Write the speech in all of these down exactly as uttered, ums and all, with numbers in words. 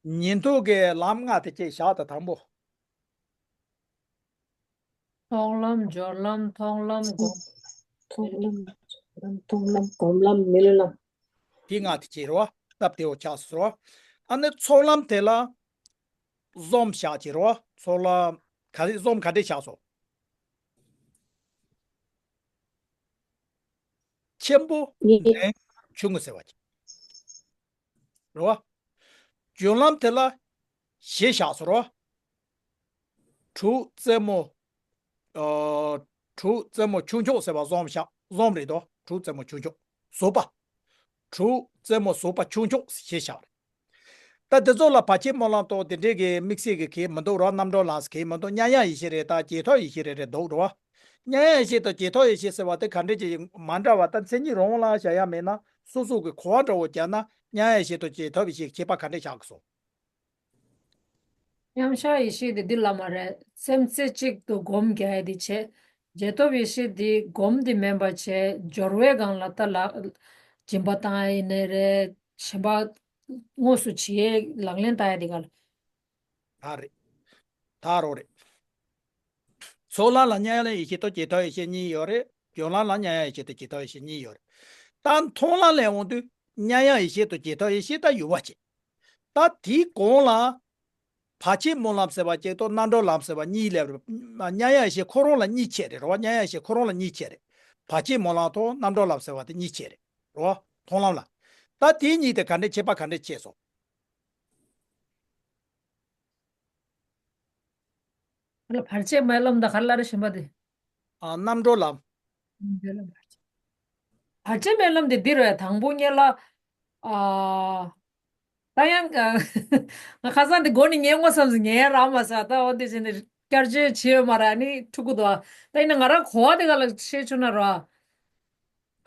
ཉན་ཐོས་ཀྱི་ལམ་ལྔ་དེ་ཅིག་བཞག་དང་དང་པོ། མཐོང་ལམ། སྦྱོར་ལམ། མཐོང་ལམ། སྒོམ། མཐོང་ལམ། སྦྱོར་ལམ། མཐོང་ལམ། སྒོམ་ལམ། མི་སློབ་ལམ། དེ་ལྔ་དེ་ཅིག་རེད་བ། སྟབས་བདེ་བོ་ཆགས་སོང་རེད་བ། ཨ་ནི་ཚོགས་ལམ་དེ་ལ་གཟོམ་བཞག་ཅིག་རེད་བ། ཚོགས་ལམ་ག་རེ་གཟོམ་ག་འདྲས་བཞག་སོང་། ཆེན་པོ། འབྲིང་། ཆུང་ངུ་ཟེར་བ་ཅིག་རེད་བ། སྦྱོར་ལམ་དེ་ལ་བཞི་བཞག་སོང་རེད་བ། དྲུག་རྩེ་མོ། ཨ། དྲུག་རྩེ་མོ་ཆུང་ཆུང་ཟེར་བ་གཟོམ་བཞག་གཟོམ་རེད་དོ། དྲུག་རྩེ་མོ་ཆུང་ཆུང་ཟུག་པ། དྲུག་རྩེ་མོ་ཟུག་པ་ཆུང་ཆུང་ཞེས་བཞག་རེད། ད་དེ་ཚོ་ལ་བར་ཆད་སྨོན་ལམ་ཏོག་དེ་འདྲས་ཀྱི་དམིགས་བསལ་གྱི་གལ་མི་འདུག་རོ། རྣམ་གྲོལ་ལམ་གལ་མི་འདུག་མཉམ་ཡངས་ཡེ་ཤེས་རེད། ད་ཇེ་ཐོབ་ཡེ་ཤེས་རེད་རེད་འདུག་རོ། མཉམ་ཡངས་ཡེ་ཤེས་དང་ཇེ་ཐོབ་ཡེ་ཤེས་ཟེར་བ་དེ་ག་འདྲས་ཀྱི་མ་འདྲ་བ། ད་མཚན་ཉིད་རང་ལ་བཞག་ཡ་མེད་ན་སོ་སོ་གི་གོ་བ་འདྲ་བོ་བརྒྱབ་ན་མཉམ་ཡངས་ཡེ་ཤེས་དང་ཇེ་ཐོབ་ཡེ་ཤེས་ཁྱད་པར་ག་འདྲས་བཞག་གི་སོང་། མཉམ་བཞག་ཡེ་ཤེས་དེ་འདི་ལ་མ་རེད། སེམས་རྩེ་གཅིག་ཏུ་སྒོམ་རྒྱག་ཡ་དེ་བྱས། རྗེས་ཐོབ་ཡེ་ཤེས་དེ་སྒོམ་དེ་མིན་པ་བྱས། སྦྱོར་བའི་སྒང་ལ་ད་ལ་སྦྱིན་པ་བཏང་ཡ་ཡིན་ནའི་རེད། གཞན་པ་དངོས་སུ་བྱེད་ཡའི་ལག་ལེན་བསྟར་ཡ་དེ་ག་ལ། ད་རེད། ད་རོ་རེད། ཚོགས་ལམ་ལ་མཉམ་ཡངས་ཡེ་ཤེས་དང་ཇེ་ཐོབ་ཡེ་ཤེས་གཉིས་ཡོད་རེད། སྦྱོར་ལམ་ལ་མཉམ་ཡངས་ཡེ་ཤེས་དང་ཇེ་ཐོབ་ཡེ་ཤེས་གཉིས་ཡོད་རེད། ད་མཐོང་ལམ་ལ་འོང་དུས་མཉམ་ཡངས་ཡེ་ཤེས་དང་ཇེ་ཐོབ་ཡེ་ཤེས་ད་ཡོད་པ་བྱེད། ད་དེའི་གོང་ལ་བར་ཆད་སྨོན་ལམ་ཟེར་བ་གཅིག་དང་རྣམ་གྲོལ་ལམ་ཟེར་བ་གཉིས་སླེབས་རེད། མཉམ་ཡངས་ཡེ་ཤེས་ཁོ་རང་ལ་གཉིས་ཕྱེ་རེད་རེད་བ། མཉམ་ཡངས་ཡེ་ཤེས་ཁོ་རང་ལ་གཉིས་ཕྱེ་རེད། བར་ཆད་སྨོན་ལམ་དང་རྣམ་གྲོལ་ལམ་ཟེར་བ་དེ་གཉིས་ཕྱེ་རེད་རེད་བ། མཐོང་ལམ་ལ། ད་དེ་གཉིས་དེ་ག་འདྲས་ཁྱད་པར་ག་འདྲས་ཕྱེ་སོང་། ལ་བར་ཆད་སྨོན་ལམ་དང་ག་རེ་ལབ་རེད་གཞན་པ་དེ། ཨ། རྣམ་གྲོལ་ལམ། བར་ཆད་སྨོན་ལམ་དེ་འདི་རེད། དང་པོ་ཉིད་ལ། ཨ། ད་ཡང་ང་ཁ་སང་དེ་མགོ་ནས་ཉན་དགོས་བསམ་སོང་། ཉན་རག་མ་སོང་། ད་འོ་དེ་བྱས་ནས་བསྐྱར་བརྗོད་བྱས་ཡོད་མ་རེད། ཨ་ནི་འཁྲུག་གི་འདུག་ད་ཡིན་ན་ང་རང་གོ་བ་དེ་ག་ལ་བཤད་ཆོག་ན་ར།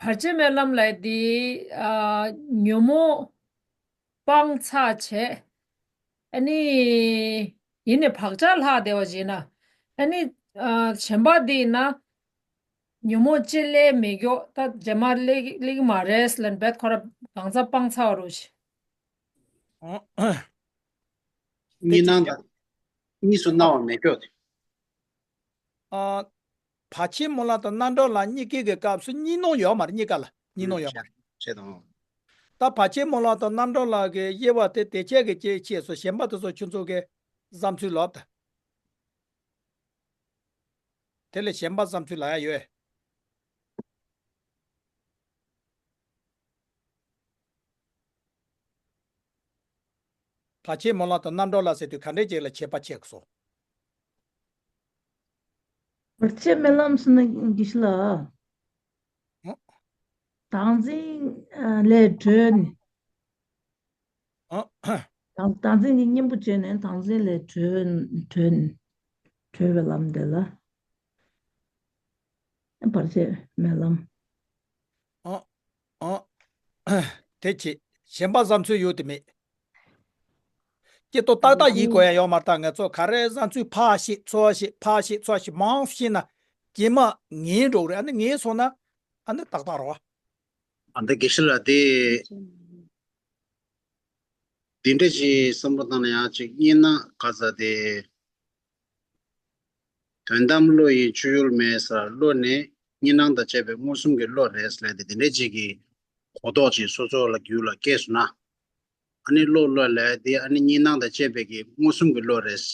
བར་ཆད་སྨོན་ལམ་ལབ་དེ། ཨ། ཉོན་མོངས་སྤང་ཚར་བྱས། ཨ་ནི། ཡིན་ནའི་བག་ཆགས་ལྷག་བསྡད་པ་བྱས་ན། ཨ་ནི། ཨ། གཞན་པ་འདི་ཡིན་ན། ཉོན་མོངས་ཅི་སླེབས་མི་མགྱོགས། ད་རྗེས་མ་སླེབས་སླེབས་ཀྱི་མ་རེད་ལབ་ནས་རྦད་ཁོ་ར་གང་ཚ་སྤང་ཚར་བ་རུ་བྱས། གཉིས་སྣང་དང་གཉིས་སུ་སྣང་བ་མེད་མགྱོགས་དེ། ཨ། བར་ཆད་སྨོན་ལམ་དང་རྣམ་གྲོལ་ལམ་གཉིས་ཀའི་གི་སྐབས་སུ་གཉིས་སྣང་ཡོད་མ་རེད། གཉིས་ཀ་ལ་གཉིས་སྣང་ཡོད་མ་རེད། བྱེད་དང་། ད་བར་ཆད་སྨོན་ལམ་དང་རྣམ་གྲོལ་ལམ་གྱི་དབྱེ་བ་དེ་དེ་ཆེད་ཀྱི་ཅེས་ཅེས་སོ། གཞན་པ་དེ་ཚོ་ཁྱོད་ཚོ་གི་བསམ་ཚུལ་ལབ་དང་། དེ་ལས་གཞན་པ་བསམ་ཚུལ་ལབ་ཡ་ཡོད། བར་ཆད་སྨོན་ལམ་དང་རྣམ་གྲོལ་ལམ་ཟེར་དུས་ག་འདྲས་ཅིག་ལ་ཁྱད་པར་ཕྱེ་དགོས་སོ། བར་ཆད་སྨོན་ལམ་ཟེར་ན་དགེ་བཤེས་ལགས། ཨོ། བདག་འཛིན་ལས་གྲོལ་ནས། ཨོ། བདག་བདག་འཛིན་གྱི་གཉེན་པོ་བྱས་ནས་བདག་འཛིན་ལས་གྲོལ་གྲོལ་གྲོལ་བའི་ལམ་དེ་ལ། བར་ཆད་སྨོན་ལམ། ཨོ། ཨོ། དེ་ཅི། གཞན་པ་བསམ་ཚུལ་ཡོད་དེ་མེད། ཀྱེ་ཏོ་ཏག་ཏག་ཡིན་དགོས་ཡ་ཡོད་མ་རེད། ད་ང་ཚོ་ག་རེ་བསམ་ཚུལ་ཕར་བཤད་ཚུར་བཤད་ཕར་བཤད་ཚུར་བཤད་མང་བཤད་ན་རྗེས་མ་ངན་འགྲོ་གི་རེད། ཨ་ནི་ངན་སོང་ན་ཨ་ནི་ཏག་ཏག་རེད་བ། ཨ་འདི་དགེ་བཤེས་ལགས་དེ། འདི་འདྲ་ཞིག་བསམ་བློ་བཏང་ན་ཡང་ཅིག་གཉིས་སྣང་ག་ས་དེ། དོན་དམ་བློ་ཡི་སྤྱོད་ཡུལ་མེད་ས། བློ་ནི་གཉིས་སྣང་དང་བཅས་པའི་མངོན་སུམ་གྱི་བློ་རེད་ལབ་དེ་འདི་འདྲ་ཅིག་གི་གོ་རྟོགས་ཅིག་སོ་སོ་ལ་རྒྱུད་ལ་སྐྱེས་སོང་ན། ཨ་ནི་བློ་བློ་ལབ་དེ་ཨ་ནི་གཉིས་སྣང་དང་བཅས་པའི་གི་མངོན་སུམ་གྱི་བློ་རེད།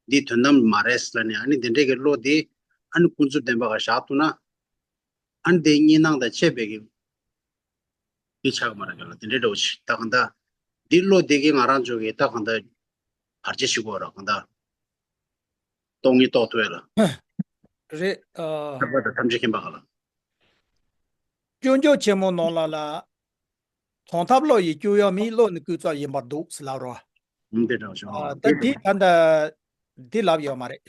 འདི་དོན་དམ་མ་རེད་ལབ་ནས་ཨ་ནི་འདི་འདྲ་གི་བློ་དེ་ཨ་ནི་ཀུན་རྫོབ་བདེན་པ་ག་བཞག་ཐུབ་ན། ཨ་ནི་དེ་གཉིས་སྣང་དང་བཅས་པའི་གི་འདི་ཆགས་མ་རེད་ག་ལ་དེ་འདྲའི་འདྲ་བོ་ཞིག་ད་གང་ལྟར་འདི་བློ་དེ་གི་ང་རང་ཚོ་གི་ད་གང་ལྟར་བར་ཆད་ཞིག་གོ་ར་གང་ལྟར་སྟོང་ཉིད་རྟོགས་ཐུབ་ཡ་ལ། རེད། ཨ། ཐར་པ་དང་ཐམས་ཅད་མཁྱེན་པ་ག་ལ། སྤྱོད་འཇུག་ཆེན་མོ་ནང་ལ་ལ། དོན་དམ་བློ་ཡི་སྤྱོད་ཡུལ་མིན། བློ་ནི་ཀུན་རྫོབ་ཡིན་པར་འདུག་ཟེར་ལབ་རོ། ཨུམ་དེ་འདྲ་བོ་ཞིག་ཨ། ད་འདི་ད་ལྟ་འདི་ལབ་ཡོད་མ་རེད།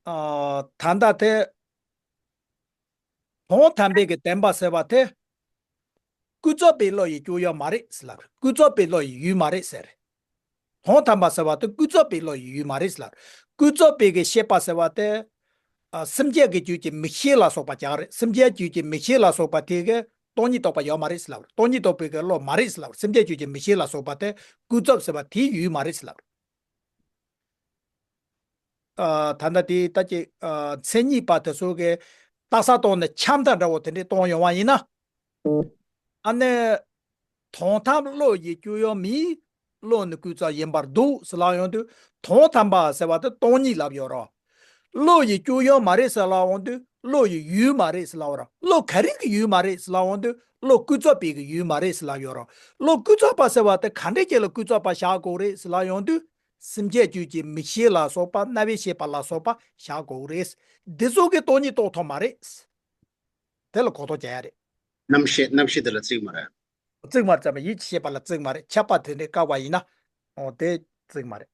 ཨ། ད་ལྟ་དེ། དོན་དམ་པའི་གི་བདེན་པ་ཟེར་བ་དེ། ཀུན་རྫོབ་པའི་བློ་ཡི་སྤྱོད་ཡུལ་མ་རེད་ཟེར་ལབ། ཀུན་རྫོབ་པའི་བློ་ཡི་ཡུལ་མ་རེད་ཟེར། དོན་དམ་པ་ཟེར་བ་དེ་ཀུན་རྫོབ་པའི་བློ་ཡི་ཡུལ་མ་རེད་ཟེར་ལབ། ཀུན་རྫོབ་པའི་གི་ཤེས་པ་ཟེར་བ་དེ། ཨ། སེམས་ཅན་གྱི་རྒྱུད་ཀྱི་མིག་ཤེས་ལ་སོགས་པ་ཀྱང་རེད། སེམས་ཅན་རྒྱུད་ཀྱི་མིག་ཤེས་ལ་སོགས་པ་དེ་གི་ སྟོང་ཉིད་རྟོགས་པ་ཡོད་མ་རེད་ཟེར་ལབ་རེད། སྟོང་ཉིད་རྟོགས་པའི་གི་བློ་མ་རེད་ཟེར་ལབ་རེད། སེམས་ཅན་རྒྱུད་ཀྱི་མིག་ཤེས་ལ་སོགས་པ་དེ་ཀུན་རྫོབ་ཟེར་བ་དེའི་ཡུལ་མ་རེད་ཟེར་ལབ་རེད། ཨ། ད་ལྟ་དེ་ལྟ་ཅི། ཨ། མཚན་ཉིད་པ་དེ་ཚོ་གི་རྟགས་གསལ་སྟོང་ནས་ཁྱབ་མཐའ་འདྲ་བོ་དེ་འདྲས་སྟོང་ཡོང་བ་ཡིན་ན། ཨ་ནི། དོན་དམ་བློ་ཡི་སྐྱོན་ཡོད་མིན། བློ་ནི་ཀུན་རྫོབ་ཡིན་པར་འདུག་ཟེར་ལབ་ཡོང་དུས། དོན་དམ་པ་ཟེར་བ་དེ་སྟོང་ཉིད་ལབ་ཡོད་རེད། བློ་ཡི་སྐྱོན་ཡོད་མ་རེད་ཟེར་ལབ་ཡོང་དུས། བློ་ཡི་ཡུལ་མ་རེད་ཟེར་ལབ་རེད། བློ་ག་རེ་གི་ཡུལ་མ་རེད་ཟེར་ལབ་ཡོང་དུས། བློ་ཀུན་རྫོབ་པའི་གི་ཡུལ་མ་རེད་ཟེར་ལབ་ཡོད་རེད། བློ་ཀུན་རྫོབ་པ་ཟེར་བ་དེ་ག་འདྲས་ཅིག་ལ་ཀུན་རྫོབ་པ་བཞག་དགོས་རེད་ཟེར་ལབ་ཡོང་དུས། སེམས་ཅན་རྒྱུད་ཀྱི་མིག་ཤེས་ལ་སོགས་པ། རྣ་བས་ཤེས་པ་ལ་སོགས་པ་བཞག་དགོས་རེད། འདི་ཚོ་གིས་སྟོང་ཉིད་རྟོགས་ཐུབ་མ་རེད། དེ་ལ་གོ་རྟོགས་བྱ་ཡ་རེད། རྣམ་ཤེས། རྣམ་ཤེས་དེ་ལ་བརྩིགས་མ་རེད། བརྩིགས་མ་རེད་ཙམ་པ། ཡིད་ཀྱི་ཤེས་པ་ལ་བརྩིགས་མ་རེད། ཁྱབ་པ་དེ་འདྲས་བཀག་པ་ཡིན་ན། འོ་དེ་བརྩིགས་མ་རེད།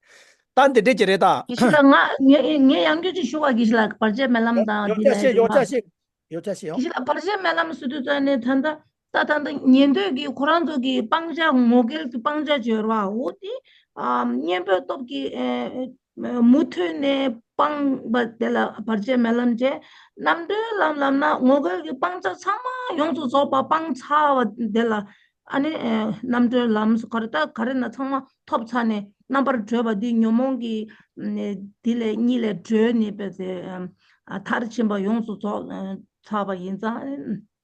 ད་འདི་འདྲས་ཀྱི་རེད་ད། དགེ་བཤེས་ལགས། ང་ངས་ངས་ཡང་བསྐྱར་ཅིག་ཞུ་བ། དགེ་བཤེས་ལགས། བར་ཆད་སྨོན་ལམ་དང་འདི་ལ་ཡོ་ཆ་ཤེས། ཡོ་ཆ་ཤེས། ཡོ་ཆ་ཤེས། ཡོ། དགེ་བཤེས་ལགས། བར་ཆད་སྨོན་ལམ་ཟེར་དུས་ཙ་ནས་ད་ལྟ་ད་ད་ལྟ་ཉན་ཐོས་ཀྱི་ཁོ་རང་ཚོ་གི་སྤང་བྱ། ངོ་འགལ་གྱི་སྤང་བྱ་བྱོས་ར་བ། འོ་དེ། ཨ། གཉེན་པོའི་སྟོབས་ཀྱིས། ཨ། མུ་མཐུད་ནས་སྤངས་པ་དེ་ལ་བར་ཆད་སྨོན་ལམ་བྱས། རྣམ་གྲོལ་ལམ་ལབ་ན་ངོ་འགལ་གྱི་སྤང་བྱ་ཚང་མ་ཡོངས་སུ་རྫོགས་པ་སྤངས་ཚར་བ་དེ་ལ། ཨ་ནི། ཨ། རྣམ་གྲོལ་ལམ་ཟེར། ག་རེ་ད་ག་རེ་ན་ཚང་མ་ཐོབ་ཚར་ནས་རྣམ་པར་གྲོལ་བ་འདི་ཉོན་མོངས་ཀྱི་འདི་ལས་གཉིད་ལས་གྲོལ་ནས་པས་ཟེར། ཨ། མཐར་ཕྱིན་པ་ཡོངས་སུ་རྫོགས་ཚར་བ་ཡིན་ཙང་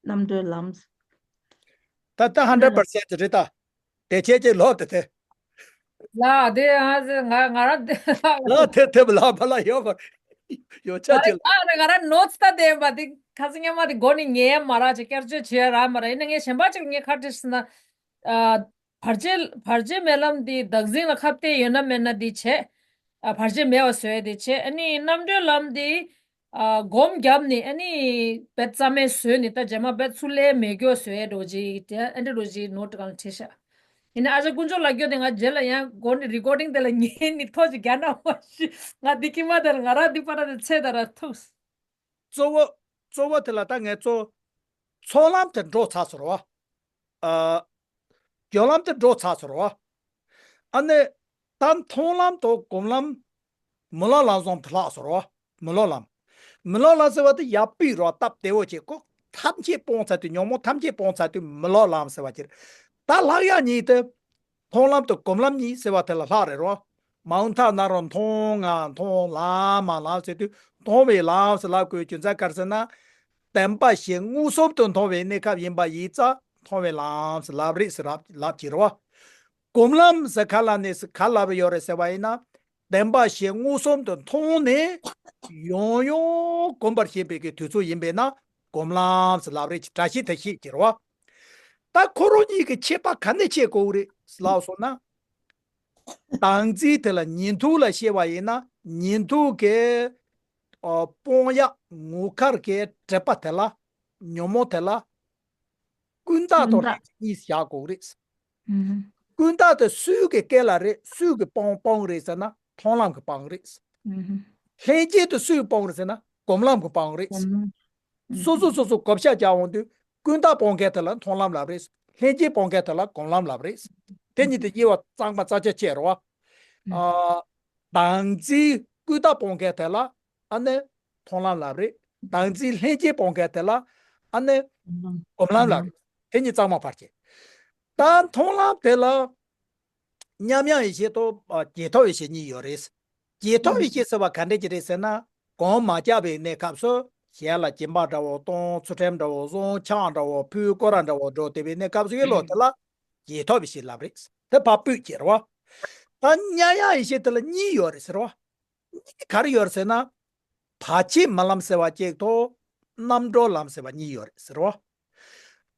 རྣམ་གྲོལ་ལམ། ད་ལྟ་ཧན་ཌེ་རེཌ་པར་སེན་ཊི་རེད་ད། དེ་ཁྱེད་ཀྱི་ལོ་དེ་དེ། ལ་དེ་ང་ང་ང་རང་དེ། ལ་དེ་དེ་ལ་མ་ལ་ཡོད་པར། ཡོ་ཆ་ང་ཅི་རང་ལ། ང་རང་ང་རང་ནོ་ཊི་སི་ལྟ་བསྡད་པ་དེ། ཁ་སང་སྔོན་མ་དེ་མགོ་ནས་ཉན་ཡ་མ་རག་ཅིག་བསྐྱར་བཅོས་བྱེད་ཡ་རག་མ་རག་ཡིན་ན་ངས་གཞན་པ་ཅིག་ངས་ཁ་བྲིས་ཟིན་ན། ཨ། བར་ཆད་བར་ཆད་སྨོན་ལམ་དེ་བདག་འཛིན་ལ་ཁ་གཏད་ཡོད་ན་མེད་ན་དེ་བྱས། ཨ། བར་ཆད་མེད་པ་བཟོ་ཡ་དེ་བྱས། ཨ་ནི་རྣམ་གྲོལ་ལམ་དེ། ཨ། སྒོམ་བརྒྱབ་ནས། ཨ་ནི་རྦད་རྩ་མེད་བཟོས་ནས། ད་རྗེས་མ་རྦད་ཚུར་ལེན་མེད་རྒྱུ་བཟོ་ཡ་འདྲ་བོ་ཅིག་དེ། ཨ་འདྲ་འདྲ་བོ་ཅིག་ནོ་ཊི་སྒང་ལ་བྲིས་ཤག་ཡིན་ན་ཨ་ཅག་དཀོན་མཆོག་ལགས་སྐྱོ་དེ་ང་རྗེས་ལ་ཡང་སྒོ་ནས་རི་ཀོར་ཌིང་དེ་ལ་ཉན་ནས་ཐོ་ཅིག་རྒྱག་ན་མ་ཤི། ང་འདི་ཁྱི་མ་དེ་ལ་ང་རང་འདི་པ་ར་དེ་ཚེ་ད་ར་ཐུགས། གཙོ་བོ། གཙོ་བོ་དེ་ལ་ད་ངས་གཙོ། ཚོགས་ལམ་དེ་འགྲོ་ཚར་སོང་ར་བ། ཨ། སྦྱོར་ལམ་དེ་འགྲོ་ཚར་སོང་ར་བ། ཨ་ནི། ད་མཐོང་ལམ་དང་སྒོམ་ལམ། མི་སློབ་ལམ་བཟུང་དུ་ལྷག་སོང་ར་བ། མི་སློབ་ལམ། མི་སློབ་ལམ་ཟེར་བ་དེ་ཡར་སྤོས་ར་བ། སྟབས་བདེ་བོ་བྱས། ཁོ་ཐམས་ཅད་སྤངས་ཚར་དུས། ཉོན་མོངས་ཐམས་ཅད་སྤངས་ཚར་དུས་མི་སློབ་ལམ་ཟེར་བ་ཅིག་ད་ལྷག་ཡ་ཉིད་དེ། མཐོང་ལམ་དང་སྒོམ་ལམ་གཉིས་ཟེར་བ་དེ་ལ་ལྷག་རེད་རོ། མ་འོངས་མཐའ་ན་རོ། མཐོང་ང་མཐོང་། ལམ་མ་ལམ་ཟེར་དུས། མཐོང་བའི་ལམ་ཟེར་ལབ་དགོས་རྒྱུ་མཚན་ག་རེ་ཟེར་ན། བདེན་པ་བཞི་མངོན་སུམ་དུ་མཐོང་བའི་གནས་སྐབས་ཡིན་པ་ཡིན་ཙང་མཐོང་བའི་ལམ་ཟེར་ལབ་རེད་ཟེར་ལབ་ལབ་ཀྱི་རེད་བ། སྒོམ་ལམ་ཟེར་ག་ལ་ནས་ཟེར་ག་ལབ་ཡོད་རེད་ཟེར་བ་ཡིན་ན། བདེན་པ་བཞི་མངོན་སུམ་དུ་མཐོང་ནས་ཡང་ཡང་སྒོམ་པར་བྱེད་པའི་གི་དུས་ཚོད་ཡིན་པས་ན་སྒོམ་ལམ་ཟེར་ལབ་རེད། བཀྲ་ཤིས་དེ་ཤེས་ཀྱི་རེད་བ། ད་ཁོ་རང་གཉིས་ཀྱི་ཁྱད་པར་ག་ནས་ཕྱེ་དགོས་རེད་ལབ་སོང་ན། བདག་འཛིན་དེ་ལ་ཉན་ཐོས་ལ་བཤད་པ་ཡིན་ན། ཉན་ཐོས་ཀྱི་ཨ་སྤོང་ཡག་ངོ་མཁར་གྱི་གྲིབ་པ་དེ་ལ། ཉོན་མོངས་དེ་ལ། ཀུན་བརྟགས་དང་ཀུན་བརྟགས། ལྷན་སྐྱེས་བཞག་དགོས་རེད། ཨུ་ཧུ། ཀུན་བརྟགས་དེ་སུ་གི་སྐེ་ལ་རེད། སུ་གི་སྤང་སྤང་རེད་ཟེར་ན་མཐོང་ལམ་གྱི་སྤང་རེད། ཨུ་ཧུ། ལྷན་སྐྱེས་དེ་སུ་གི་སྤང་རེད་ཟེར་ན་སྒོམ་ལམ་གྱི་སྤང་རེད། སྒོམ་ལམ། ཨུ་སོ་སོ་ཧུ། སོ་སོ་བགོ་བཤའ་རྒྱག་འོང་དུས། ཀུན་བརྟགས་སྤང་མཁན་དེ་ལ་མཐོང་ལམ་ལབ་རེད། ལྷན་སྐྱེས་སྤང་མཁན་དེ་ལ་སྒོམ་ལམ་ལབ་རེད། དེ་གཉིས་དེ་དབྱེ་བ་གཙང་མ་རྩ་ཆེ་ཆེ་རེད་བ། ཨ། བདག་འཛིན་ཀུན་བརྟགས་སྤོང་མཁན་དེ་ལ་ཨ་ནི་མཐོང་ལམ་ལབ་རེད། བདག་འཛིན་ལྷན་སྐྱེས་སྤོང་མཁན་དེ་ལ་ཨ་ནི་སྒོམ་ལམ་ལབ་རེད། དེ་གཉིས་གཙང་མ་ཕར་བྱས། ད་མཐོང་ལམ་དེ་ལ་མཉམ་ཡངས་ཡེ་ཤེས་དང་། ཨ། རྗེས་ཐོབ་ཡེ་ཤེས་གཉིས་ཡོད་རེད། རྗེས་ཐོབ་ཡེ་ཤེས་ཟེར་བ་ག་འདྲས་ཅིག་རེད་ཟེར་ན། གོམས་མ་བརྒྱབ་པའི་གནས་སྐབས་སུ་ཞལ་ལ་སྦྱིན་པ་འདྲ་བོ་གཏོང་། ཚུལ་ཁྲིམས་འདྲ་བོ་བཟུང་། ཕྱག་འདྲ་བོ་ཕུལ། སྐོར་ར་འདྲ་བོ་འགྲོ་བསྡད་པའི་གནས་སྐབས་སུ་ཡོད་ལོ། དེ་ལ་རྗེས་ཐོབ་ཡེ་ཤེས་ལབ་རེད། དེ་ཕར་སྤོས་ཀྱི་རེད་བ། ད་མཉམ་ཡངས་ཡེ་ཤེས་དེ་ལ་གཉིས་ཡོད་རེད་ཟེར་བ། གཉིས་ག་རེ་ཡོད་རེད་ཟེར་ན། བར་ཆད་སྨོན་ལམ་ཟེར་བ་གཅིག་དང་། རྣམ་གྲོལ་ལམ་ཟེར་བ་གཉིས་ཡོད་རེད་ཟེར་བ།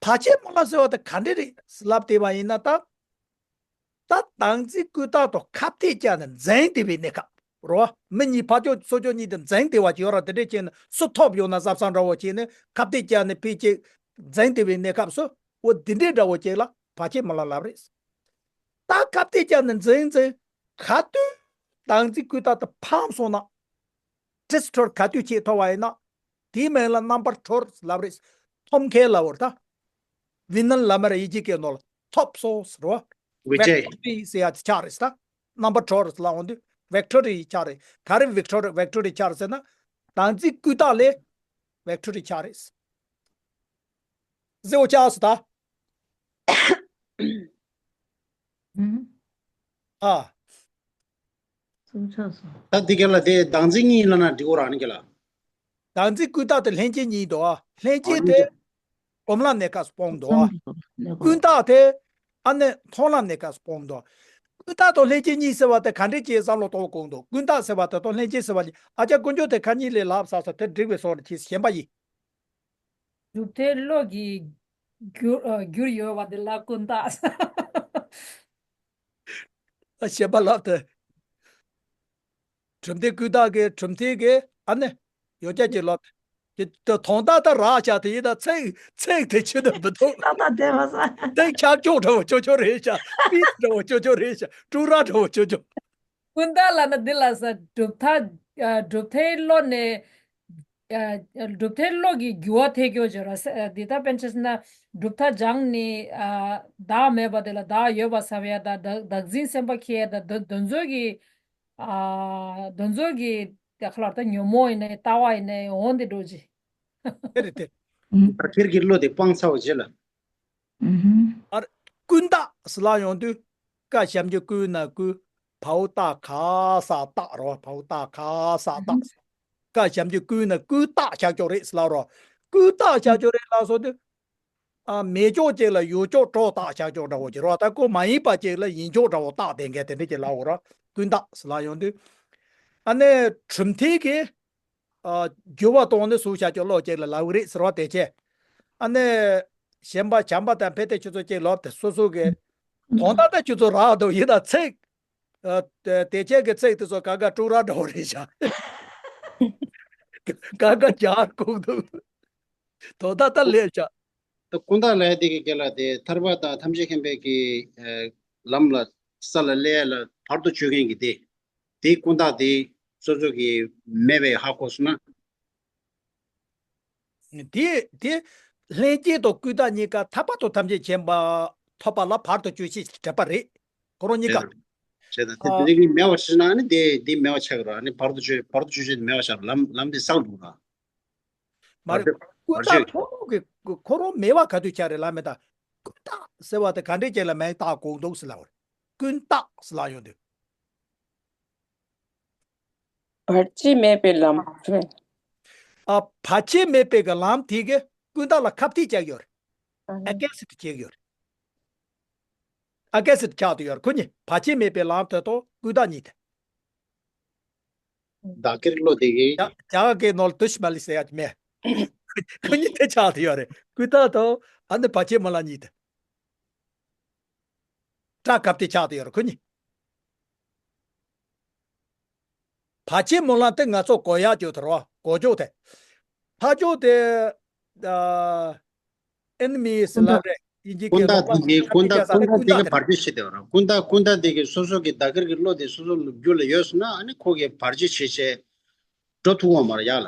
བར་ཆད་སྨོན་ལམ་ཟེར་བ་དེ་ག་འདྲས་རེད་ལབ་བསྡད་པ་ཡིན་ན། ད་ད་བདག་འཛིན་ཀུན་བརྟགས་དང་ཁ་གཏད་བཅག་ནས་འཛིང་བསྡད་པའི་གནས་སྐབས་རེད་བ། མི་གཉིས་ཕར་ཕྱོགས་ཚུར་ཕྱོགས་གཉིས་དེ་འཛིང་བསྡད་པ་ཅིག་ཡོད་ར། དེ་འདྲས་བྱས་ནས་སུ་ཐོབ་ཡོང་ན་བསམ་བསམ་འདྲ་བོ་བྱས་ནས་ཁ་གཏད་བཅག་ནས་ཕལ་ཆེར་འཛིང་བསྡད་པའི་གནས་སྐབས་སུ། འོ་འདི་འདྲས་འདྲ་བོ་ཅིག་ལ་བར་ཆད་སྨོན་ལམ་ལབ་རེད། ད་ཁ་གཏད་བཅག་ནས་འཛིང་འཛིང་། ག་དུས་བདག་འཛིན་ཀུན་བརྟགས་དེ་ཕམ་སོང་ན། གྲིབ་ཐོབ་ག་དུས་ཅིག་ཐོབ་པ་ཡིན་ན། དེའི་མིང་ལ་རྣམ་པར་གྲོལ་ལབ་རེད། ཐོབ་མཁན་ལབ་པ་རེད་ད། བི་ནན་ལ་མ་ར་ཡི་གེ་སྐད་ནང་ལ་ཐོབ་སོང་ཟེར་བ། བི་ཇེ། ཝིག་ཊོ་རི་ཟེར་ཡ་དེ་ཆགས་རེད་ད། རྣམ་པར་གྲོལ་ལབ་འོང་དུས་ཝིག་ཊོ་རི་ཆགས་རེད། ག་རེ་ཝིག་ཊོ་རི་ཝིག་ཊོ་རི་ཆགས་རེད་ཟེར་ན། བདག་འཛིན་ཀུན་བརྟགས་ལས་ཝིག་ཊོ་རི་ཆགས་རེད། གཟེར་བོ་ཆགས་སོང་ད། ཨ། ད་འདི་ག་ལ་དེ་བདག་འཛིན་གཉིས་ལབ་ན་འགྲིག་གོ་ར་ནི་ག་ལ། བདག་འཛིན་ཀུན་བཏགས་དེ་ལྷན་སྐྱེས་གཉིས་འདུག་ཨ། ལྷན་སྐྱེས་དེ་གོམས་ལ་གནས་སྐབས་སུ་སྤོང་འདུག་ཨ། ཀུན་བཏགས་དེ་ཨ་ནི་མཐོང་ལ་གནས་སྐབས་སུ་སྤོང་འདུག་ཀུན་བཏགས་དང་ལྷན་སྐྱེས་གཉིས་ཟེར་བ་དེ་ག་འདྲས་ཀྱི་བསམ་བློ་གཏོང་དགོས་འདུག་ཀུན་བཏགས་ཟེར་བ་དེ་དང་ལྷན་སྐྱེས་ཟེར་བ་གཉིས། ཨ་ཅག་དཀོན་མཆོག་དེ་ཁ་གཉིས་ལས་ལབ་ས་ས་དེ་འགྲིག་པའི་སོར་གྱིས་ཞེན་པ་ཡིན། གྲུབ་མཐའི་བློ་གི་རྒྱུར་ཨ་རྒྱུར་ཡོད་པ་དེ་ལ་ཀུན་བཏགས། ཨ་ཞེན་པ་ལབ་དེ། གྲུབ་མཐའི་ཀུན་བཏགས་ཀྱི་གྲུབ་མཐའི་གི་ཨ་ནི་ཡོ་བྱད་ཀྱི་ལབ་དེ། དེ་དོན་དག་ད་རག་བྱ་དེ་ཡིན་ད་ཚིག་ཚིག་དེ་ཆོས་དུ་མི་འདུག་ད་ད་དེ་མ་ཟ། དེ་ཁྱབ་ཆོག་འདྲ་བོ་ཆོག་ཆོག་རེད་ཤག་པིས་འདྲ་བོ་ཆོག་ཆོག་རེད་ཤག་ཀྲུ་ར་འདྲ་བོ་ཆོག་ཆོག་ཀུན་བཏགས་ལབ་ན་འདི་ལ་ས་གྲུབ་མཐའ་ཨ་གྲུབ་མཐའི་བློ་ནས་ཨ་གྲུབ་མཐའི་བློ་གི་རྒྱུ་བ་ཐེག་ཀྱོག་བརྗོད་ར་ས་འདི་ལྟར་དཔེར་ཆ་བཞག་ན་གྲུབ་མཐའ་སྦྱངས་ནས་ཨ་བདག་མེད་པ་དེ་ལ་བདག་ཡོད་པ་ཟ་བ་ཡ་ད་བདག་བདག་འཛིན་སེམས་པ་ཁེ་ཡ་ད་དོ་དོན་ཚོད་ཀྱི་ཨ་དོན་ཚོད་ཀྱི་དེ་ཁ་ལར་ད་ཉོན་མོངས་ཡིན་ནའི་ལྟ་བ་ཡིན་ནའི་འོང་དེ་འགྲོ་ཅི། དེ་རེད་དེ། ཨ་ཁིར་གྱི་བློ་དེ་སྤངས་ཚར་བ་རྗེས་ལ། ཨར། ཀུན་བཏགས་ཟེར་ལ་ཡོང་དུས། ཀ་ཞབས་ཀྱུ་ཀུ་ན་ཀུ། བའོ་ཏ་ག་ས་བཏགས་རོ། བའོ་ཏ་ག་ས་བཏགས། ཀ་ཞབས་ཀྱུ་ཀུ་ན་ཀུན་བཏགས་བྱ་ཀྱོག་རེད་ཟེར་ལ་རོ། ཀུན་བཏགས་བྱ་ཀྱོག་རེད་ལ་སོང་དུས། ཨ་མེད་ཀྱོག་ཅིག་ལ་ཡོད་ཀྱོག་གྲོགས་བཏགས་བྱ་ཀྱོག་འདྲ་བོ་ཅིག་རོ། ད་ཁོ་མ་ཡིན་པ་ཅིག་ལ་ཡིན་ཀྱོག་འདྲ་བོ་བཏགས་དེ་འགའ་དེ་འདྲ་ཅིག་ལ་འོ་རོ། ཀུན་བཏགས་ཟེར་ལ་ཡོང་དུས། ཨ་ནི་གྲུབ་མཐའི་གི་ཨ་འགྱུར་བ་གཏོང་ནས་སུ་བྱ་ཀྱོག་བློ་ཅིག་ལ་ལབ་གི་རེད་ཟེར་བ་དེ་བྱས། ཨ་ནི་ཞེན་པ་བྱམས་པ་དང་ཕན་བདེ་ཆུ་ཚོད་ཅིག་ལོབ་དེ་སོ་སོ་གི་དོན་དག་ད་ཆུ་ཚོད་རག་འདུག་ཡིན་ན་ཚིག་ཨ་དེ་བྱས་གི་ཚིག་དེ་ཚོ་ག་ག་ཀྲུག་ར་འདྲ་བོ་རེད་ཤག་ག་ག་རྒྱག་དགོས་འདུག་དོན་དག་ད་ལས་ཤག་ད་ཀུན་བཏགས་ལས་དེ་གི་སྐད་ལ་དེ་ཐར་པ་དང་ཐམས་ཅད་མཁྱེན་པའི་གི་ཨ་ལམ་ལ་ས་ལ་ལས་ལ་བར་དུ་གཅོད་མཁན་གི་དེ། དེའི་ཀུན་བཏགས་དེ་སོ་སོ་གི་མེད་པའི་ཧ་གོ་སོང་ན། དེ་དེ་ལྷན་སྐྱེས་དང་ཀུན་བཏགས་གཉིས་ཀ་ཐར་པ་དང་ཐམས་ཅད་མཁྱེན་པ་ཐོབ་པ་ལ་བར་དུ་གཅོད་བྱེད་འབྲེལ་པ་རེད། ཁོ་རང་གཉིས་ཀ། རེད། རེད་ད་དེ་ཨ་དེ་གི་མེད་པ་ཞིག་ན་ནི་དེ་དེ་མེད་པ་ཆགས་ར་ནི་བར་དུ་གཅོད་བར་དུ་གཅོད་བྱེད་མེད་པ་ཆགས་ལམ་ལམ་དེ་བསགས་འདུག་ར། མ་རེད། བར་ཆད་ཀུན་བར་ཆད། བཏགས་ཁོ་རང་གི་ཁོ་རང་མེད་པ་ག་དུས་ཆགས་རེད་ལ་མེད་ད། ཀུན་བཏགས་ཟེར་བ་དེ་ག་འདྲས་ཅན་ལ་མིང་བཏགས་དགོས་འདུག་ཟེར་ལ་བར། ཀུན་བཏགས་ཟེར་ལ་ཡོང་དུས། བར་ཆད་མེད་པའི་ལམ། ཨ་བར་ཆད་མེད་པའི་གི་ལམ་དེ་གི་ཀུན་བཏགས་ལ་ཁ་གཏད་བཅག་ཡོད་རེད། ཨ་ཨ་ཀེ་སི་ཊི་བྱེད་ཀྱི་ཡོད་རེད། ཨ་ཀེ་སི་ཊི་ཆགས་དུ་ཡོད་རེད། ཁོ་གཉིས་བར་ཆད་མེད་པའི་ལམ་དེ་དང་ཀུན་བཏགས་གཉིས་དེ། བདག་གིར་བློ་དེ་གི། རྒྱ་རྒྱ་གར་གྱི་ནང་ལ་དུ་ཤི་མ་ལི་ཟེར་ཡ་ཅིག་མེད། ཁོ་གཉིས་དེ་ཆགས་དུ་ཡོད་རེད། ཀུན་བཏགས་དང་ཨ་ནི་བར་ཆད་མེད་ལམ་གཉིས་དེ། སྐྲ་ཁ་གཏད་ཆགས་དུ་ཡོད་རེད་ཁོ་གཉིས། བར་ཆད་མེད་ལམ་དེ་ང་ཚོ་གོ་ཡག་ཅིག་དེ་རེད་བ། གོ་ཆོག་དེ། ཕར་ཕྱོགས་དེ། ཨ་ཨེ་ནི་མི་ཟེར་ལབ་རེད། དབྱིན་ཇི་གི་ཀུན་བཏགས་རོགས་པ་དེ་གི་ཀུན་བཏགས་ཀུན་བཏགས་དེ་གི་བར་ཆད་བྱེད་དེ་རེད། ཀུན་བཏགས་ཀུན་བཏགས་དེ་གི་སོ་སོ་གི་བདག་གིར་གི་བློ་དེ་སོ་སོ་ལ་རྒྱུད་ལ་ཡོད་སོང་ན་ཨ་ནི་ཁོ་གི་བར་ཆད་བྱེད་བྱེད་འགྲོ་ཐུབ་ཀྱི་མ་རེད་ཡ་ལ།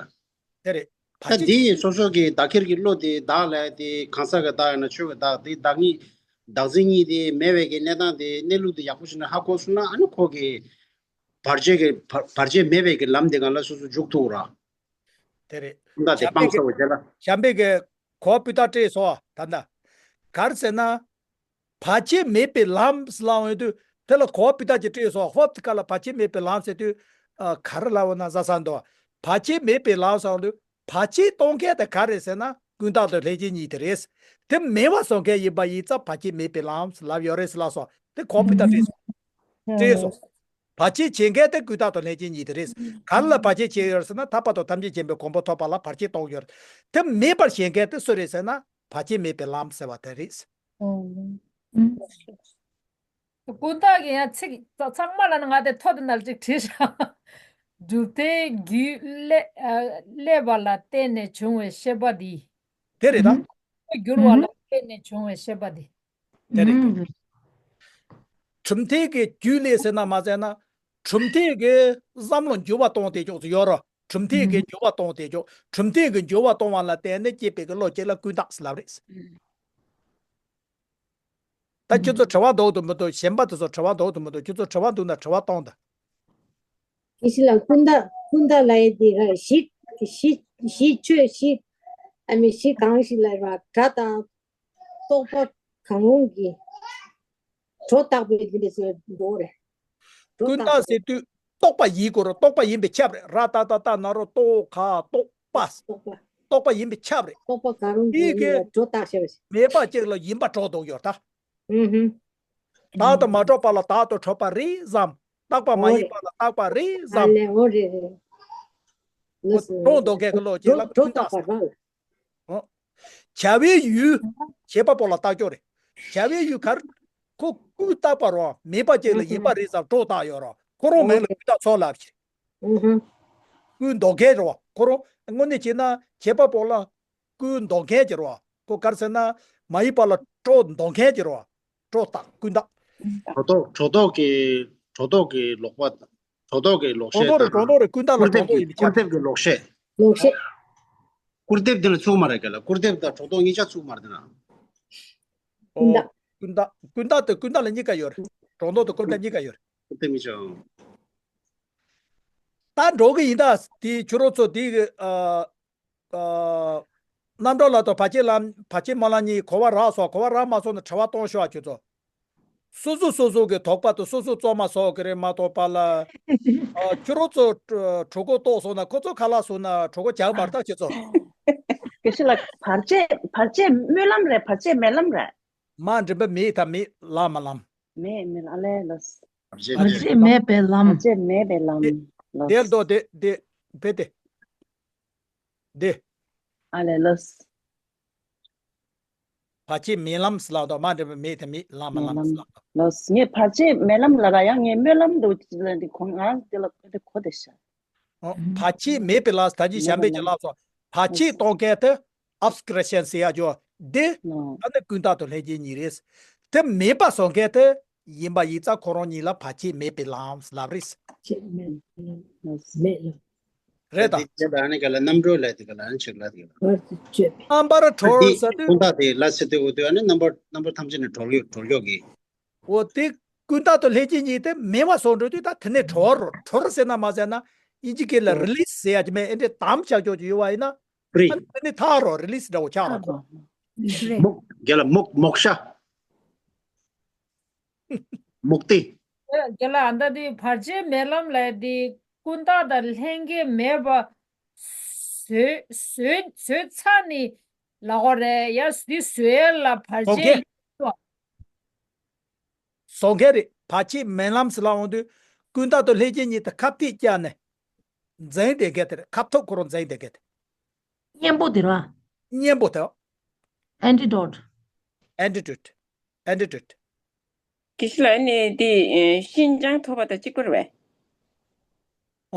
དེ་རེད། ད་བར་ཆད་དེ་ཡིན་སོ་སོ་གི་བདག་གིར་གི་བློ་དེ་བདག་ལ་དེ་གང་ཟག་གི་བདག་ཡིན་ན་ཆོས་ཀྱི་བདག་དེ་བདག་ཉིད་བདག་འཛིན་གཉིས་དེ་མེད་པའི་གི་གནས་སྟངས་དེ་གནས་ལུགས་དེ་ཡག་པོ་ཞིག་ནས་ཧ་གོ་སོང་ན་ཨ་ནི་ཁོ་གི་བར་ཆད་ཀྱི་བར་བར་ཆད་མེད་པའི་གི་ལམ་དེ་སྒང་ལ་སོ་སོ་འཇུག་ཐུབ་ར། དེ་རེད། ཀུན་བཏགས་དེ་སྤངས་ཚར་བ་རྗེས་ལ། གཞན་པའི་གི་གོ་བ་སྤུས་དག་སྤྲད་སོང་བ་ད་ལྟ། ག་རེ་ཟེར་ན། བར་ཆད་མེད་པའི་ལམ་ཟེར་ལབ་ཡོང་དུས་དེ་ལ་གོ་བ་སྤུས་དག་ཅིག་སྤྲད་སོང་། ཧོབ་དེ་ག་ལ་བར་ཆད་མེད་པའི་ལམ་ཟེར་དུས། ཨ་ག་རེ་ལབ་ན་བཟའ་ས་འདུག་བར་ཆད་མེད་པའི་ལམ་ཟེར་དུས་བར་ཆད་གཏོང་མཁན་དེ་ག་རེ་ཟེར་ན་ཀུན་བཏགས་དང་ལྷན་སྐྱེས་གཉིས་དེ་རེད། དེ་མེད་པ་བཟོ་མཁན་ཡིན་པ་ཡིན་ཙང་བར་ཆད་མེད་པའི་ལམ་ཟེར་ལབ་ཡོད་རེད་ཟེར་ལབ་སོང་། དེ་གོ་བ་སྤུས་དག་སྤྲད་སོང་། སྤྲད་སོང་། བར་ཆད་བྱེད་མཁན་དེ་ཀུན་བཏགས་དང་ལྷན་སྐྱེས་གཉིས་དེ་རེད། ག་རེ་ལ་བར་ཆད་བྱེད་ཡོད་ཟེར་ན་ཐར་པ་དང་ཐམས་ཅད་མཁྱེན་པའི་གོ་འཕང་ཐོབ་པ་ལ་བར་ཆད་གཏོང་ཡོད་རེད། དེ་མེད་པར་བྱེད་མཁན་དེ་སུ་རེད་ཟེར་ན་བར་ཆད་མེད་པའི་ལམ་ཟེར་བ་དེ་རེད། ཀུན་བཏགས་ཀྱི་ཡང་ཚིག་ཚ་ཚང་མ་ལ་ནི་ང་དེ་ཐོ་དེ་ནང་ལ་ཅིག་བྲིས་ཤག་གྲུབ་མཐའི་རྒྱུད་བསླད་ཨ་བསླད་པ་ལ་བརྟེན་ནས་བྱུང་བའི་ཤེས་པ་འདི། དེ་རེད་ད། འགྱུར་བ་ལ་བརྟེན་ནས་བྱུང་བའི་ཤེས་པ་འདི། དེ་རེད་དེ། གྲུབ་མཐའི་གི་རྒྱུད་བསླད་ཟེར་ན་མ་ཟེར་ན། གྲུབ་མཐའི་གི་བསམ་བློ་འགྱུར་བ་གཏོང་དེ་ཅོག་ཙེ་ཡོད་རོ། གྲུབ་མཐའི་གི་འགྱུར་བ་གཏོང་དེ་ཅོག་གྲུབ་མཐའི་གི་འགྱུར་བ་གཏོང་བ་ལ་བརྟེན་ནས་སྐྱེས་པའི་གི་བློ་སྐྱེ་ལ་ཀུན་བཏགས་ཟེར་ལབ་རེད། ད་ཁྱོད་ཚོ་དྲི་བ་འདོགས་ཐུབ་མི་འདུག་གཞན་པ་དེ་ཚོ་དྲི་བ་འདོགས་ཐུབ་མི་འདུག་ཁྱོད་ཚོ་དྲི་བ་འདུག་ན་དྲི་བ་གཏོང་དང་། དེ་ཕྱི་ལ་ཀུན་བཏགས་ཀུན་བཏགས་ལབ་ཡས་དེ་ཨ་གཞི་གཞི་གཞི་ཆོས་གཞི་ཨ་མི་གཞི་གང་ཞིག་ལ་ར་སྒྲ་དང་ རྟོག་པ་གང་རུང་གིས་སྒྲོ་བཏགས་པའི་ཡིན་པའི་ཟེར་འགྲོ་རེད། སྒྲོ་ཀུན་བཏགས་བཏགས་ཟེར་དུས་རྟོག་པ་ཡིན་དགོས་རེད། རྟོག་པ་ཡིན་པས་ཁྱབ་རེད། ར་ཏ་ཏ་ཏ་ན་རོ་རྟོག་ག་རྟོག་པ། རྟོག་པ། རྟོག་པ་ཡིན་པས་ཁྱབ་རེད། རྟོག་པ་གང་རུང་དེའི་གི་གི་སྒྲོ་བཏགས་ཤེས་པ་ཞིག་མེད་པ་ཅིག་ལ་ཡིན་པ་སྒྲོ་འདོགས་ཡོད་ད། ཨུ་ཧུ། བདག་ཏུ་མ་གྲུབ་པ་ལ་བདག་ཏུ་གྲུབ་པ་རེད་བསམ། རྟག་པ་མ་ཡིན་པ་ལ་རྟག་པ་རེད་བསམ། ཨ་ལས་འོ་རེད་རེད། ལོས། སྒྲོ་འདོགས་མཁན་གྱི་བློ་ཅིག་ལ་སྒྲོ་ཀུན་བཏགས་བཏགས་པ་རང་། ཨོ། བྱ་བའི་ཡུལ། བྱེད་པ་པོ་ལ་བཏགས་ཀྱོག་རེད། བྱ་བའི་ཡུལ་གར། ཁོ་ཀུན་བཏགས་པ་རོ། མེད་པ་ཅིག་ལ་ཡིན་པ་རེད་བསམ་སྒྲོ་བཏགས་ཡོད་རོ། ཁོ་རང་མིང་ལ་ཀུན་བཏགས་ཚོགས་ལབ་ཀྱི། ཨུ་ཧུ། ཀུན་འདོགས་མཁན་རེད་བ། ཁོ་རང་དངོས་གནས་བྱས་ན་བྱེད་པ་པོ་ལ་ཀུན་འདོགས་མཁན་གྱི་རེད་བ། ཁོ་ག་རེ་ཟེར་ན་མ་ཡིན་པ་ལ་སྒྲོ་འདོགས་མཁན་གྱི་རེད་བ། སྒྲོ་བཏགས་ཀུན་བཏགས། སྒྲོ་འདོགས། སྒྲོ་འདོགས་ཀྱི་སྒྲོ་འདོགས་ཀྱི་ལོག་པ། སྒྲོ་འདོགས་ཀྱི་ལོག་ཤེས་སྒྲོ་འདོགས་རེད། དང་། སྒྲོ་འདོགས་རེད། ཀུན་བཏགས་ལ་སྒྲོ་སྐུར་འདོགས་ཡིན་པའི་ཆ། སྐུར་འདེབས་ཀྱི་ལོག་ཤེས། ལོག་ཤེས། སྐུར་འདེབས་དེ་ལ་ཚུགས་མ་རེད་ག་ལ། སྐུར་འདེབས་དང་སྒྲོ་འདོགས་གཉིས་ཆ་ཚུགས་མ་རེད་དེ་ན། ཀུན་བཏགས། ཀུན་བཏགས། ཀུན་བཏགས་དང་ཀུན་བཏགས་ལ་གཉིས་ཀ་ཡོད་རེད། སྒྲོ་འདོགས་དང་ཀུན་བཏགས་གཉིས་ཀ་ཡོད་རེད། སྐུར་འདེབས་གཉིས་ཆ། ད་འགྲོ་གི་ཡིན་ད། དེ་ཁྱོད་རང་ཚོ་དེ་གི་ཨ། ཨ། རྣམ་གྲོལ་ལ་དང་བར་ཆད་ལམ། བར་ཆད་སྨོན་ལམ་གཉིས་གོ་བ་རག་སོང་། གོ་བ་རག་མ་སོང་ན་དྲི་བ་གཏོང་ཤོག་ཨ་ཁྱོད་ཚོ། སོ་སོ་སོ་སོ་གི་དོགས་པ་དང་སོ་སོ་རྩོད་མ་སོགས་ཀྱི་རེད་མ་གཏོགས་པ་ལ། ཨ། ཁྱོད་རང་ཚོ་གྲོད་ཁོག་ལྟོགས་སོང་ན་ཁོ་ཚོ་ཁ་ལག་བཟོས་ན་གྲོད་ཁོག་རྒྱག་མ་རེད་ད་ཁྱོད་ཚོ། དགེ་བཤེས་ལགས། བར་ཆད། བར་ཆད་སྨོན་ལམ་རེད། བར་ཆད་སྨོན་ལམ་རེད། མ་འགྲིམ་པ་མེད་ད་མེད་ལ་མ་ལམ། མེད་མེད་ཨ་ལས་ལོས། བར་ཆད་བར་མེད་ཆད་པའི་མེད་པའི་ལམ། བར་ཆད་མེད་པའི་ལམ། དེ། ལོས། དེར་དོ་དེ་དེ། བེ་དེ། དེ། ཨ་ལས་ལོས། བར་ཆད་མེད་ལམ་ཟེར་ལབ་དོ། མ་འགྲིམ་པ་མེད་དེ་མེད་ལ་མ་མེད་ལམ་ལམ། ཟེར་ལབ་དོ། ལོས། ངས་བར་ཆད་མེད་ལམ་ལ་ར་ཡང་ངས་སྨོན་ལམ་དུ་ལ་འདི་གོ་ང་དེ་ལ་དེ་གོ་དེ་ཤ། ཨོ། བར་ཆད་མེད་པའི་ལམ། ད་ཅི་གཞན་པས་ཀྱི་ལབ་སོང་། བར་ཆད་གཏོང་མཁན་དེ་ཨབ་སི་ཀྲི་ཤན་ཟེར་ཡ་ཅོ་འདི། ཨ་ནི་ཀུན་བཏགས་དང་ལྷན་སྐྱེས་གཉིས་རེད། དེ་མེད་པ་བཟོ་མཁན་དེ་ཡིན་པ་ཡིན་ཙང་ཁོ་རང་གཉིས་ལ་བར་ཆད་མེད་པའི་ལམ་ལབ་རེད། བར་ཆད་མེད་ལམ། མེད་ལམ། རེད་ད། དེ་ལ་ནི་ག་ལ་རྣམ་གྲོལ་ལ་དེ་ག་ལ་ནི་ཆིག་ལ་དེ་ག་ལ། བར་དུ་གཅོད་པའི། རྣམ་པར་གྲོལ་ཟེར་དུས། ཀུན་བཏགས་དེ་ལ་ཟེར་དུས་འོ་དུས་ཨ་ནི་རྣམ་པར་རྣམ་པར་ཐམས་ཅད་ནས་གྲོལ་ཡོད་གྲོལ་ཡོད་གི། འོ་དེ་ཀུན་བཏགས་དང་ལྷན་སྐྱེས་གཉིས་དེ་མེད་པ་སོང་འགྲོ་དུས་ད་དེ་ནས་གྲོལ་རོ། གྲོལ་ཟེར་ན་མ་ཟེར་ན་ཨིན་ཇི་སྐད་ལ་རི་ལིས་ཟེར་ཡ་ཅི་མེད། ཨེ་འདྲས་དམ་བཞག་ཆོག་ཅིག་ཡོད་པ་ཡིན་ན། ཕི་རི། ཨ་ནི་དེ་ནས་ཐར་རོ། རི་ལིས་འདྲ་བོ་ཆགས་རོ་ཁོ། རི། མུག་རྒན་ལགས་མུག་མོག་ཤ། མུག་སྟེ། རྒན་ལགས་ཨ་ད་དེ་བར་ཆད་མེད་ལམ་ལ་དེ་ཀུན་བཏགས་དང་ལྷན་སྐྱེས་མེད་པ་བཟོས་བཟོས་བཟོས་ཚར་ནི་ལ་གོ་རེད་ཡ། དེ་བཟོས་ལ་བར་ཆད་ཡོད། བཟོ་མཁན་རེད། བར་ཆད་མེད་ལམ་ཟེར་ལབ་འོང་དུས་ཀུན་བཏགས་དང་ལྷན་སྐྱེས་གཉིས་དེ་ཁ་གཏད་བཅག་ནས་འཛིང་བསྡད་མཁན་དེ་རེད། ཁ་ཐུག་ཁོ་རང་འཛིང་བསྡད་མཁན་དེ། གཉེན་པོ་དེ་ར། གཉེན་པོ་དེ། ཨན་ཊི་ཌོཊ། ཨན་ཊི་ཌོཊ། ཨན་ཊི་ཌོཊ། དེ་ཕྱི་ལ་ནི་དེ་ཤིན་སྦྱངས་ཐོབ་པ་དང་གཅིག་པ་རེད་པས།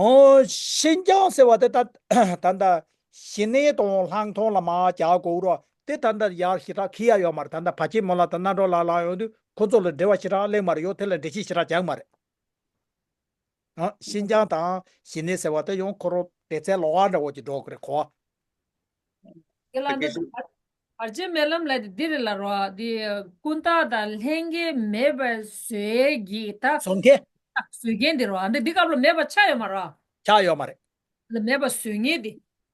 ཨོ། ཤིན་སྦྱངས་ཟེར་བ་དེ་ད་ད་ལྟ་ཞི་གནས་དང་ལྷག་མཐོང་ལ་མར་བྱ་དགོས་རོགས་དེ་ད་ལྟ་ཡར་ཞེ་དྲག་ཁེལ་ཡ་ཡོད་མ་རེད། ད་ལྟ་བར་ཆད་སྨོན་ལམ་དང་རྣམ་གྲོལ་ལ་ལ་ཡོང་དུས་ཁོ་ཚོ་ལ་འབྲེལ་བ་ཞེ་དྲག་སླེབས་མ་རེད། ཡོད་དེ་ལ་འགྲེལ་བཤད་ཞེ་དྲག་རྒྱག་མ་རེད། ཨ། ཤིན་སྦྱངས་དང་ཞི་གནས་ཟེར་བ་དེ་ཡང་ཁོ་རང་སྡེ་ཚན་ལོགས་ཀ་འདྲ་བོ་ཅིག་འགྲོ་གི་རེད་གོ། དེ་ལ་འདི་བར་ཆད་མེད་ལམ་ལབ་དེ་འདི་རེད་ལ་རོ། འདི་ཀུན་བཏགས་དང་ལྷན་སྐྱེས་མེད་པར་བཟོས་ཀྱི་ད་བཟོ་མཁན། བཟོ་མཁན་འདི་རོ། འདི་འདི་སྐབས་ལ་མེད་པ་ཆགས་ཡོད་མ་རོ། ཆགས་ཡོད་མ་རེད། ལ་མེད་པ་བཟོ་མཁན་དེ།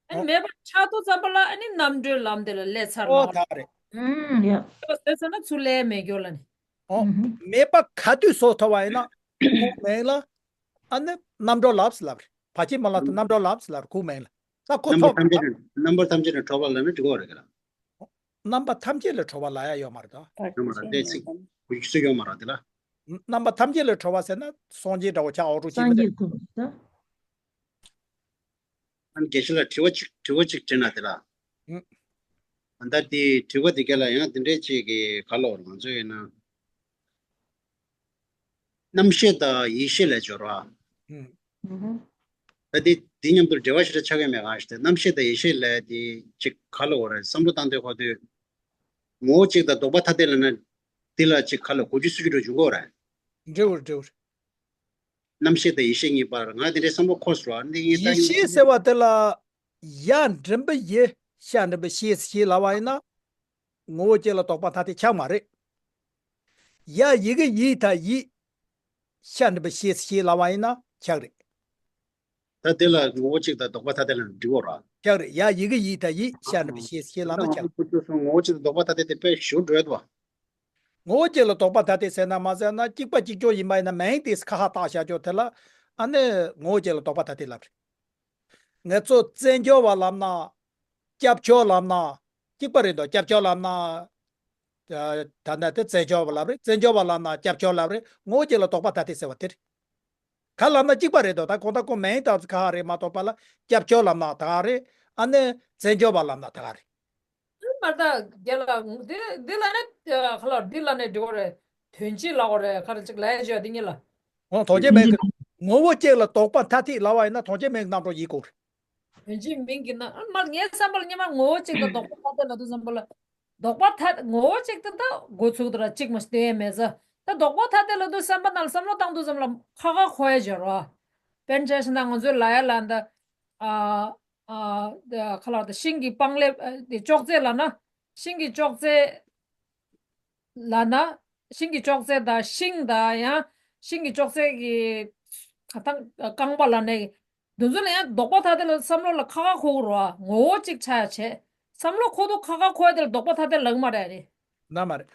ཨ་ནི་ཨོ། མེད་པ་ཆགས་ཐུབ་ཙམ་པ་ལ་ཨ་ནི་རྣམ་གྲོལ་ལམ་དེ་ལ་སླེབས་ཚར་ཨོ་ལ། ད་རེད། ཨུམ་ཡ། མེད་པ་བཟོས་ཚར་ན་ཚུར་སླེབས་མེད་སྐྱོ་ལ་ནི། ཨོ། ཨུམ། མེད་པ་ག་དུས་བཟོ་ཐུབ་པ་ཡིན་ན་ཁོང་མིང་ལ་ཨ་ནི་རྣམ་གྲོལ་ལབ་ཟེར་ལབ་རེད། བར་ཆད་སྨོན་ལམ་དུ་རྣམ་གྲོལ་ལབ་ཟེར་ལབ་རེད་ཁོང་མིང་ལ། ད་ཁོ་རྣམ་པ་ཐོབ་ཐམས་ཅད་ལ་རྣམ་པ་ཐམས་ཅད་ལ་གྲོལ་བ་ལབ་ན་འགྲིག་གི་རེད་ག་ལ། རྣམ་པ་ཐམས་ཅད་ལ་གྲོལ་བ་ལབ་ཡ་ཡོད་མ་རེད་ད། ཡོད་མ་རེད་དེ་ཚིག་ཚིག་ཡོད་མ་རེད་དེ་ལ། རྣམ་པ་ཐམས་ཅད་ལ་གྲོལ་བ་ཟེར་ན་སངས་རྒྱས་འདྲ་བོ་ཆགས་འོག་འགྲོ་ཤེས་མི་སངས་རྒྱས་ཐུབ་ད། ཨ་ནི་དགེ་བཤེས་ལ་དྲི་བ་གཅིག་དྲི་བ་གཅིག་དྲིས་ན་དེ་ལ། ཨང་། ཨ་ད་དེ་དྲི་བ་དེ་ག་ལ་ཡང་དེ་འདྲའི་གཅིག་གི་ག་ལ་བར་ང་ཚོ་ཡིན་ན། རྣམ་ཤེས་དང་ཡེ་ཤེས་ལ་སྦྱོར་བ། ཨང་། ད་དེ་དེ་མཉམ་དུ་འབྲེལ་བ་ཞེ་དྲག་ཆགས་ཀྱི་མེད་གང་ཞིག་དེ་རྣམ་ཤེས་དང་ཡེ་ཤེས་ལ་དེ་གཅིག་ག་ལ་བར་བསམ་བློ་བཏང་དུས་ཁོ་དུས། ངོ་བོ་གཅིག་དང་ལྡོག་པ་ཐ་དད་ལ་ན། དེ་ལ་གཅིག་ག་ལ་གོ་རྒྱུ་སུ་གི་འགྲོ་འཇུག་གོ་ར། འབྲེལ་བར་འབྲེལ་བར། རྣམ་ཤེས་དང་ཡེ་ཤེས་གཉིས་བར་ང་དེ་འདྲའི་བསམ་བློ་འཁོར་སོང་། འདི་ངས་ད་ཡེ་ཤེས་ཟེར་བ་དེ་ལ་ཡ་འགྲེང་བུ་ཡེ་ཤ་འགྲེང་བུ་ཤེས་ཞེས་ལབ་པ་ཡིན་ན། ངོ་བོ་སྐྱེ་ལ་དོགས་པ་ཐ་དད་ཆགས་མ་རེད། ཡ་ཡི་གེ་ཡི་ད་ཡི། ཤ་འགྲེང་བུ་ཤེས་ཞེས་ལབ་པ་ཡིན་ན་ཆགས་རེད། ད་དེ་ལ་ངོ་བོ་གཅིག་དང་ལྡོག་པ་ཐ་དད་ལ་འགྲིག་གོ་ར། ཁྱག་རེད་ཡ། ཡི་གེ་ཡིག་དང་ཡིད་ཤ་ནི་པའི་ཤེས་ཤེས་ལ་ན་ཁྱག་རེད། ངོ་བོ་གཅིག་དང་ལྡོག་པ་ཐ་དད་དེ་དཔེ་ཞུ་འགྲོ་ཡོད་པ། ངོ་བོ་གཅིག་ལ་ལྡོག་པ་ཐ་དད་ཟེར་ན་མ་ཟེར་ན་གཅིག་པ་གཅིག་ཀྱང་ཡིན་པ་ཡིན་ན་མིང་དེ་ཁ་ཁ་བཏགས་བཞག་ཀྱང་དེ་ལ་ཨ་ནི་ངོ་བོ་གཅིག་ལ་ལྡོག་པ་ཐ་དད་ལབ་རེད། ངེད་ཚོ་བཙན་བྱོལ་བ་ལབ་ན། སྐྱབས་བཅོལ་ལབ་ན། གཅིག་པ་རེད་དོ། སྐྱབས་བཅོལ་ལབ་ན། ད་ལྟ་དེ་བཙན་བྱོལ་བ་ལབ་རེད། བཙན་བྱོལ་བ་ལབ་ན་སྐྱབས་བཅོལ་ལབ་རེད། ངོ་བོ་གཅིག་ལ་ལྡོག་པ་ཐ་དད་ཟེར་བ་དེ་རེད། ག་ལབ་ན་གཅིག་པ་རེད་དོ། ད་གང་ལྟར་ཁོ་མིང་དང་ག་རེད་མ་གཏོགས་པ་ལ་སྐྱབས་བཅོལ་ལབ་ན་ད་ག་རེད། ཨ་ནི་བཙན་བྱོལ་བ་ལབ་ན་ད་ག་རེད། མར་ད་རྒྱལ་ལ་འདི་འདི་ལ་ནི་ཁ་ལ་འདི་ལ་ནི་འགྲིག་གོ་རེད། དོན་སྤྱི་ལ་གོ་རེད། ཁ་ལ་ཅིག་ལས་བྱོས་འདི་གཉིས་ལ། འོ་དོན་གཅིག་མིང་གི་ངོ་བོ་གཅིག་ལ་ལྡོག་པ་ཐ་དད་ལབ་པ་ཡིན་ན་དོན་གཅིག་མིང་གི་རྣམ་གྲངས་ཡིན་དགོས་རེད། དོན་གཅིག་མིང་གི་ན་མར་ངའི་བསམ་པ་ལ་སྙན་མ་ངོ་བོ་གཅིག་དང་ལྡོག་པ་ཐ་དད་ལ་དུ་བསམ་པ་ལ། ལྡོག་པ་ཐ་ངོ་བོ་གཅིག་དེ་ད་འགོ་ཚུགས་དུ་ར་གཅིག་མ་ཞིག་དེ་མེད་ཟ། ད་ལྡོག་པ་ཐ་དད་ལ་དུ་བསམ་པ་ན་བསམ་བློ་བཏང་དུ་བསམ་ལ་ཁ་ཁ་ཁོ་ཡ་བྱོས་རོ། དཔེར་ན་ཆ་བཞག་ན་ང་ཚོའི་ལ་ཡ་ལ་འདི། ཨ། ཨ། ཁ་ལ་ད་ཤིང་གི་སྤང་ལེབ་དེ་ཅོག་ཙེ་ལ་ན། ཤིང་གི་ཅོག་ཙེ་ལ་ན། ཤིང་གི་ཅོག་ཙེ་དང་ཤིང་དང་ཡང་། ཤིང་གི་ཅོག་ཙེ་གི་ཁ་ཐང་རྐང་པ་ལ་ནས། འདི་ཚོ་ལ་ཡང་ལྡོག་པ་ཐ་དད་ལ་བསམ་བློ་ལ་ཁ་ཁ་ཁོ་གི་རོ། ངོ་བོ་གཅིག་ཆགས་ཡ་བྱས། བསམ་བློ་ཁོ་དུ་ཁ་ཁ་ཁོ་ཡ་དེ་ལ་ལྡོག་པ་ཐ་དད་ལབ་མ་རེད་རེད། ན་མ་རེད།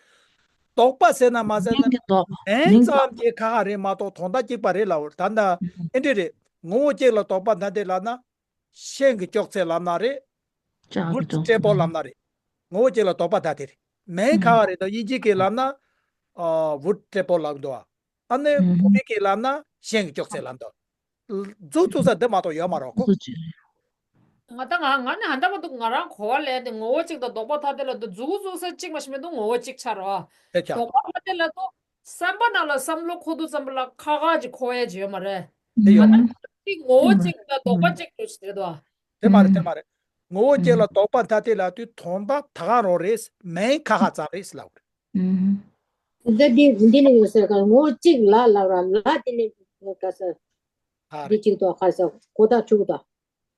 ལྡོག་པ་ཟེར་ན་མ་ཟེར་ན་མིང་གི་ལྡོག་མིང་མིང་ཙམ་ལྡོག་གྱི་ཁ་ཁ་རེད་མ་གཏོགས་དོན་དག་གཅིག་པ་རེད་ལབ། ད་ལྟ་ཨེ་འདྲ་རེད། ངོ་བོ་གཅིག་ལ་ལྡོག་པ་ཐ་དད་ལབ་ན། ཤིང་གི་ཅོག་ཙེ་ལབ་ན་རེད། ལྕགས་ཀྱི་བུ་ཏྲེ་པོ་ལབ་ན་རེད། ངོ་བོ་གཅིག་ལ་ལྡོག་པ་ཐ་དད་རེད། མིང་ཁ་ཁ་རེད་དོ། དབྱིན་ཇི་གི་ལབ་ན། ཨ། བུ་ཏྲེ་པོ་ལབ་འདུག་ཨ་ནི་བོད་པའི་གི་ལབ་ན་ཤིང་གི་ཅོག་ཙེ་ལབ་འདུག་མཛུབ་བཙུགས་ས་འདི་མ་གཏོགས་ཡོད་མ་རེད་ཁོ། ང་ད་ང་ང་ནི་ཧ་འདྲ་མ་འདུག་ང་རང་གོ་བ་ལེན་ཏེ་ངོ་བོ་གཅིག་དང་ལྡོག་པ་ཐ་དད་ལ་དུ་མཛུབ་བཙུགས་ས་གཅིག་མ་ཞིག་མི་འདུག་ངོ་བོ་གཅིག་ཆགས་རེད་བ། དེ་ཆགས། ལྡོག་པ་ཐ་དད་ལ་དུ་བསམ་པ་ནང་ལ་བསམ་བློ་ཁོ་དུ་བསམ་པ་ལ་ཁ་ཁ་ཅིག་ཁོ་ཡ་ཅིག་ཡོད་མ་རེད། དེ་ཡོད་མ་རེད། གཅིག་ངོ་བོ་གཅིག་དང་ལྡོག་པ་གཅིག་ཏུ་ཟེར་དོ། དེ་མ་རེད། དེ་མ་རེད། ངོ་བོ་གཅིག་ལ་ལྡོག་པ་ཐ་དད་ལབ་དུས་དོན་དག་ད་ག་རང་རེད། མིང་ཁ་ཁ་ཙམ་རེད་ལབ་རེད། ད་འདི་འདི་ནི་ཡོད་ཟེར་ག་ངོ་བོ་གཅིག་ལ་ལབ་ར་ལ་དེ་ནི་ག་ས། ཨ་འདི་རེད། གཅིག་ཏོ་ཁ་ས་གོ་ད་ཆུག་ད།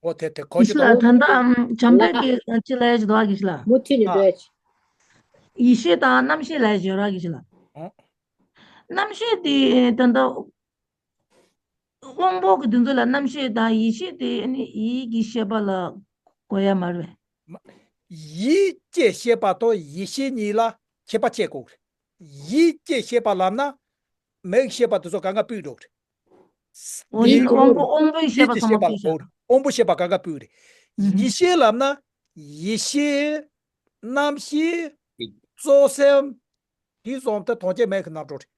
འོ་དེ་དེ་གོ་གི་ཤི་ལ་འདུག་ད་ལྟ་ཨམ་བྱམས་པའི་གི་ཅི་ལ་ཡ་ཅི་འདུག་གི་ཤི་ལ། མུ་མཐུད་ནས་ཨ། འགྲོ་ཡ་ཅི། ཡིད་ཤེས་དང་རྣམ་ཤེས་ལ་ཡ་ཅི་ཡོད་ར་གི་ཤི་ལ། ཨོ། རྣམ་ཤེས་དེ་ད་ལྟ་དབང་པོ་གི་དེ་ཚོ་ལ་རྣམ་ཤེས་དང་ཡིད་ཤེས་དེ་ནི་ཡིད་ཀྱི་ཤེས་པ་ལ་གོ་ཡ་མ་རེད། མ། ཡིད་ཀྱི་ཤེས་པ་དང་ཡིད་ཤེས་གཉིས་ལ་ཁྱད་པར་ཕྱེ་དགོས། ཡིད་ཀྱི་ཤེས་པ་ལབ་ན་མིག་ཤེས་པ་དེ་ཚོ་གང་ག་སྤུད་འགྲོ་གི་རེད། འོ་ཡིད་ཡིད་ཀྱི་དབང་པོ་དབང་པོའི་ཤེས་པ་ཡིད་ཀྱི་ཚང་མ་ཤེས་པ་ལ་སྤུད་ཤག་གོ་རེད། དབང་པོ་ཤེས་པ་གང་ག་སྤུད་རེད། ཨུ་ཧུམ། ཡིད་ཤེས་ལབ་ན་ཡིད་ཤེས། རྣམ་ཤེས། གཙོ་སེམས། དེ་ཚོ་ད་དོན་གཅིག་མིག་གི་རྣམ་གྲངས་རེད།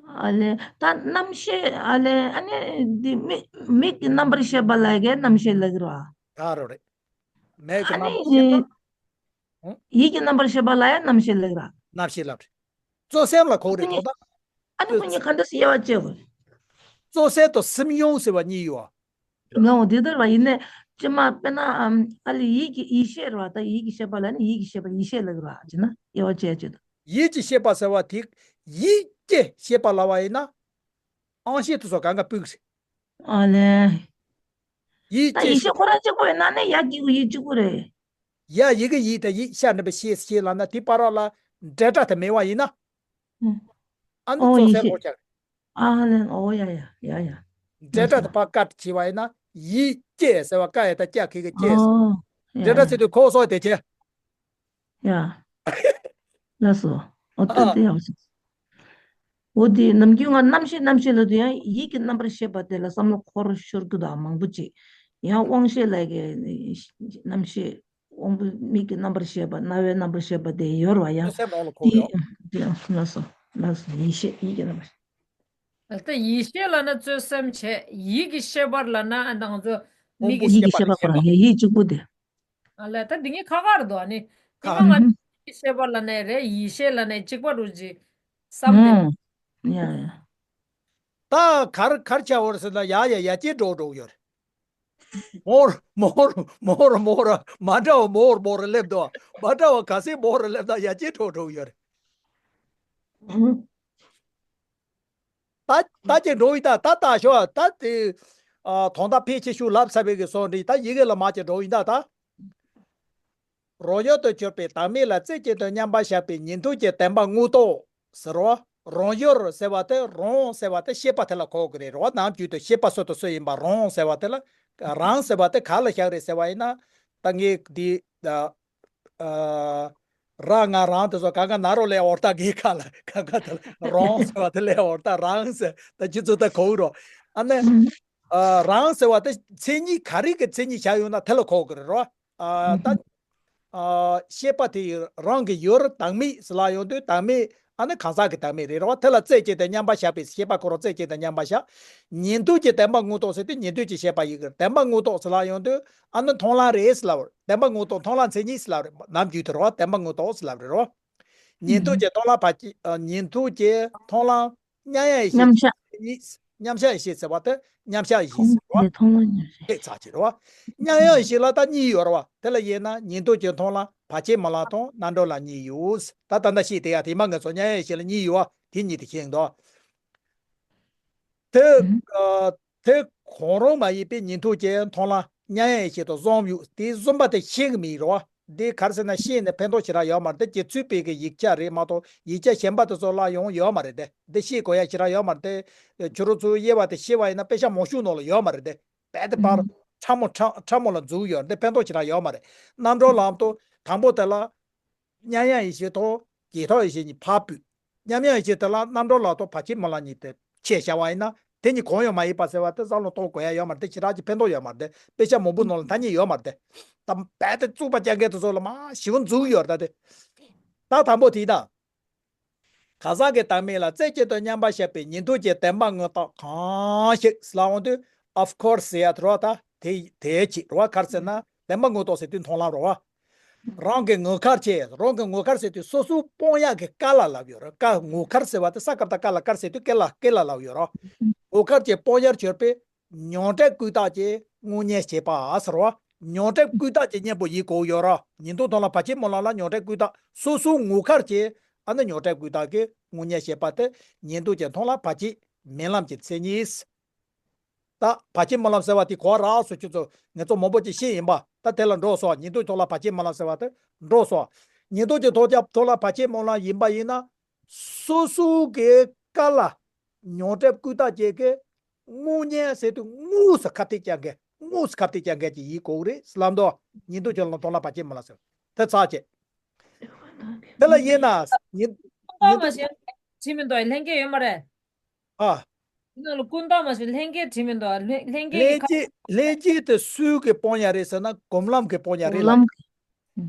ཨ་ལེ། ད་རྣམ་ཤེས་ཨ་ལེ་ཨ་ནི་འདི་མིག་མིག་གི་རྣམ་པར་ཤེས་པ་ལ་གའི་རྣམ་ཤེས་ལབ་ཀྱི་རེད་བ། ད་རོ་རེད། མིག་གི་ཨ་རྣམ་ནི་པར་ཤེས་པ། ཡིད་ཀྱི་རྣམ་པར་ཤེས་པ་ལ་ཡང་རྣམ་ཤེས་ལབ་ཀྱི་རེད། རྣམ་ཤེས་ལབ་རེད། གཙོ་སེམས་ལ་གོ་རེད་དོ་ད། ཨ་ནི་ཁོ་གཉིས་ག་འདྲ་སེ་དབྱེ་བ་ཕྱེ་དགོས། གཙོ་སེམས་དང་སེམས་བྱུང་ཟེར་བ་གཉིས་ཡོད། ང་འོ་དེ་ལྟར་བ་ཡིན་ནས་ཅི་མ་དཔེར་ན་ཨ་ལེ་ཡིད་ཀྱི་ཡིད་ཤེས་རེད་བ། ད་ཡིད་ཀྱི་ཤེས་པ་ལ་ནི་ཡིད་ཀྱི་ཤེས་པ་ཡིད་ཤེས་ལབ་ཀྱི་རེད་བ། ཅི་ན་དབྱེ་བ་ཕྱེ་ཕྱེ་དང་། ཡིད་ཀྱི་ཤེས་པ་ཟེར་བ་དེ་ཡིད་ཀྱི་ཤེས་པ་ལབ་པ་ཡིན་ན། དབང་ཤེས་དེ་ཚོ་གང་ག་སྤུད་ཀྱི་རེད། ཨ་ལེ། ཡིད་ད་ཀྱི་ཡིད་ཤེས་ཤེས་ཁོ་རང་གཅིག་པོ་ཡིན་ན་ནི་ཡ་གི་གུ་ཡིད་གཅིག་པོ་རེད། ཡ་ཡི་གེ་ཡིད་དང་ཡིད་ཤ་འདྲ་བའི་ཤེས་ཤེས་ལབ་ན་དེ་བར་ལ་འབྲེལ་སྒྲ་དེ་མེད་པ་ཡིན་ན། ཨ་ནི་ཨོ་གཙོ་ཡིད་སེམས་ཤེས། འོ་ཀྱང་། ཨ་ལེ་ཨོ་ཡ་ཡ་ཡ་ཡ། འབྲེལ་སྒྲ་དེ་ཕར་ཀ་བྱས་པ་ཡིན་ན་ཡིད་ཀྱི་ཟེར་བ་ཀ་ཡ་ད་ཀྱ་གི་གི་ཀྱི། ཨོ་ཡ་འབྲེལ་སྒྲ་ཡ། ཟེར་དུས་ཁོ་སོགས་དེ་བྱས། ཡ། ལགས་སོ། འོ་ད་ཨ། དེ་ཡག་སོ། འོ་དེ་ནམ་རྒྱུན་ང་རྣམ་ཤེས་རྣམ་ཤེས་ལབ་དུས་ཡང་ཡིད་ཀྱི་རྣམ་པར་ཤེས་པ་དེ་ལ་བསམ་བློ་འཁོར་ཤོར་གི་འདུག་མང་པོ་ཅིག་ཡང་དབང་ཤེས་ལ་གའི་རྣམ་ཤེས་དབང་པོ་མིག་གི་རྣམ་པར་ཤེས་པ་རྣ་བའི་རྣམ་པར་ཤེས་པ་དེ་ཡོད་རེད་བ་ཡང་། སེམས་ནང་ལ་འཁོར་དེ་ཡོད། དེ་ལགས་སོ་ལགས་སོ་ཡིད་ཤེས་ཡིད་ཀྱི་རྣམ་པར་ཤེས། ད་ཡིད་ཤེས་ལབ་ན་གཙོ་སེམས་བྱས། ཡིད་ཀྱི་ཤེས་པ་ལབ་ན་ཨ་ནི་ང་ཚོ་མིག་གི་ཡིད་ཀྱི་ཤེས་པ་ལ་ཤེས་པ་ཁོ་རང་ཡིད་གཅིག་པུ་དེ། ཨ་ལས་ད་འདི་གཉིས་ཁ་ཁ་རེད་དོ། ཨ་ནི་ཁ་ཁ། ང་ཤེས་པ་ལབ་ནའི་རེད། ཡིད་ཤེས་ལབ་ནའི་གཅིག་པ་རུ་ཅིག་བསམ་ནས། ཨོ། ཡ་ཡ། ད་གར་གར་ཆ་བོར་ཟེར་ན་ཡ་ཡ་ཡ་ཅེ་འགྲོ་འགྲོ་ཡོད་རེད། མོར་མོར་མོར་མོར་མ་འདྲ་བ་མོར་མོར་སླེབས་དོ། མ་འདྲ་བ་ག་སེ་མོར་སླེབས་ད་ཡ་ཅེ་འགྲོ་འགྲོ་ཡོད་རེད། ད་ད་ཅིག་འགྲོ་ཡིན་ད་ད་ད་ཤོག་ད་དེ། ཨ་དོན་དག་ཕལ་ཆེ་ཤོས་ལབ་ཚར་བའི་གི་སོང་འདི་ད་ཡི་གེ་ལ་མ་ཅིག་འགྲོ་ཡིན་ད་ད། རོ་ཡོད་དུ་གྱུར་པའི་བདག་མེད་ལ་རྩེ་གཅིག་ཏུ་མཉམ་པར་བཞག་པའི་ཉན་ཐོས་ཀྱི་བདེན་པ་དངོས་རྟོགས་ཟེར་རོ། རང་ཡུལ་ཟེར་བ་དེ་རང་ཟེར་བ་དེ་ཤེས་པ་དེ་ལ་གོ་གི་རེད་རོ། ནམ་རྒྱུན་དུ་ཤེས་པ་སུ་དང་སུ་ཡིན་པ་རང་ཟེར་བ་དེ་ལ། རང་ཟེར་བ་དེ་ག་ལ་བཞག་རེད་ཟེར་བ་ཡིན་ན། ད་ངས་འདི། ཨ། ར་ང་རང་དེ་ཚོ་ག་ག་ན་རོ་ལས་འོར་ད་གི་ཁ་ལ་ག་ག་དེ་ལ་རང་ཟེར་བ་དེ་ལས་འོར་ད་རང་ཟེར་ད་ཅི་ཚོ་ད་གོ་རོ། ཨ་ནི། ཨ། རང་ཟེར་བ་དེ་མཚན་ཉིད་ག་རེ་གི་མཚན་ཉིད་བཞག་ཡོད་ན་དེ་ལ་གོ་གི་རེད་རོ། ཨ། ད། ཨ། ཤེས་པ་དེ་ཡི་རང་གི་ཡུལ་བདག་མེད་ཟེར་ལ་ཡོང་དུས་བདག་མེད་ཨ་ནི་གང་ཟག་གི་བདག་མེད་རེད་རོ། དེ་ལ་རྩད་གཅིག་ཏུ་མཉམ་པར་བཞག་པའི་ཤེས་པ་ཁོ་རང་རྩད་གཅིག་ཏུ་མཉམ་པར་བཞག་ཉན་ཐོས་ཀྱི་བདེན་པ་དངོས་རྟོགས་ཟེར་དུས་ཉན་ཐོས་ཀྱི་ཤེས་པ་ཡི་གི་བདེན་པ་དངོས་རྟོགས་ཟེར་ལ་ཡོང་དུས་ཨ་ནི་མཐོང་ལམ་རེད་ཟེར་ལ་བར་བདེན་པ་དངོས་རྟོགས་མཐོང་ལམ་མཚན་ཉིད་ཟེར་ལ་བར་ནམ་རྒྱུན་དུ་རོ་བདེན་པ་དངོས་རྟོགས་ཟེར་ལ་བར་རོ། ཉན་ཐོས་ཀྱི་མཐོང་ལམ་བར་ཆད། ཨ། ཉན་ཐོས་ཀྱི་མཐོང་ལམ་མཉམ་ཡང་ཡེ་ཤེས་མཉམ་བཞག་མཉམ་བཞག་ཡེ་ཤེས་ཟེར་བ་དེ་མཉམ་བཞག་ཡེ་ཤེས་ཟེར་བ། ཁོང་གི་མཐོང་ལམ་མཉམ་བཞག་ཐེག་ཚར་གྱི་རེད་བ། མཉམ་ཡང་ཡེ་ཤེས་ལ་ད་གཉིས་ཡོད་རེད་བ། དེ་ལ་དབྱེ་ན་ཉན་ཐོས་ཀྱི་མཐོང་ལམ་བར་ཆད་སྨོན་ལམ་དང་རྣམ་གྲོལ་ལམ་གཉིས་ཡོད། ད་ད་ལྟ་ཤེས་དེ་ཡ་དེ་མ་ངས་ཚོ་མཉམ་ཡང་ཡེ་ཤེས་ལ་གཉིས་ཡོད་བ་དེ་གཉིས་དེ་ཤེས་འདུག་དེ། ཨ། དེ་གང་རུང་མ་ཡིན་པའི་ཉན་ཐོས་ཀྱི་མཐོང་ལམ་མཉམ་ཡང་ཡེ་ཤེས་དང་གསུམ་ཡོད། དེ་གསུམ་པ་དེ་ཤེས་གི་མི་རོ། འདི་ག་རེ་ཟེར་ན་ཤེས་ནས་ཕན་ཐོགས་ཞེ་དྲག་ཡོད་མ་རེད་དེ། རྗེ་བཙུན་པའི་གི་ཡིག་ཆ་རེད་མ་གཏོགས་ཡིག་ཆ་གཞན་པ་དེ་ཚོ་ལ་ཡང་ཡོད་མ་རེད་དེ། འདི་ཤེས་དགོས་ཡ་ཞེ་དྲག་ཡོད་མ་རེད་དེ། ཁྱོད་རང་ཚོའི་དབྱེ་བ་དེ་ཤེས་པ་ཡིན་ན་དཔེ་ཆ་མང་ཤོས་ནང་ལ་ཡོད་མ་རེད་དེ། རྦད་དེ་པར་ཕྲ་མོ་ཕྲ་ཕྲ་མོ་ལ་འཛུལ་ཡོད་རེད་དེ། ཕན་ཐོགས་ཞེ་དྲག་ཡོད་མ་རེད། རྣམ་གྲོལ་ལམ་དུ་དང་པོ་དེ་ལ། མཉམ་ཡང་ཡེ་ཤེས་དང་རྗེས་ཐོབ་ཡེ་ཤེས་གཉིས་ཕར་ཕུད། མཉམ་ཡང་ཡེ་ཤེས་དེ་ལ་རྣམ་གྲོལ་ལམ་དང་བར་ཆད་སྨོན་ལམ་གཉིས་དེ་ཕྱེ་བཞག་པ་ཡིན་ན་དེ་གཉིས་གང་ཡང་མ་ཡིན་པ་ཟེར་བ་དེ་བསམ་བློ་གཏོང་དགོས་ཡ་ཡོད་མ་རེད་དེ། ཞེ་དྲག་གི་ཕན་ཐོགས་ཡོད་མ་རེད་དེ། དཔེ་ཆ་མང་པོ་ནང་ལ་ཐ་སྙད་ཡོད་མ་རེད་དེ། ད་རྦད་དེ་རྩུབ་པ་རྐྱང་གི་དེ་ཚོ་ལ་མ་ཞིབ་འཛུགས་ཡོད་རེད་ད་དེ། ད་དང་པོ་དེ་ཡིན་ད། གང་ཟག་གི་བདག་མེད་ལ་རྩད་གཅིག་ཏུ་མཉམ་པར་བཞག་པའི་ཉན་ཐོས་ཀྱི་བདེན་པ་དངོས་རྟོགས་གང་ཞིག་ལ་འོང་དུས། of course ཟེར་ཡ་དེ་རོ། ད་དེ་དེའི་ཆེད་རོ། ག་རེ་ཟེར་ན་བདེན་པ་དངོས་རྟོགས་ཟེར་དུས་མཐོང་ལམ་རོ། རང་གི་དངོས་ཁར་བྱས། རང་གི་དངོས་ཁར་ཟེར་དུས་སོ་སོ་སྤོང་ཡག་གི་སྐལ་ལ་ལབ་ཡོད་རེད། སྐལ་དངོས་ཁར་ཟེར་བ་དེ་ས་ཀ་བཏགས་སྐལ་ལ་སྐལ་ཟེར་དུས་སྐལ་ལ་སྐལ་ལ་ལབ་ཡོད་རོ། དངོས་ཁར་བྱས་སྤོང་ཡར་གྱུར་པའི། མྱང་འདས་ཀུན་བཏགས་ཀྱི་དངོས་གཉེན་བྱེད་པ་ཟེར་བ། མྱང་འདས་ཀུན་བཏགས་ཀྱི་གཉེན་པོ་ཡིན་དགོས་ཡོད་ར། ཉན་ཐོས་མཐོང་ལམ་བར་ཆད་སྨོན་ལམ་ལ་མྱང་འདས་ཀུན་བཏགས་སོ་སོའི་དངོས་ཁར་གྱི་ཨ་ནི་མྱང་འདས་ཀུན་བཏགས་ཀྱི་དངོས་གཉེན་བྱེད་པ་དེ་ཉན་ཐོས་ཀྱི་མཐོང་ལམ་བར་ཆད་མེད་ལམ་གྱི་མཚན་ཉིད། ད་བར་ཆད་སྨོན་ལམ་ཟེར་བ་དེ་གོ་རག་སོ། ཁྱོད་ཚོ་ངེད་ཚོ་མང་པོ་ཅིག་ཤེས་ཡིན་པ། ད་དེ་ལ་འགྲོ་སོང་། ཉན་ཐོས་མཐོང་ལམ་བར་ཆད་སྨོན་ལམ་ཟེར་བ་དེ་འགྲོ་སོང་། ཉན་ཐོས་ཀྱི་མཐོང་ལམ་བར་ཆད་སྨོན་ལམ་ཡིན་པ་ཡིན་ན། སོ་སོའི་གི་སྐལ་ལ་མྱང་འདས་ཀུན་བཏགས་ཀྱི་གི་དངོས་གཉེན་ཟེར་དུས་དངོས་སུ་ཁ་གཏད་བཅག་མཁན། དངོས་སུ་ཁ་གཏད་བཅག་མཁན་གྱི་ཡིན་དགོས་རེད་ལབ་འདུག་ཉན་ཐོས་ཀྱི་མཐོང་ལམ་བར་ཆད་སྨོན་ལམ་ཟེར་དེ་ཚར་བྱས། དེ་ལ་དབྱེ་ན་ཉན་ཉན་ཐོས། བྲིས་མི་འདུག་ལྷན་སྐྱེས་ཡོད་མ་རེད། ཨ། ནང་ལ་ཀུན་བཏགས་མ་ཟེར་ལྷན་སྐྱེས་བྲིས་མི་འདུག་ལྷན་ལྷན་སྐྱེས་ཀྱི་ལྷན་སྐྱེས་ལྷན་སྐྱེས་དེ་སུའི་གི་སྤོང་ཡ་རེད་ཟེར་ན་སྒོམ་ལམ་གི་སྤོང་ཡ་རེད་ལ། སྒོམ་ལམ་གི།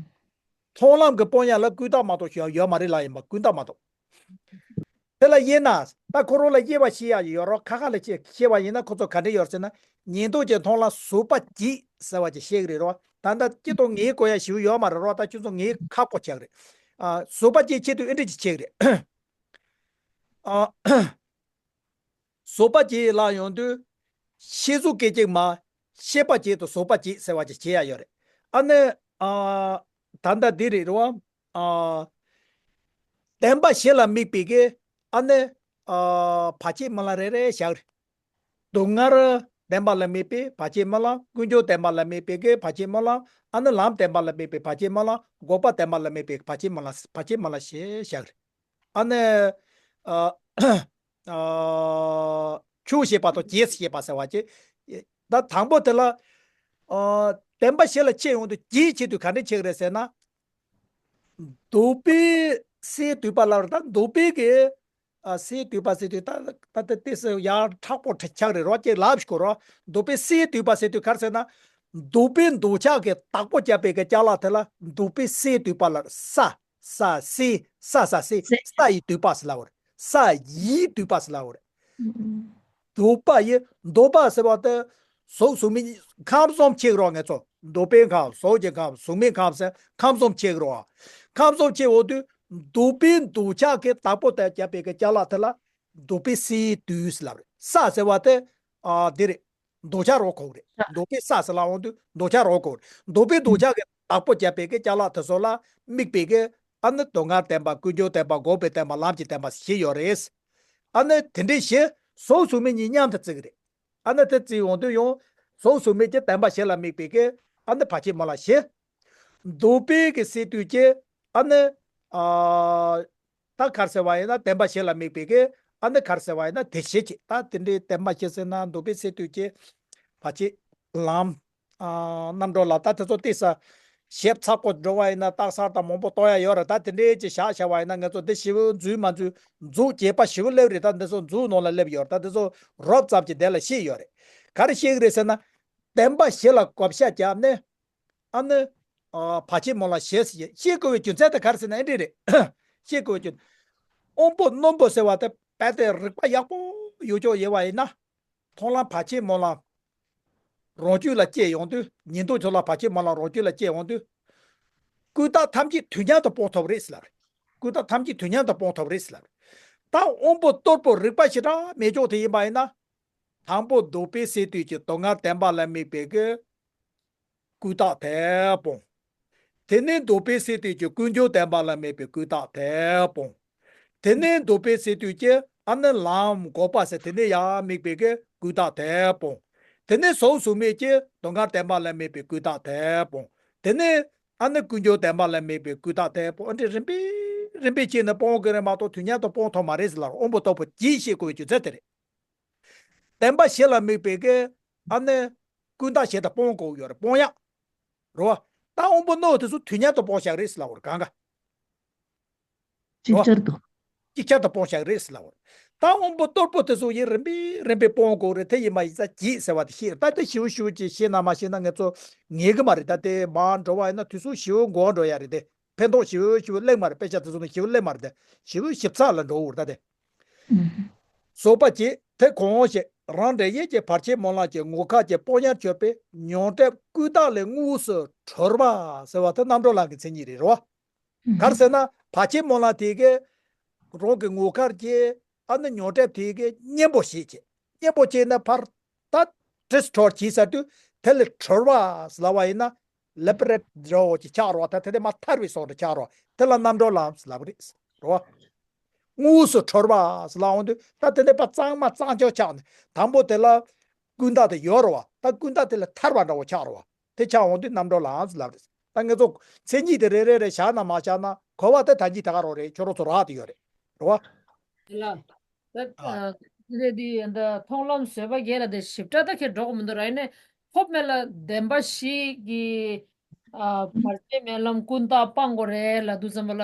མཐོང་ལམ་གི་སྤོང་ཡ་ལ་ཀུན་བཏགས་མ་གཏོགས་ཡོད་ཡོད་མ་རེད་ལ། ཡིན་པ་ཀུན་བཏགས་མ་གཏོགས། དེ་ལ་དབྱེ་ན། ད་ཁོ་རང་ལ་དབྱེ་བ་ཕྱེ་ཡ་ཡོད་རོགས། ཁ་ཁ་ལ་ཕྱེ་ཕྱེ་བ་ཡིན་ན་ཁོ་ཚོ་ག་འདྲ་ཡོད་ཟེར་ན། ཉན་ཐོས་ཀྱི་མཐོང་ལམ་བཟོད་པ་བགྱིད་ཟེར་བ་ཅིག་བཤད་གི་རེད་རོ། ད་ལྟ་སྤྱི་ཐོག་ངའི་གོ་ཡ་ཞིབ་ཡོད་མ་རེད་རོ། ད་ཁྱོད་ཚོ་ངའི་ཁ་སྐོར་ཆགས་རེད། ཨ། བཟོད་པ་བགྱིད་ཆེད་དུ་ཨེ་འདྲ་ཅིག་བྱེད་གི་རེད། ཨ། བཟོད་པ་བགྱིད་ལ་ཡོང་དུས། ཤེས་རྫོགས་སྐད་ཅིག་མ། ཤེས་པ་བགྱིད་དང་བཟོད་པ་བགྱིད་ཟེར་བ་ཅིག་བྱེད་ཡ་ཡོད་རེད། ཨ་ནི། ཨ། ད་ལྟ་འདི་རེད་རོ། ཨ། བདེན་པ་བཞི་ལ་དམིགས་པའི་གི། ཨ་ནི། ཨ། བར་ཆད་སྨོན་ལམ་རེ་རེ་བཞག་རེད། སྡུག་བསྔལ་བདེན་པ་ལ་དམིགས་པའི་བར་ཆད་སྨོན་ལམ། ཀུན་འབྱུང་བདེན་པ་ལ་དམིགས་པའི་གི་བར་ཆད་སྨོན་ལམ། ཨ་ནི་ལམ་བདེན་པ་ལ་དམིགས་པའི་བར་ཆད་སྨོན་ལམ། འགོག་པ་བདེན་པ་ལ་དམིགས་པའི་བར་ཆད་སྨོན་ལམ། བར་ཆད་སྨོན་ལམ་ཞེས་བཞག་རེད། ཨ་ནི། ཨ། ཨ། ཆུང་ཞེས་པ་དང་རྗེས་སུ་སྐྱེས་པ་ཟེར་བ་ཅིག་ད་དང་པོ་དེ་ལ། ཨ། བདེན་པ་བཞི་ལ་ཕྱེ་ཡོང་དུས་རྗེས་ཕྱེ་དུས་ག་འདྲ་ཕྱེ་གི་རེད་ཟེར་ན། འདོད་པའི་སའི་དུད་པ་ལ་རེད། ད་འདོད་པའི་གི། ཨ། སའི་དུད་པ་ཟེར་དུས་ད་ད་ལྟ་ཏོག་ཙམ་ཡར་མཁྲེགས་པོ་ཆགས་རེད་རོ། ཅིག་ལབ་ཞིག་གོ་རོ། འདོད་པའི་སའི་དུད་པ་ཟེར་དུས་ག་རེ་ཟེར་ན། འདོད་པའི་འདོད་ཆགས་ཀྱི་བདག་པོ་རྒྱབ་པའི་གི་ཅ་ལག་དེ་ལ་འདོད་པའི་སའི་དུད་པ་ལ་ས། ས་སའི་ས་ས་སའི་ས་ཡི་དུད་པ་ཟེར་ལབ་པ་རེད། ས་ཡི་དུད་པ་ཟེར་ལབ་པ་རེད། འདོད་པ་ཡི་འདོད་པ་ཟེར་བ་དེ། གཟུགས་གཟུགས་མེད་ཁམས་གསུམ་ཕྱེ་རོགས། ངེད་ཚོ་འདོད་པའི་ཁམས། གཟུགས་ཀྱི་ཁམས། གཟུགས་མེད་ཁམས་ཟེར་ཁམས་གསུམ་ཕྱེ་རོགས། ཁམས་གསུམ་ཕྱེ་འོ་དུས་འདོད་པའི་འདོད་ཆགས་ཀྱི་བདག་པོ་དེ་རྒྱབ་པའི་གི་ཅ་ལག་དེ་ལ་འདོད་པའི་སའི་དུད་ཟེར་ལབ་པ་རེད། ས་ཟེར་བ་དེ། ཨ། འདི་རེད། འདོད་ཆགས་རོ་ཁོག་རེད། འདོད་པའི་ས་ཟེར་ལ་འོང་དུས་འདོད་ཆགས་རོ་ཁོག་རེད། འདོད་པའི་འདོད་ཆགས་ཀྱི་བདག་པོ་རྒྱབ་པའི་གི་ཅ་ལག་དེ་ཚོ་ལ་དམིགས་པའི་གི། ཨ་ནི་སྡུག་བསྔལ་བདེན་པ། ཀུན་འབྱུང་བདེན་པ། འགོག་པའི་བདེན་པ། ལམ་གྱི་བདེན་པ་བཞི་ཡོད་རེད། ཨ་ནི་དེ་འདྲའི་བཞི་གཟུགས་གཟུགས་མེད་གཉིས་མཉམ་དུ་བརྩི་གི་རེད། ཨ་ནི་དེ་བརྩི་འོང་དུས་ཡང་གཟུགས་གཟུགས་མེད་ཀྱི་བདེན་པ་བཞི་ལ་དམིགས་པའི་གི། ཨ་ནི་བར་ཆད་སྨོན་ལམ་བཞི། འདོད་པའི་གི་སའི་དུད་ཀྱི། ཨ་ནི། ཨ། ད་ག་རེ་ཟེར་བ་ཡིན་ན་བདེན་པ་བཞི་ལ་དམིགས་པའི་གི་ཨ་ནི་ག་རེ་ཟེར་བ་ཡིན་ན་དེ་བཞི་བྱེད། ད་དེ་འདྲའི་བདེན་པ་བཞི་ཟེར་ན་འདུག་པའི་སེ་དུས་ཀྱི་བར་ཆད་ལམ། ཨ་རྣམ་གྲོལ་ལ་ད་དེ་ཚོ་ཏོག་ཙམ་ཞིབ་ཚགས་པོ་འགྲོ་བ་ཡིན་ན་རྟགས་གསལ་དང་མང་པོ་གཏོང་ཡ་ཡོད་རེད། ད་དེ་འདྲའི་ཅིག་བཞག་བཞག་པ་ཡིན་ན་ང་ཚོ་འདི་ཞིབ་འཛུལ་མ་འཛུལ་མཛུབ་རྒྱས་པ་ཞིབ་སླེབས་རེད། ད་འདི་ཚོ་མཛུབ་ནང་ལ་སླེབས་ཡོད་རེད། ད་འདི་ཚོ་རོབ་ཙམ་གྱི་དེ་ལ་ཤེས་ཡོད་རེད། ག་རེ་ཤེས་ཀྱི་རེད་ཟེར་ན། བདེན་པ་བཞི་ལ་བགོ་བཤའ་བརྒྱབ་ནས་ཨ་ནི་ཨ་བར་ཆད་སྨོན་ལམ་ཞེས་ཤེས་དགོས་པའི་རྒྱུ་མཚན་དེ་ག་རེ་ཟེར་ན་ཨེ་འདྲས་རེད། ཤེས་དགོས་པའི་རྒྱུ། དབང་པོ་རྣོན་པོ་ཟེར་བ་དེ་རྦད་དེ་རིག་པ་ཡག་པོ་ཡོད་ཅོག་ཡོད་པ་ཡིན་ན། མཐོང་ལམ་བར་ཆད་སྨོན་ལམ་རང་རྒྱུད་ལ་སྐྱེས་ཡོང་དུས། ཉན་ཐོས་ཚོ་ལ་བར་ཆད་སྨོན་ལམ་རང་རྒྱུད་ལ་སྐྱེས་ཡོང་དུས། ཀུན་བརྟགས་ཐམས་ཅད་དུས་མཉམ་དུ་སྤོང་ཐུབ་རེད་ཟེར་ལབ་རེད། ཀུན་བརྟགས་ཐམས་ཅད་དུས་མཉམ་དུ་སྤོང་ཐུབ་རེད་ཟེར་ལབ་རེད། ད་དབང་པོ་རྟུལ་པོ་རིག་པ་ཞེ་དྲག་མེད་ཅོག་དེ་ཡིན་པ་ཡིན་ན། དང་པོ་འདོད་པའི་སེམས་དུས་ཀྱི་སྡུག་བསྔལ་བདེན་པ་ལ་དམིགས་པའི་གི་ཀུན་བརྟགས་དེ་སྤོང་། དེ་ནས་འདོད་པའི་སེམས་དུས་ཀྱི་ཀུན་འབྱུང་བདེན་པ་ལ་དམིགས་པའི་ཀུན་བརྟགས་དེ་སྤོང་། དེ་ནས་འདོད་པའི་སེམས་དུས་ཀྱི་ཨ་ནི་ལམ་འགོག་པ་ཟེར་དེ་ནས་ཡང་དམིགས་པའི་གི་ཀུན་བརྟགས་དེ་སྤོང་། དེ་ནས་གཟུགས་གཟུགས་མེད་ཀྱི་སྡུག་བསྔལ་བདེན་པ་ལ་དམིགས་པའི་ཀུན་བརྟགས་དེ་སྤོང་། དེ་ནས་ཨ་ནི་ཀུན་འབྱུང་བདེན་པ་ལ་དམིགས་པའི་ཀུན་བརྟགས་དེ་སྤོང་། ཨ་འདྲ་རིམ་པས་རིམ་པས་བྱས་ནས་སྤོང་དགོས་རེད་མ་གཏོགས་དུས་མཉམ་དུ་སྤོང་ཐུབ་མ་རེད་ཟེར་ལབ་རེད། དབང་པོ་རྟུལ་པོ་གྱིས་ཤེས་དགོས་པའི་རྒྱུ་མཚན་དེ་རེད། བདེན་པ་བཞི་ལ་དམིགས་པའི་གི་ཨ་ནི་ཀུན་བརྟགས་བཞི་དེ་སྤོང་དགོས་ཡོད་རེད། སྤོང་ཡག་རེད་བ། ད་དབང་པོ་རྣོན་དེ་ཚོ་དུས་མཉམ་དུ་སྤོང་བཞག་རེད་ཟེར་ལབ་རེད་གང་ག་རེད་བ། ཅིག་ཅར་དུ་སྤོང་བཞག་རེད་ཟེར་ལབ་རེད། ད་དབང་པོ་རྟུལ་པོ་དེ་ཚོ་ཡིན་རིམ་པས་རིམ་པས་སྤོང་དགོས་རེད། དེ་ཡིན་མ་ཡིན་ཙང་གྱིས་ཟེར་བ་དེ་ཤེས། ད་དེ་ཞིབ་ཞིབ་ཅིག་ཤེས་ན་མ་ཤེས་ན་ངེད་ཚོ་ངེས་གི་མ་རེད། ད་དེ་མར་འགྲོ་བ་ཡིན་ན་དུས་ཚོད་ཞིབ་འགོར་འགྲོ་ཡ་རེད་དེ། ཕན་ཐོགས་ཞིབ་ཞིབ་གླེང་མ་རེད། དཔེ་ཆ་དེ་ཚོ་ནི་ཞིབ་གླེང་མ་རེད་དེ། ཞིབ་ཞིབ་ཚགས་ལ་འགྲོ་འུར་ད་དེ། ཨུམ། བཟོད་པ་བྱེད་དེ་གང་ཞིག་རང་འབྲས་ཡིད་ཀྱི་བར་ཆད་སྨོན་ལམ་གྱི་ངོ་མཁར་གྱི་དཔོན་ཉར་གྱུར་པའི་མྱོང་གྲོལ་ཀུན་བརྟགས་ལས་དངོས་སུ་གྲོལ་བ་ཟེར་བ་དེ་རྣམ་གྲོལ་ལམ་གྱི་མཚན་ཉིད་རེད་རོ། ག་རེ་ཟེར་ན་བར་ཆད་སྨོན་ལམ་དེ་གི་རང་གི་ངོ་མཁར་གྱི་ཨ་ནི་མྱོང་གྲོལ་དེ་གི་གཉེན་པོ་བྱེད་ཅེས། གཉེན་པོ་བྱས་ན་ཕར་ད་དྲིས་གྲོལ་གྱིས་ཟེར་དུས་དེ་ལས་གྲོལ་བ་ཟེར་ལབ་པ་ཡིན་ན། ལེ་པ་རེ་འདྲ་བོ་ཅིག་ཆགས་རོགས། ད་དེ་དེ་མ་ཐར་བའི་སོགས་འདྲ་ཆགས་རོགས། དེ་ལ་རྣམ་གྲོལ་ལམ་ཟེར་ལབ་རེད་རོ། དངོས་སུ་གྲོལ་བ་ཟེར་ལབ་འོང་དུས་ད་དེ་ནས་ཕར་གཙང་མ་གཙང་ཆོག་ཆགས་ནས་དང་པོ་དེ་ལ་ཀུན་བརྟགས་དེ་ཡོད་རོ་བ། ད་ཀུན་བརྟགས་དེ་ལས་ཐར་བ་འདྲ་བོ་ཆགས་རོ་བ། དེ་ཆགས་འོང་དུས་རྣམ་གྲོལ་ལམ་ཟེར་ལབ་རེད། ད་ངེད་ཚོ་མཚན་ཉིད་དེ་རེ་རེ་རེ་བཞག་ན་མ་བཞག་ན་གོ་བ་དེ་ད་གིན་ད་ག་རང་རེད། ཁྱོད་རང་ཚོ་རག་དེ་ཡོད་རེད་རོ་བ། ལ། ད་ཨ། ཨ། དེ་འདི་འདི་ད་མཐོང་ལམ་བཟོད་པ་བརྒྱད་ལ་དེ་ཞིབ་ཕྲ་ད་ཁྱེད་འགྲོ་གི་མི་འདུག་ར། ཡིན་ནའི་ཁོ་མེད་ལ་བདེན་པ་བཞི་གི་ཨ་བར་ཆད་མེད་ལམ་ཀུན་བརྟགས་སྤང་དགོས་རེད་ལབ་དུས་ཙམ་པ་ལ།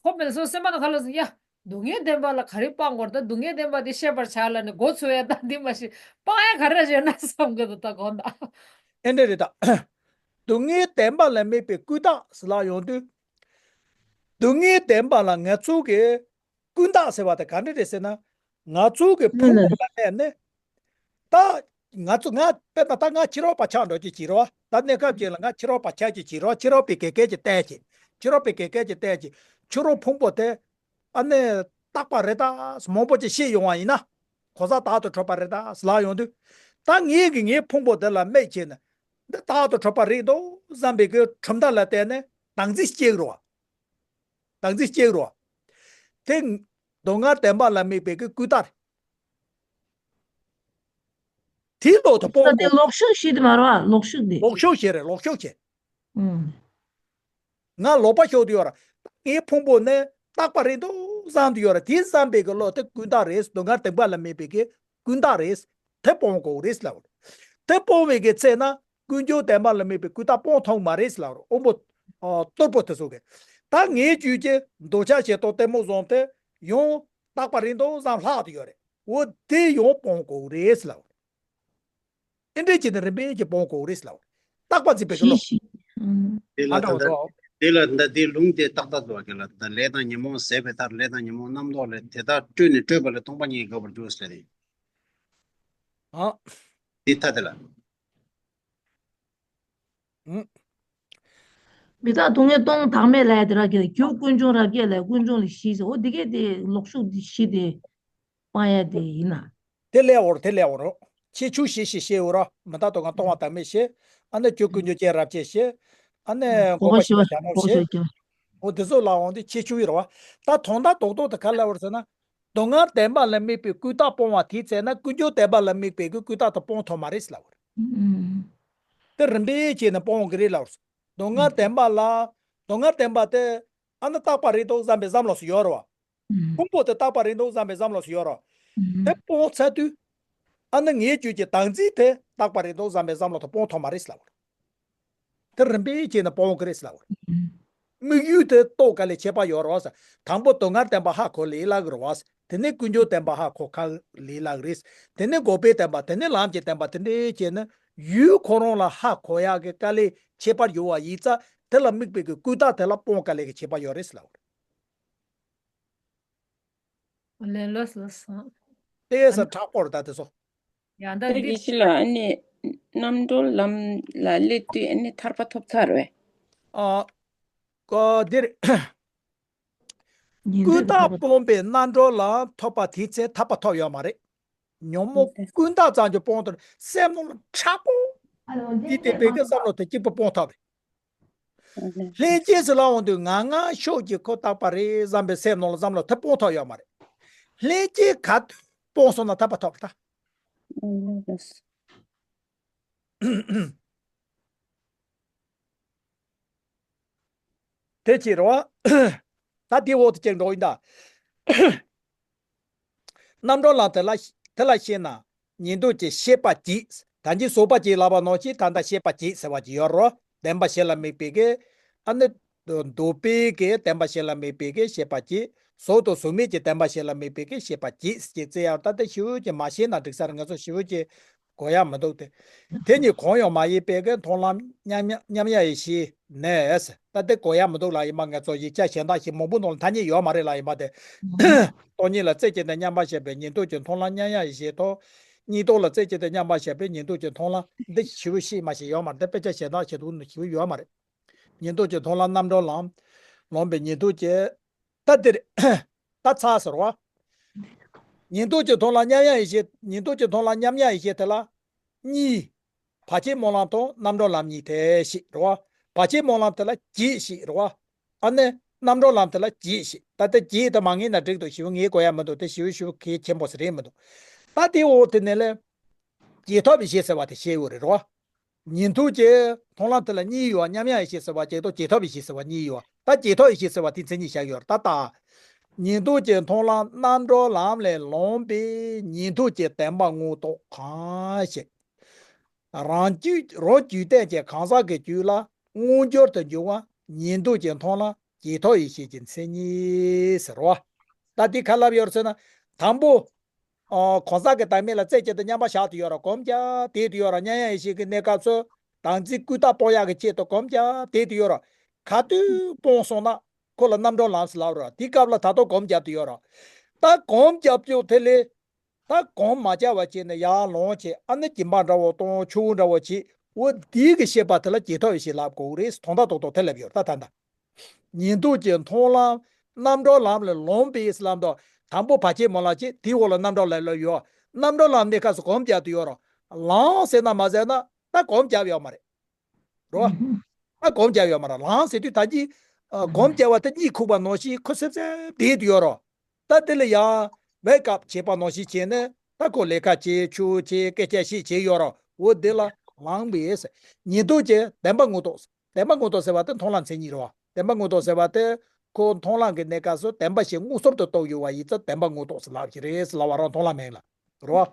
ཁོ་མེད་ལ་སོ་སེམས་པ་ནང་ཁ་ལ་ཡ། སྡུག་བསྔལ་བདེན་པ་ལ་ག་རེ་སྤང་དགོས་རེད། ད་སྡུག་བསྔལ་བདེན་པ་དེ་ཤེས་པར་བྱ་ལབ་ནས་འགོ་ཚུགས་ཡ། ད་འདི་མ་ཤེས་སྤང་ཡ་ག་རེ་ཞེ་ན་བསམ་གི་འདུག་ད་དགོངས་དག་ཨེ་འདྲ་རེད་ད། སྡུག་བསྔལ་བདེན་པ་ལ་དམིགས་པའི་ཀུན་བརྟགས་ཟེར་ལབ་ཡོང་དུས། སྡུག་བསྔལ་བདེན་པ་ལ་ང་ཚོ་གི་ཀུན་བརྟགས་ཟེར་བ་དེ་ག་འདྲ་རེད་ཟེར་ན། ང་ཚོ་གི་ཕུང་པོ་ལ་གནས་ནས། ད་ང་ཚོ་ང་དཔེར་ན་ད་ང་ཕྱི་རོལ་པ་ཆགས་འགྲོ་གི་བྱེད་རོགས། ད་གནས་སྐབས་ཅིག་ལ་ང་ཕྱི་རོལ་པ་ཆགས་ཀྱི་བྱེད་རོགས། ཕྱི་རོལ་པའི་དགེ་རྒན་གྱིས་བལྟས་ཀྱི། ཕྱི་རོལ་པའི་དགེ་རྒན་གྱིས་བལྟས་ཀྱི། ཕྱི་རོལ་ཕུང་པོ་དེ་ཨ་ནི་རྟག་པ་རེད་ད་མང་པོ་ཅིག་ཤེས་ཡོང་བ་ཡིན་ན། གོ་ས་རྟག་ཏུ་གྲོལ་བ་རེད་ད་ལབ་ཡོང་དུས། ད་ངེད་ཀྱིས་ངའི་ཕུང་པོ་དེ་ལ་དམིགས་བྱས་ནས་འདི་རྟག་ཏུ་གྲོལ་བ་རེད་འདུག་བསམ་པའི་གི་གྲུབ་མཐའ་ལ་བརྟེན་ནས་བདག་འཛིན་སྐྱེ་གི་རེད་བ། བདག་འཛིན་སྐྱེ་གི་རེད་བ། དེ་སྡུག་བསྔལ་བདེན་པ་ལ་དམིགས་པའི་གི་ཀུན་བརྟགས་རེད། དེའི་ལོག་ཏུ་སྤོང་དགོས། ལོག་ཤུགས་ཤིག་དེ་མ་རེད་བ། ལོག་ཤུགས་དེ། ལོག་ཤུགས་ཤིག་རེད། ལོག་ཤུགས་ཤིག་ཨུམ། ང་ལོག་པ་ཤོར་དུ་ཡོད་ར། ངའི་ཕུང་པོ་ནི་རྟག་པ་རེད་འདུག་བསམ་དུ་ཡོད་ར། དེ་བསམ་པའི་གི་བློ་དེ་ཀུན་བརྟགས་རེད། སྡུག་བསྔལ་བདེན་པ་ལ་དམིགས་པའི་གི་ཀུན་བརྟགས་རེད། དེ་སྤོང་དགོས་རེད་ལབ་ར། དེ་སྤོང་བའི་གི་ཚེ་ན་ཀུན་འབྱུང་བདེན་པ་ལ་དམིགས་པའི་ཀུན་བརྟགས་སྤོང་ཐུབ་མ་རེད་ལབ་ར། དབང་པོ་ཨ་རྟུལ་པོ་དེ་ཚོ་གི། ད་ངའི་རྒྱུད་ཀྱི་འདོད་ཆགས་ཞེ་སྡང་གཏི་མུག་བཟུང་དེ་ཡང་རྟག་པ་རེད་འདུག་བསམ་ལྷག་ཏུ་ཡོད་རེད། འོ་དེ་ཡང་སྤོང་དགོས་རེད་ལབ་ར། ཨེ་འདྲས་བྱས་ནས་རིམ་པས་ཀྱིས་སྤོང་དགོས་རེད་ལབ། རྟག་པ་འཛིན་པའི་གི་བློ། ཞི་ཞི། ཨང་། དེ་ལ་ད་ལྟ་དེ་ལ་ད་དེ་ལུང་དེ་ཏག་ཏག་འདུག་གི་ལ། ད་ལས་དང་ཉོན་མོངས་ཟད་པའི་མཐར། ལས་དང་ཉོན་མོངས་རྣམ་རྟོག་ལས། དེ་དག་སྤྲོས་ནས་སྤྲོས་པ་ལས། སྟོང་པ་ཉིད་ཀྱིས་འགག་པར་འགྱུར་ཟེར་ཏེ། ཨ། དེ་ཐ་དེ་ལ། ཨང་། མི་རྟག་སྡུག་བསྔལ་སྟོང་བདག་མེད་ལས་དེ་ར་གི་རྒྱུ་ཀུན་འབྱུང་རབ་བརྒྱ་ལས། ཀུན་འབྱུང་ལས་ཞི་ཟེར། འོ་དེ་གས་དེ་ལོག་ཤུགས་དེ་ཞི་དེ། སྤང་ཡ་དེ་ཡིན་ན། དེ་ལས་འོར་དེ་ལས་འོར། ཁྱད་ཆོས་ཞི་ཞེས་བཤད་འོ་ར། མི་རྟག་སྡུག་བསྔལ་སྟོང་བ་བདག་མེད་ཞེས། ཨ་ནི་རྒྱུ་ཀུན་འབྱུང་རྐྱེན་རབ་བརྒྱ་ཞེས། ཨ་ནི་འགོག་པ་ཞི་བ་བྱ་རྣམ་ཞེས། འོ་དེ་ཚོ་ལ་འོང་དུས་ཁྱད་ཆོས་ཡོད་ར་བ། ད་དོན་དག་རྡོག་རྡོག་དེ་ག་ལ་འོར་ཟེར་ན། སྡུག་བསྔལ་བདེན་པ་ལ་དམིགས་པའི་ཀུན་བརྟགས་སྤོང་བ་དེའི་ཚེ་ན་ཀུན་འབྱུང་བདེན་པ་ལ་དམིགས་པའི་ཀུན་བརྟགས་དེ་སྤོང་ཐུབ་མ་རེད་ལབ་ར། དེ་རིམ་པས་བྱས་ནས་སྤོང་གི་རེད་ལབ་ར། སྡུག་བསྔལ་བདེན་པ་ལ། སྡུག་བསྔལ་བདེན་པ་དེ་ཨ་ནི་རྟག་པ་རེད་འདུག་བསམ་པའི་བསམ་བློ་སུ་ཡོད་ར་བ། ཕུང་པོ་དེ་རྟག་པ་རེད་འདུག་བསམ་པའི་བསམ་བློ་ཞིག་ཡོད་རོ། དེ་སྤོང་ཚར་དུས། ཨ་ནི་ངའི་རྒྱུད་ཀྱི་བདག་འཛིན་དེ་རྟག་པ་རེད་འདུག་བསམ་པའི་བསམ་བློ་དེ་སྤོང་ཐུབ་མ་རེད་ཟེར་ལབ་པ་རེད། དེ་རིམ་པས་བྱས་ནས་སྤོང་གི་རེད་ཟེར་ལབ་པ་རེད། དམིགས་ཡུལ་དེ་རྟོགས་དཀའ་ལས་ཁྱད་པར་ཡོད་རེད་བ། དང་པོ་སྡུག་བསྔལ་བདེན་པ་ཧ་གོ་ལས་སླ་གི་རེད་བ། དེ་ནས་ཀུན་འབྱུང་བདེན་པ་ཧ་གོ་དཀའ་ལས་སླ་གི་རེད། དེ་ནས་འགོག་པའི་བདེན་པ། དེ་ནས་ལམ་གྱི་བདེན་པ། དེ་འདྲའི་བྱས་ན་ཡུལ་ཁོ་རང་ལ་ཧ་གོ་ཡག་གི་དཀའ་ལས་ཁྱད་པར་ཡོད་པ་ཡིན་ཙང་། དེ་ལ་དམིགས་པའི་གི་ཀུན་བརྟགས་དེ་ལ་སྤོང་དཀའ་ལས་ཀྱི་ཁྱད་པར་ཡོད་རེད་ཟེར་ལབ་པ་རེད། ལན་ལོས་ལོས་སོང་། དེ་ས་མཁྲེགས་པོ་རེད་ད་དེ་ཚོ། ཡང་ད་དེ་འདི་ཡིན་ཕྱིར་ལ་ཨ་ནི་རྣམ་གྲོལ་ལམ་ལ་སླེབས་དུས་ཨ་ནི་ཐར་པ་ཐོབ་ཚར་བས། ཨ། ཀ་འདིར། ཉན་ཀུན་ཐོས་བདག་ཐར་པ་སྤོང་པའི་རྣམ་གྲོལ་ལམ་ཐོབ་པ་དེའི་ཚེ་ཐར་པ་ཐོབ་ཡོད་མ་རེད། ཉོན་མོངས་ཀུན་བརྟགས་ཙམ་གྱིས་སྤོང་ཐུབ། སེམས་ནང་ལ་མཁྲེགས་པོ། འདི་དེ་བས་ཀྱི་བསམ་བློ་དེ་གཅིག་པུ་སྤོང་ཐུབ་རེད། ལྷན་སྐྱེས་སུ་ལ་འོང་དུས་ང་ང་ཤུགས་ཀྱིས་ཁོ་རྟག་པ་རེད་བསམ་པའི་སེམས་ནང་ལ་བསམ་བློ་དེ་སྤོང་ཐུབ་ཡོད་མ་རེད། ལྷན་སྐྱེས་ག་དུས་སྤོང་སོང་ན་ཐར་པ་ཐོབ་ད། དེ་ཅི་རེད་བ། ད་དེའི་འོག་ཏུ་ཅིག་འགྲོ་ཡིན་ད། རྣམ་གྲོལ་ལམ་དེ་ལ་དེ་ལ་ཤེས་ན། ཉན་ཐོས་ཀྱི་ཤེས་པ་གྱིས། ད་གིན་ཟོག་པ་གྱིས་ལབ་པ་ནང་བཞིན་ད་ལྟ་ཤེས་པ་གྱིས་ཟེར་བ་ཅིག་ཡོད་རེད། བདེན་པ་བཞི་ལ་དམིགས་པའི་གི། ཨ་ནི། འདོད་པའི་གི་བདེན་པ་བཞི་ལ་དམིགས་པའི་གི་ཤེས་པ་གྱིས། ཟོག་དང་ཟོག་མེད་ཀྱི་བདེན་པ་བཞི་ལ་དམིགས་པའི་གི་ཤེས་པ་གྱིས་ཅེས་བརྩི་ཡག་ད་ལྟ་ཞེ་པོ་ཅིག་མ་ཤེས་ན་འགྲིག་ས་རེད། ང་ཚོ་ཞེ་པོ་ཅིག་གོ་ཡག་མི་འདུག་སྟེ། དེ་གཉིས་གང་ཡང་མ་ཡིན་པའི་གི་མཐོང་ལམ་མཉམ་མཉམ་མཉམ་ཡང་ཡེ་ཤེས་ནས། ད་དེ་གོ་ཡག་མི་འདུག་ལབ་ཡིན་པ། ང་ཚོ་ཡིག་ཆ་གཞན་དག་ཞིག་མང་པོ་ནང་ལ་ཐ་སྙད་ཡོད་མ་རེད་ལབ་ཡིན་པ་དེ། སྟོང་ཉིད་ལ་རྩེ་གཅིག་ཏུ་མཉམ་པར་བཞག་པའི་ཉན་ཐོས་ཀྱི་མཐོང་ལམ་མཉམ་ཡང་ཡེ་ཤེས་ཐོབ། གཉིས་རྟོག་ལ་རྩེ་གཅིག་ཏུ་མཉམ་པར་བཞག་པའི་ཉན་ཐོས་ཀྱི་མཐོང་ལམ་འདི་ཞེ་པོ་ཤེས་མ་ཤེས་ཡོད་མ་རེད། དེ་དཔེ་ཆ་གཞན་དག་ཞིག་ཏུ་ཞེ་པོ་ཡོད་མ་རེད། ཉན་ཐོས་ཀྱི་མཐོང་ལམ་རྣམ་གྲོལ་ལམ། ལོངས་པའི་ཉན་ཐོས་ཀྱི། ད་འདིར། ད་ཚར་ཟེར་བ། ཉན་ཐོས་ཀྱི་མཐོང་ལམ་མཉམ་ཡང་ཡེ་ཤེས། ཉན་ཐོས་ཀྱི་མཐོང་ལམ་མཉམ་ཡང་ཡེ་ཤེས་དེ་ལ། གཉིས། བར་ཆད་སྨོན་ལམ་དང་རྣམ་གྲོལ་ལམ་གཉིས་ཏེ་ཞེས་རེད་བ། བར་ཆད་སྨོན་ལམ་དེ་ལ་བརྒྱད་ཞེས་རེད་བ། ཨ་ནི་རྣམ་གྲོལ་ལམ་དེ་ལ་བརྒྱད་ཞེས། ད་ལྟ་བརྒྱད་དེ་མ་ངེས་ན་འགྲིག་འདུག་ཞེ་པོ་ངས་གོ་ཡག་མི་འདུག་དེ་ཞེ་པོ་ཞེ་པོ་གལ་ཆེན་པོ་ཞིག་རེད་མི་འདུག་ད་དེའི་འོག་དེ་ནས་ལས། རྗེས་ཐོབ་ཡེ་ཤེས་ཟེར་བ་དེ་བཤད་ཡོད་རེད་རོ། ཉན་ཐོས་ཀྱི་མཐོང་ལམ་དེ་ལ་གཉིས་ཡོད། མཉམ་ཡང་ཡེ་ཤེས་ཟེར་བ་གཅིག་དང་རྗེས་ཐོབ་ཡེ་ཤེས་ཟེར་བ་གཉིས་ཡོད། ད་རྗེས་ཐོབ་ཡེ་ཤེས་ཟེར་བ་དེ་མཚན་ཉིད་བཞག་ཡོད་རེད། ད་ལྟ། ཉན་ཐོས་ཀྱི་མཐོང་ལམ་རྣམ་གྲོལ་ལམ་ལས་ལོངས་པའི་ཉན་ཐོས་ཀྱི་བདེན་པ་དངོས་རྟོགས་གང་ཞིག་རང་རྒྱུད་རང་རྒྱུད་ལྡན་གྱི་གང་ཟག་གི་རྒྱུད་ལ་མངོན་གྱུར་དུ་འབྱུང་བ་ཉན་ཐོས་ཀྱི་མཐོང་ལམ་རྗེས་ཐོབ་ཡེ་ཤེས་ཀྱི་མཚན་ཉིད་ཟེར་རོ། ད་འདི་ག་ལབ་ཡོད་རེད་ཟེར་ན། དང་པོ། ཨ། གང་ཟག་གི་བདག་མེད་ལ་རྩེ་གཅིག་ཏུ་མཉམ་པར་བཞག་ཏུ་ཡོད་ར། གོམས་རྒྱག་བསྡད་དུ་ཡོད་ར། མཉམ་ཡང་ཡེ་ཤེས་ཀྱི་གནས་སྐབས་སུ་བདག་འཛིན་ཀུན་བརྟགས་སྤོང་ཡག་གི་ཆེད་དུ་གོམས་རྒྱག་བསྡད་དུ་ཡོད་ར། ག་དུས་སྤོང་སོང་ན་ཁོ་ལ་རྣམ་གྲོལ་ལམ་ཟེར་ལབ་ར། དེའི་སྐབས་ལ་ད་དུང་གོམས་རྒྱག་ཏུ་ཡོད་ར། ད་གོམས་རྒྱག་རྒྱུ་དེ་ལས། ད་གོམས་མ་རྒྱག་པ་བྱས་ནས་ཡར་ལོངས་བྱས། ཨ་ནི་སྦྱིན་པ་འདྲ་བོ་གཏོང་། ཆུ་བོ་འདྲ་བོ་བྱས། འོ་འདི་གི་ཤེས་པ་དེ་ལ་རྗེས་ཐོབ་ཡེ་ཤེས་ལབ་དགོས་རེད། དོན་དག་རྡོག་རྡོག་དེ་ལབ་ཡོད་ར། ད་ད་ད། ཉན་ཐོས་ཀྱི་མཐོང་ལམ་རྣམ་གྲོལ་ལམ་ལས་ལོངས་པའི་ལམ་དུ། དང་པོ་བར་ཆད་སྨོན་ལམ་བྱས། དེའི་འོག་ལ་རྣམ་གྲོལ་ལམ་ལ་ཡོད། རྣམ་གྲོལ་ལམ་གནས་སྐབས་སུ་གོམས་རྒྱག་ཏུ་ཡོད་ར། ལམ་ཟེར་ན་མ་ཟེར་ན་ད་གོམས་རྒྱབ་ཡོད་མ་རེད། རོ། ད་གོམས་རྒྱབ་ཡོད་མ་རེད། ལམ་ཟེར་དུས་ད་ཅི། ཨ། གོམས་རྒྱབ་པ་དེ་གཉིད་ཁུག་པ་ནང་བཞིན་ཁོ་སེབ་སེབ་བསྡད་དུ་ཡོད་ར། ད་དེ་ལ་ཡང་wake up བྱེད་པ་ནང་བཞིན་བྱས་ནས་ད་ཁོ་ལས་ཀ་བྱེད། ཆུ་བྱེད། སྐད་ཆ་བཤད་བྱེད་ཡོད་ར། འོ་དེ་ལ་ལངས་པས། ཉན་ཐོས་ཀྱི་བདེན་པ་དངོས་རྟོགས། བདེན་པ་དངོས་རྟོགས་ཟེར་བ་དེ་མཐོང་ལམ་མཚན་ཉིད་རེད་བ། བདེན་པ་དངོས་རྟོགས་ཟེར་བ་དེ་ཁོ་མཐོང་ལམ་གྱི་གནས་སྐབས་སུ་བདེན་པ་བཞི་མངོན་སུམ་དུ་རྟོགས་ཡོད་པ་ཡིན་ཙང་བདེན་པ་དངོས་རྟོགས་ཟེར་ལབ་ཀྱི་རེད་ཟེར་ལབ་པ་རང་མཐོང་ལམ་མིང་ལ་རེད་བ།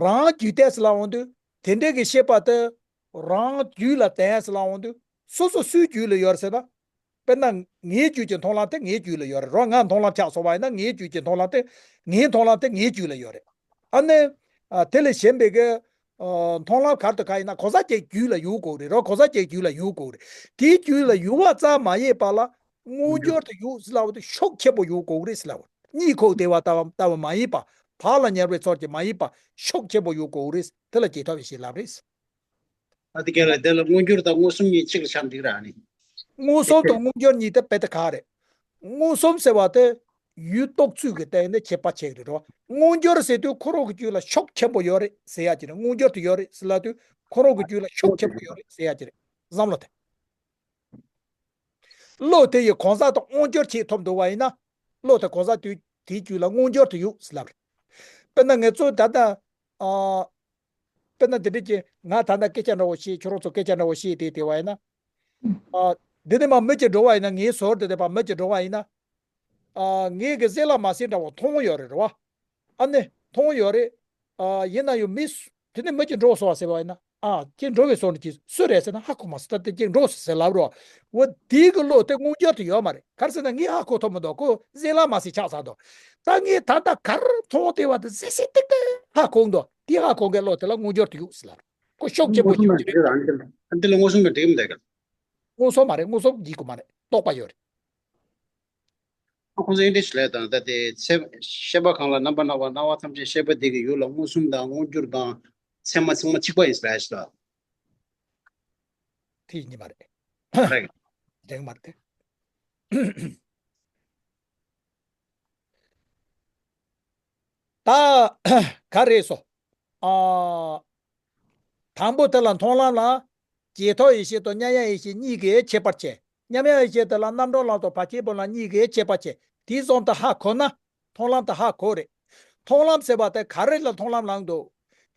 རང་རྒྱུད་ལྡན་ཟེར་ལབ་འོང་དུས་དེ་འདྲའི་གི་ཤེས་པ་དེ་རང་རྒྱུད་ལ་ལྡན་ཟེར་ལབ་འོང་དུས་སོ་སོ་སུའི་རྒྱུད་ལ་ཡོད་རེད་ཟེར་ན། དཔེར་ན་ངའི་རྒྱུད་ཀྱི་མཐོང་ལམ་དེ་ངའི་རྒྱུད་ལ་ཡོད་རེད་རོ། ང་མཐོང་ལམ་ཆགས་སོང་བ་ཡིན་ན་ངའི་རྒྱུད་ཀྱི་མཐོང་ལམ་དེ། ངའི་མཐོང་ལམ་དེ་ངའི་རྒྱུད་ལ་ཡོད་རེད། ཨ་ནི། ཨ། དེ་ལས་གཞན་པའི་གི། ཨ། མཐོང་ལམ་ག་རེ་དང་ག་རེ་ཡིན་ན་གང་ཟག་གཅིག་རྒྱུད་ལ་ཡོད་དགོས་རེད་རོ། གང་ཟག་གཅིག་རྒྱུད་ལ་ཡོད་དགོས་རེད། དེའི་རྒྱུད་ལ་ཡོད་པ་ཙམ་མ་ཡིན་པ་ལ་མངོན་གྱུར་དུ་ཡོད་ཟེར་ལབ་པ་དེ་ཤུགས་ཆེན་པོ་ཡོད་དགོས་རེད་ཟེར་ལབ་པ། གཉིད་ཁུག་བསྡད་པ་ལྟ་བུ་ལྟ་བུ་མ་ཡིན་པ། བག་ལ་ཉལ་བའི་ཚོར་གྱི་མ་ཡིན་པ། ཤུགས་ཆེན་པོ་ཡོད་དགོས་རེད། དེ་ལ་རྗེས་ཐོབ་ཡེ་ཤེས་ལབ་རེད། ཨ། དེ་ག་ལ་དེ་ལ་མངོན་གྱུར་དང་མངོན་སུམ་གཉིས་གཅིག་ལ་ཆགས་འགྲིག་ར་ནི། མངོན་སུམ་དང་མངོན་གྱུར་གཉིས་དེ་དཔེ་དེ་ག་རེད། མངོན་སུམ་ཟེར་བ་དེ་ཡུལ་རྟོགས་ཚུལ་གྱི་སྟེང་ནས་ཁྱད་པར་ཕྱེ་གི་རེད་རོ། མངོན་གྱུར་ཟེར་དུས་ཁོ་རང་གི་རྒྱུད་ལ་ཤུགས་ཆེན་པོ་ཡོད་རེད་ཟེར་ཡ་ཅིག་རེད། མངོན་གྱུར་དུ་ཡོད་རེད་ཟེར་ལབ་དུས་ཁོ་རང་གི་རྒྱུད་ལ་ཤུགས་ཆེན་པོ་ཡོད་རེད་ཟེར་ཡ་ཅིག་རེད། བསམ་བློ་དེ། བློ་དེ་ཡི་གང་ཟག་དང་མངོན་གྱུར་ཆེད་ཐོབ་འདུག་པ་ཡིན་ན། བློ་དེ་གང་ཟག་དེ་དེའི་རྒྱུད་ལ་མངོན་གྱུར་དུ་ཡོད་ཟེར་ལབ་རེད། དཔེར་ན་ང་ཚོ་ད་ལྟ། ཨ། དཔེར་ན་འདི་འདྲ་ཅིག་ང་ད་ལྟ་སྐད་ཆ་འདྲ་བོ་བཤད། ཁྱོད་རང་ཚོ་སྐད་ཆ་འདྲ་བོ་བཤད་དེ་དེ་བ་ཡིན་ན། ཨ། འདི་ནས་མར་མི་གཅིག་འགྲོ་བ་ཡིན་ན། ངའི་ཟུར་དེ་དེ་བར་མི་གཅིག་འགྲོ་བ་ཡིན་ན། ཨ་ངའི་གི་གསེར་ལ་མ་གསེར་འདྲ་བོ་མཐོང་ཡོད་རེད་རེད་བ། ཨ་ནི་མཐོང་ཡོད་རེད། ཨ་ཡིན་ན་ཡང་མི་སུ་དེ་ནི་མི་གཅིག་འགྲོ་སོང་བ་ཟེར་བ་ཡིན་ན། ཨ་ཁྱེད་འགྲོ་བའི་སོང་ནི་ཅི་སུ་རེད་ཟེར་ན་ཧ་གོ་མ་སོང་། ད་དེ་གཅིག་འགྲོ་སོང་ཟེར་ལབ་རོགས། འོ་དེའི་གི་བློ་དེ་མངོན་གྱུར་དུ་ཡོད་མ་རེད། ག་རེ་ཟེར་ན་ངས་ཧ་གོ་ཐུབ་མི་འདུག་ཁོ་གསེར་ལ་མ་གསེར་ཆགས་ཚར་འདུག་ད་ངས་ད་ལྟ་ག་རེ་མཐོང་བསྡད་པ་དེ་གཟིགས་གཟིགས་ཏིག་ཏིག་ཧ་གོ་འདུག་དེ་ཧ་གོ་མཁན་བློ་དེ་ལ་མངོན་གྱུར་དུ་ཡོད་ཟེར་ལབ་རོགས། ཁོ་ཤུགས་ཆེན་པོ་མངོན་སུམ་ཞིག་ལ་འགྲིག་རང་འདི་ལ་མངོན་སུམ་ལ་འགྲིག་མི་འདུག་མངོན་སུམ་མ་རེད། མངོན་སུམ་ཡིན་དགོས་མ་རེད། རྟོགས་པ་ཡོད་རེད། ཁོང་ཚོ་ཨིན་ཌི་ཞིག་ལས་དང་ད་དེ་ཚེ་ཤེས་པ་གང་ལ་རྣམ་པར་སྣང་བ། སྣང་བ་ཐམས་ཅད་ཤེས་པ་དེ་གི་ཡུལ་ལ་མངོན་སུམ་དང་མངོན་གྱུར་དང་ཚད་མ་ཚང་མ་གཅིག་པ་ཡིན་ཟེར་ཞིག་ལ། དེ་ཡིན་གྱི་མ་རེད། རེད། འགྲིག་མ་རེད། ད་ག་རེད་སོ། ཨ། དང་པོ་དེ་ལ་མཐོང་ལམ་ལ་རྗེས་ཐོབ་ཡེ་ཤེས་དང་མཉམ་ཡངས་ཡེ་ཤེས་གཉིས་ཀས་ཁྱད་པར་ཕྱེ། མཉམ་ཡངས་ཡེ་ཤེས་དེ་ལ་རྣམ་གྲོལ་ལམ་དང་བར་ཆད་པོ་ལ་གཉིས་ཀས་ཁྱད་པར་ཕྱེ། དེའི་བཟུང་དུ་ཧ་གོ་ན་མཐོང་ལམ་དུ་ཧ་གོ་རེད། མཐོང་ལམ་ཟེར་བ་དེ་ག་རེ་ལ་མཐོང་ལམ་ལངས་འདུག་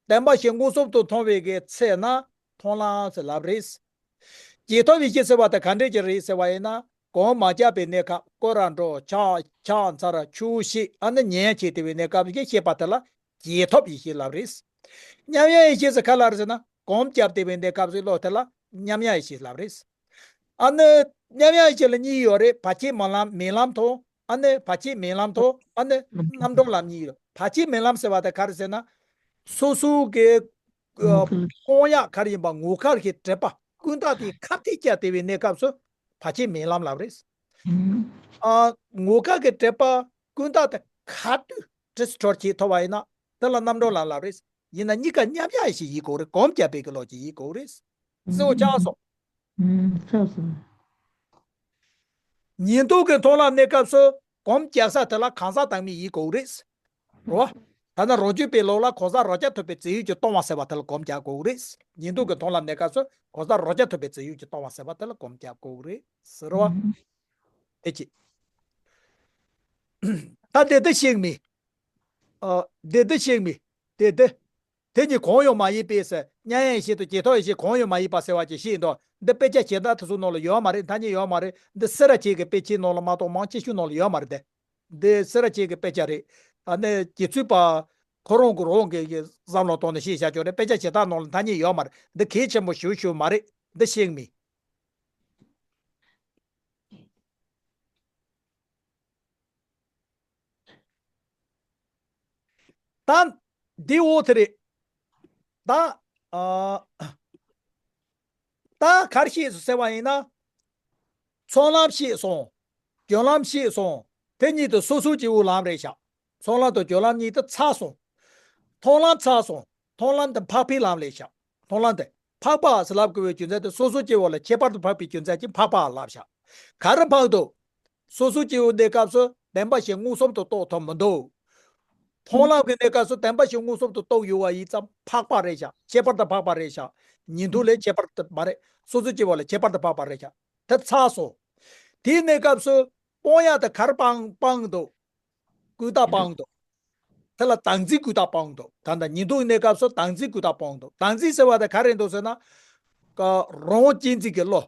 བདེན་པ་བཞི་མངོན་སུམ་དུ་མཐོང་བའི་གི་ཚེ་ན་མཐོང་ལམ་ཟེར་ལབ་རེད། རྗེས་ཐོབ་ཡེ་ཤེས་ཟེར་བ་དེ་ག་འདྲས་ཀྱི་རེད་ཟེར་བ་ཡིན་ན། གོམས་མ་བརྒྱབ་པའི་གནས་སྐབས་སྐོར་ར་འགྲོ་ཕྱག་ཕྱག་འཚལ་ཆོས་བཤད་ཨ་ནི་ཉན་བྱེད་དེ་བའི་གནས་སྐབས་ཀྱི་ཤེས་པ་དེ་ལ་རྗེས་ཐོབ་ཡེ་ཤེས་ལབ་རེད། མཉམ་ཡངས་ཡེ་ཤེས་ཟེར་ག་ལ་རེད་ཟེར་ན། གོམས་བརྒྱབ་སྟེ་བའི་གནས་སྐབས་སུ་བློ་དེ་ལ་མཉམ་ཡངས་ཡེ་ཤེས་ལབ་རེད། ཨ་ནི་མཉམ་ཡངས་ཡེ་ཤེས་ལ་གཉིས་ཡོད་རེད། བར་ཆད་མེད་ལམ་མེད་ལམ་དང་། ཨ་ནི་བར་ཆད་མེད་ལམ་དང་ཨ་ནི་རྣམ་གྲོལ་ལམ་གཉིས་ཡོད། བར་ཆད་མེད་ལམ་ཟེར་བ་དེ་ག་རེ་ཟེར་ན། སོ་སོ་གི་ཨ་སྤོང་ཡག་ག་རེ་ཡིན་པ་ངོ་མཁར་གྱི་དྲེག་པ་ཀུན་བརྟགས་དེ་ཁ་གཏད་བཅག་སྟེ་བའི་གནས་སྐབས་སུ་བར་ཆད་མེད་ལམ་ལབ་རེད། ཨ་ངོ་མཁར་གྱི་དྲེག་པ་ཀུན་བརྟགས་དེ་ཁ་གཏད་འདྲི་སོ་འཕྲོར་བྱེད་ཐུབ་པ་ཡིན་ན་དེ་ལ་རྣམ་གྲོལ་ལམ་ལབ་རེད། ཡིན་ན་གཉིས་ཀ་མཉམ་ཡངས་ཤིག་ཡིན་དགོས་རེད། གོམས་བརྒྱབ་པའི་གི་ལོ་ཅིག་ཡིན་དགོས་རེད། གསལ་བོ་ཆགས་སོང་། ཨུམ། ཆགས་སོང་། ཉན་ཐོས་ཀྱི་མཐོང་ལམ་གནས་སྐབས་སུ་གོམས་རྒྱག་ས་དེ་ལ་གང་ཟག་བདག་མེད་ཡིན་དགོས་རེད། རེད་བ། ད་ནི་རང་རྒྱུད་པའི་ལུགས་ལ་གང་ཟག་རང་རྐྱ་ཐུབ་པའི་རྫས་ཡོད་ཀྱིས་སྟོང་བ་ཟེར་བ་དེ་ལ་གོམས་རྒྱག་དགོས་རེད། ཉན་ཐོས་ཀྱི་མཐོང་ལམ་གནས་སྐབས་སུ་གང་ཟག་རང་རྐྱ་ཐུབ་པའི་རྫས་ཡོད་ཀྱིས་སྟོང་བ་ཟེར་བ་དེ་ལ་གོམས་རྒྱག་དགོས་རེད་ཟེར་བ། དེ་གཅིག་ད་དེ་དེ་ཤེས་མི། ཨ། དེ་དེ་ཤེས་མི། དེ་དེ། དེ་གཉིས་གང་ཡང་མ་ཡིན་པས་ཟེར། མཉམ་ཡངས་ཡེ་ཤེས་དང་རྗེས་ཐོབ་ཡེ་ཤེས་གང་ཡང་མ་ཡིན་པ་ཟེར་བ་ཅིག་བཤད་འདུག་འདི་དཔེ་ཆ་གཞན་དག་དེ་ཚོ་ནང་ལ་ཡོད་མ་རེད། ཐ་སྙད་ཡོད་མ་རེད། འདི་སེ་ར་བྱེས་ཀྱི་དཔེ་ཆའི་ནང་ལ་མ་གཏོགས་མང་ཆེ་ཤོས་ནང་ལ་ཡོད་མ་རེད་དེ། འདི་སེ་ར་བྱེས་ཀྱི་དཔེ་ཆ་རེད། ཨ་ནི་རྗེ་བཙུན་པ་ཁོ་རང་གི་རང་གི་གི་བསམ་བློ་གཏོང་ནས་བཤད་བཞག་ཆོག་རེད། དཔེ་ཆ་གཞན་དག་ནང་ལ་ཐ་སྙད་ཡོད་མ་རེད། འདི་གལ་ཆེན་པོ་ཞེ་པོ་ཞིག་མ་རེད། འདི་ཤེས་མི། ད་འདི་འོ་དེ་རེད། ད་ཨ། ད་ག་རེ་ཤེས་སོང་ཟེར་བ་ཡིན་ན། ཚོགས་ལམ་ཤེས་སོང་། སྦྱོར་ལམ་ཤེས་སོང་། དེ་གཉིས་དེ་སོ་སོ་སྐྱེ་བོའི་ལམ་རེད་ཤག་ཚོགས་ལམ་དང་སྦྱོར་ལམ་གཉིས་དེ་ཚར་སོང་། མཐོང་ལམ་ཚར་སོང་། མཐོང་ལམ་དེ་འཕགས་པའི་ལམ་རེད་ཤག་མཐོང་ལམ་དེ་འཕགས་པ་ཟེར་ལབ་དགོས་པའི་རྒྱུ་མཚན་དེ་སོ་སོ་སྐྱེ་བོ་ལ་ཁྱད་པར་དུ་འཕགས་པའི་རྒྱུ་མཚན་གྱིས་འཕགས་པ་ལབ་ཤག་ག་རེ་འཕགས་འདུག་སོ་སོ་སྐྱེ་བོ་འདིའི་སྐབས་སུ་བདེན་པ་བཞི་མངོན་སུམ་དུ་རྟོགས་ཐུབ་མི་འདུག་མཐོང་ལམ་གྱི་གནས་སྐབས་སུ་བདེན་པ་བཞི་མངོན་སུམ་དུ་རྟོགས་ཡོད་པ་ཡིན་ཙང་འཕགས་པ་རེད་ཤག་ཁྱད་པར་དུ་འཕགས་པ་རེད་ཤག་ཉན་ཐོས་ལ་ཁྱད་པར་དུ་མ་རེད། སོ་སོ་སྐྱེ་བོ་ལ་ཁྱད་པར་དུ་འཕགས་པ་རེད་ཤག་དེ་ཚར་སོང་། དེའི་གནས་སྐབས་སུ་སྤོང་ཡག་དེ་ག་རེ་སྤང་སྤང་འདུག་ཀུན་བརྟགས་སྤང་འདུག་དེ་ལ་བདག་འཛིན་ཀུན་བརྟགས་སྤང་འདུག་ད་ལྟ་ཉན་ཐོས་གནས་སྐབས་སུ་བདག་འཛིན་ཀུན་བརྟགས་སྤང་འདུག་བདག་འཛིན་ཟེར་བ་དེ་ག་རེ་འདུག་ཟེར་ན། ཀ་རང་གཅེས་འཛིན་གྱི་བློ།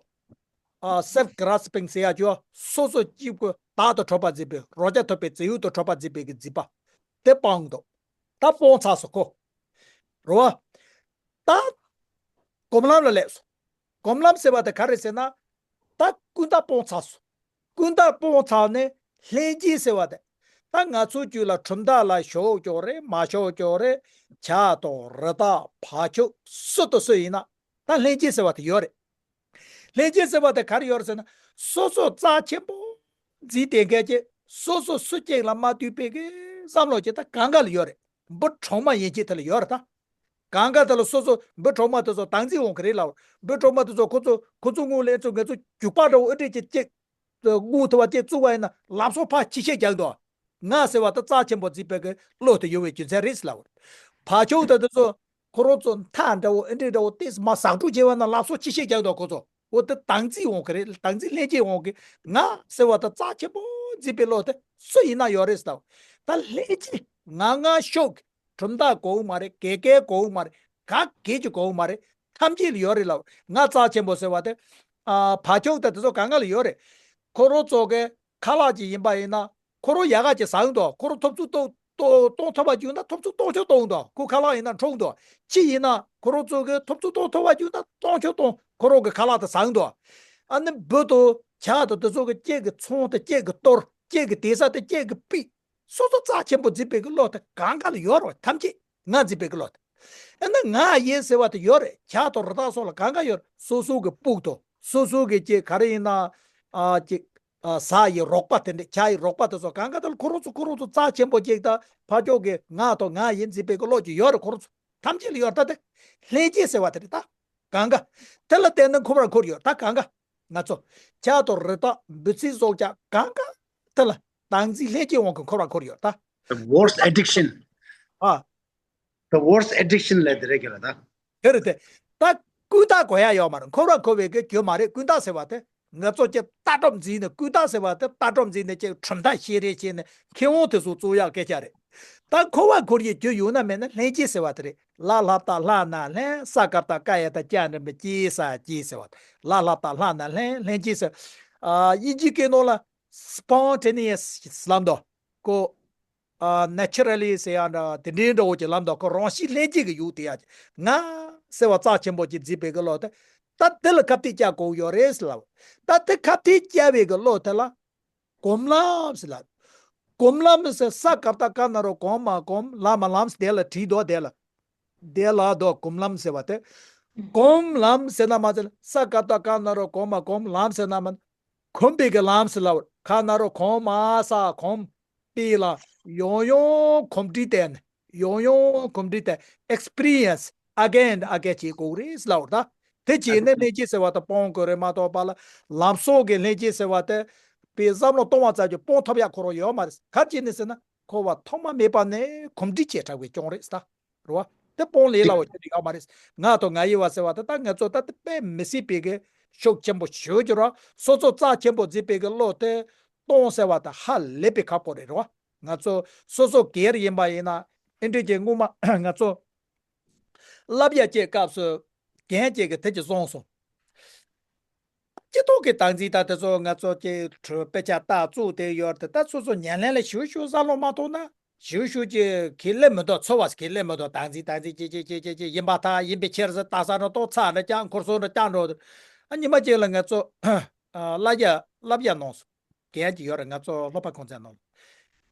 ཨ། self grasping ཟེར་ཡག་ཅོ། སོ་སོ་གཅིག་པུ་བདག་ཏུ་གྲུབ་པ་འཛིན་པའི་རང་རྐྱ་ཐུབ་པའི་རྫས་ཡོད་དུ་གྲུབ་པ་འཛིན་པའི་གི་འཛིན་པ། དེ་སྤང་འདུག་ད་སྤོང་ཚར་སོང་ཁོ། རེད་བ། ད་སྒོམ་ལམ་ལ་སླེབས་སོང་། སྒོམ་ལམ་ཟེར་བ་དེ་ག་རེ་ཟེར་ན། ད་ཀུན་བརྟགས་སྤོང་ཚར་སོང་། ཀུན་བརྟགས་སྤོང་ཚར་ནས་ལྷན་སྐྱེས་ཟེར་བ་དེ། ད་ང་ཚོའི་རྒྱུད་ལ་གྲུབ་མཐའ་ལ་ཞུགས་ཀྱང་རེད། མ་ཞུགས་ཀྱང་རེད། བྱ་དང་རི་དྭགས་བ་ཕྱུགས་སུ་དང་སུ་ཡིན་ན་ད་ལྷན་སྐྱེས་ཟེར་བ་དེ་ཡོད་རེད། ལྷན་སྐྱེས་ཟེར་བ་དེ་ག་རེ་ཡོད་རེད་ཟེར་ན། སོ་སོ་རྩ་ཆེན་པོ་འཛིན་བསྡད་མཁན་གྱི་སོ་སོ་སུ་གཅིག་ལ་མ་ལྟོས་པའི་གི་བསམ་བློ་ཅིག་ད་གང་ག་ལ་ཡོད་རེད། འབུ་གྲོག་མ་ཡན་ཆད་དེ་ལ་ཡོད་རེད་ད། གང་ག་དེ་ལ་སོ་སོ་འབུ་གྲོག་མ་དེ་ཚོ་བདག་འཛིན་འོང་གི་རེད་ལབ། འབུ་གྲོག་མ་དེ་ཚོ་ཁོ་ཚོ་ཁོ་ཚོ་དངོས་ལ་ཚོ་ངེད་ཚོ་རྒྱུག་པ་འདྲ་བོ་ཨེ་འདྲས་ཅིག་ཅིག་དངོས་ཐུབ་པ་ཅིག་བཙུགས་པ་ཡིན་ན་ལམ་སང་ཕར་ཕྱི་བཤོལ་རྒྱག་འདུག་ང་ཟེར་བ་དེ་རྩ་ཆེན་པོ་འཛིན་པའི་གི་བློ་དེ་ཡོང་བའི་རྒྱུ་མཚན་རེད་ལབ། བ་ཕྱུགས་དེ་དེ་ཚོ་ཁོ་རང་ཚོ་མཐའ་འདྲ་བོ་ཨེ་འདྲས་འདྲ་བོ་ཏིས་མ་ཟག་འགྲོ་བྱས་པ་ན་ལམ་སང་ཕྱི་བཤོལ་རྒྱག་འདུག་ཁོ་ཚོ། འོ་དེ་བདག་འཛིན་འོང་གི་རེད། བདག་འཛིན་ལྷན་སྐྱེས་འོང་གི། ང་ཟེར་བ་དེ་རྩ་ཆེན་པོ་འཛིན་པའི་བློ་དེ་སུ་ཡིན་ན་ཡོད་རེད་ཟེར། ད་ལྷན་སྐྱེས་ང་ང་ཤོག་གི་གྲུབ་མཐའ་དགོས་མ་རེད། དགེ་རྒན་དགོས་མ་རེད། ག་གེ་ཅིག་དགོས་མ་རེད། ཐམས་ཅད་ལ་ཡོད་རེད་ལབ། ང་རྩ་ཆེན་པོ་ཟེར་བ་དེ། ཨ། བ་ཕྱུགས་དང་དེ་ཚོ་གང་ག་ལ་ཡོད་རེད། ཁོ་རང་ཚོ་གི་ཁ་ལག་ཅིག་ཡིན་པ་ཡིན་ན། ཁོ་རང་ཡག་ག་ཅིག་ཟ་ཡོང་དོ། ཁོ་རང་ཐོབ་ཚུལ་གཏོང་གཏོང་གཏོང་ཐུབ་པ་བྱུང་ན་ཐོབ་ཚུལ་གཏོང་ཆོག་གཏོང་དོ། ཁོ་ཁ་ལག་ཡིན་ན་འཁྲུངས་དོ། ཅི་ཡིན་ན་ཁོ་རང་ཚོ་གི་ཐོབ་ཚུལ་གཏོང་ཐུབ་པ་བྱུང་ན་གཏོང་ཆོག་གཏོང་། ཁོ་རང་གི་ཁ་ལག་དེ་ཟ་ཡོང་དོ། ཨ་ནི་འབུ་དང་བྱ་དང་དེ་ཚོ་གི་ཁྱེད་ཀྱི་ཚོང་དེ་ཁྱེད་ཀྱི་གཏོར། ཁྱེད་ཀྱི་དེ་ས་དེ་ཁྱེད་ཀྱི་པི། སོ་སོ་རྩ་ཆེན་པོ་འཛིན་པའི་གི་བློ་དེ་གང་ག་ལ་ཡོད་རེད། ཐམས་ཅད་ང་འཛིན་པའི་གི་བློ་དེ། ཨ་ནི་ང་ཡིན་ཟེར་བ་དེ་ཡོད་རེད། བྱ་དང་རི་དྭགས་སོགས་ལ་གང་ག་ཡོད་རེད། སོ་སོ་གི་ཕྲུ་གུ་དང་སོ་སོ་གི་ཅིག་ག་རེ་ཡིན་ན། ཨ་ཅིག་ཨ་ཟ་ཡི་རོགས་པ་དེ་འདྲ། བྱ་ཡི་རོགས་པ་དེ་ཚོ་གང་ག་དེ་ལ་ཁོ་རང་ཚོ་ཁོ་རང་ཚོ་རྩ་ཆེན་པོ་ཅིག་དང་ཕ་ཕྱོགས་ཀྱི་ང་དང་ང་ཡིན་འཛིན་པའི་གི་བློ་ཅིག་ཡོད་རེད། ཁོ་རང་ཚོ་ཐམས་ཅད་ལ་ཡོད་རེད། ད་དེ་ལྷན་སྐྱེས་ཟེར་བ་དེ་རེད། ད་གང་ག་དེ་ལ་བརྟེན་ནས་འཁོར་བར་འཁོར་ཡོད། ད་གང་ག་ང་ཚོ་བྱ་དང་རི་དྭགས་འབུ་ཚིག་སོགས་ཀྱང་གང་ག་དེ་ལ་བདག་འཛིན་ལྷན་སྐྱེས་དབང་གིས་འཁོར་བར་འཁོར་ཡོད། ད་The worst addiction. ཨ། The worst addiction ལབ་དེ་རེད་ཁྱེད་ལ་ད། དེ་རེད་དེ། ད་ཀུན་བཏགས་དགོས་ཡ་ཡོད་མ་རེད། འཁོར་བར་འཁོར་བའི་གི་རྒྱུ་མ་རེད། ཀུན་བཏགས་ཟེར་བ་དེ་ང་ཚོ་ཀྱི་ལྟ་གྲུབ་འཛིན་ནས། ཀུན་བཏགས་ཟེར་བ་དེ་ལྟ་གྲུབ་འཛིན་ནས་ཀྱི་གྲུབ་མཐའ་ཤེས་རེ་བྱས་ནས་མཁས་དབང་དེ་ཚོ་བཙུགས་ཡག་སྐད་ཆ་རེད། ད་འཁོར་བར་འཁོར་ཡའི་རྒྱུ་ཡོད་ན་མེད་ན་ལྷན་སྐྱེས་ཟེར་བ་དེ་རེད། ལ་ལྷ་བཏགས་ལྷ་ན་ལྷན། ས་ག་བཏགས་སྐ་ཡ་བཏགས་སྐྱ་འགྲེང་བུ་སྐྱེ་ས་སྐྱེས་ཟེར་བ་དེ། ལ་ལྷ་བཏགས་ལྷ་ན་ལྷན། ལྷན་སྐྱེས་ཟེར། ཨ་དབྱིན་ཇིའི་སྐད་ནང་ལ་spontaneous ལབ་འདུག་གོ། ཨ་naturally ཟེར་ཡག་འདྲ་དེ་འདྲའི་འདྲ་བོ་ཅིག་ལབ་འདུག་གོ། རང་བཞིན་ལྷན་སྐྱེས་ཀྱི་ཡུལ་དེ་ཡ་ཅིག་ང་ཟེར་བ་རྩ་ཆེན་པོ་ཅིག་འཛིན་པའི་གི་བློ་དེ། ད་དེ་ལ་ཁ་གཏད་བཅག་དགོས་ཡོད་རེད་ཟེར་ལབ། ད་དེ་ཁ་གཏད་བཅག་པའི་གི་བློ་དེ་ལ་སྒོམ་ལམ་ཟེར་ལབ། སྒོམ་ལམ་ཟེར། ས་ག་བཏགས་སྐ་ན་རོ་སྒོ་མ་སྒོམ། ལ་མ་ལམ་ཟེར། དེ་ལ་བྲིས་འདུག་དེ་ལ། དེ་ལ་འདུག་སྒོམ་ལམ་ཟེར་བ་དེ། སྒོམ་ལམ་ཟེར་ན་མ་ཟེར། ས་ག་བཏགས་སྐ་ན་རོ་སྒོ་མ་སྒོམ། ལམ་ཟེར་ན་མ། གོམས་པའི་གི་ལམ་ཟེར་ལབ། ཁ་ན་རོ་གོ་མ་ས་གོམས། པའི་ལ། ཡང་ཡང་གོམས་འདྲིས་བསྟེན། ཡང་ཡང་གོམས་འདྲིས་བསྟེན། experience again and again བྱེད་དགོས་རེད་ལབ་ད། དེ་བྱས་ནས་ལྷན་སྐྱེས་ཟེར་བ་དེ་སྤོང་དགོས་རེད་མ་གཏོགས་པ་ལ་ལམ་སང་གི་ལྷན་སྐྱེས་ཟེར་བ་དེ་པའི་བསམ་བློ་གཏོང་བ་ཙམ་གྱིས་སྤོང་ཐུབ་ཡག་ཁོ་རང་ཡོད་མ་རེད། ག་རེ་བྱས་ནས་ཟེར་ན་འཁོར་བ་ཐོག་མ་མེད་པ་ནས་གོམས་འདྲིས་བྱས་དྲགས་པའི་རྐྱེན་རེད་ད། རེད་བ། དེ་སྤོང་ལས་སླ་བོ་ཁྱོན་ནས་ཡོད་མ་རེད། ང་དང་ང་ཡི་བ་ཟེར་བ་དེ་ད་ང་ཚོ་ད་དེ་དཔེ་མི་སྲིད་པའི་གི་ཤུགས་ཆེན་པོ་ཞེ་པོ་ཅིག་རེད་བ། སོ་སོ་རྩ་ཆེན་པོ་འཛིན་པའི་གི་བློ་དེ་སྤོང་ཟེར་བ་དེ་ཧ་ལས་པའི་ཁག་པོ་རེད། རེད་བ། ང་ཚོ་སོ་སོ་སྒེར་ཡིན་པ་ཡིན་ན། ཨེ་འདྲ་ཅིག་སྔོན་མ་ང་ཚོ་བསླབ་ཡ་བྱེད་སྐབས་སུ་རྒན་ཅིག་གིས་དེ་ཅིག་གསུངས་སོང་། སྤྱི་ཚོགས་ཀྱི་སྟངས་འཛིན་ད་དེ་ཚོ་ང་ཚོ་ཀྱི་དཔེ་ཆ་ལྟ་བཙུགས་དེ་ཡོད་དེ། ད་སོ་སོ་ཉམས་ལེན་ལ་ཞུ་ཞུ་བསམ་བློ་མ་གཏོང་ན་ཞུ་ཞུ་ཅིག་གི་སླེབས་མི་འདུག་ཚོར་བ་གི་སླེབས་མི་འདུག་སྟངས་འཛིན་སྟངས་འཛིན་ཅི་ཅི་ཅི་ཅི་ཅི་ཡིན་པ་ད་ཡིན་པའི་ཕྱིར་ཟེར། ལྟ་ས་འགྲོ་ཏོག་ཚ་འདྲ་རྐྱང་འཁོར་སོ་འདྲ་རྐྱང་འགྲོ། ཨ་ཉི་མ་གཅིག་ལ་ང་ཚོ་ཨ་བསླབ་ཡ་བསླབ་ཡ་གནང་སོང་། རྒན་ཅིག་ཡོད་རེད། ང་ཚོ་སློབ་པ་གུང་སེང་ནང་ལ་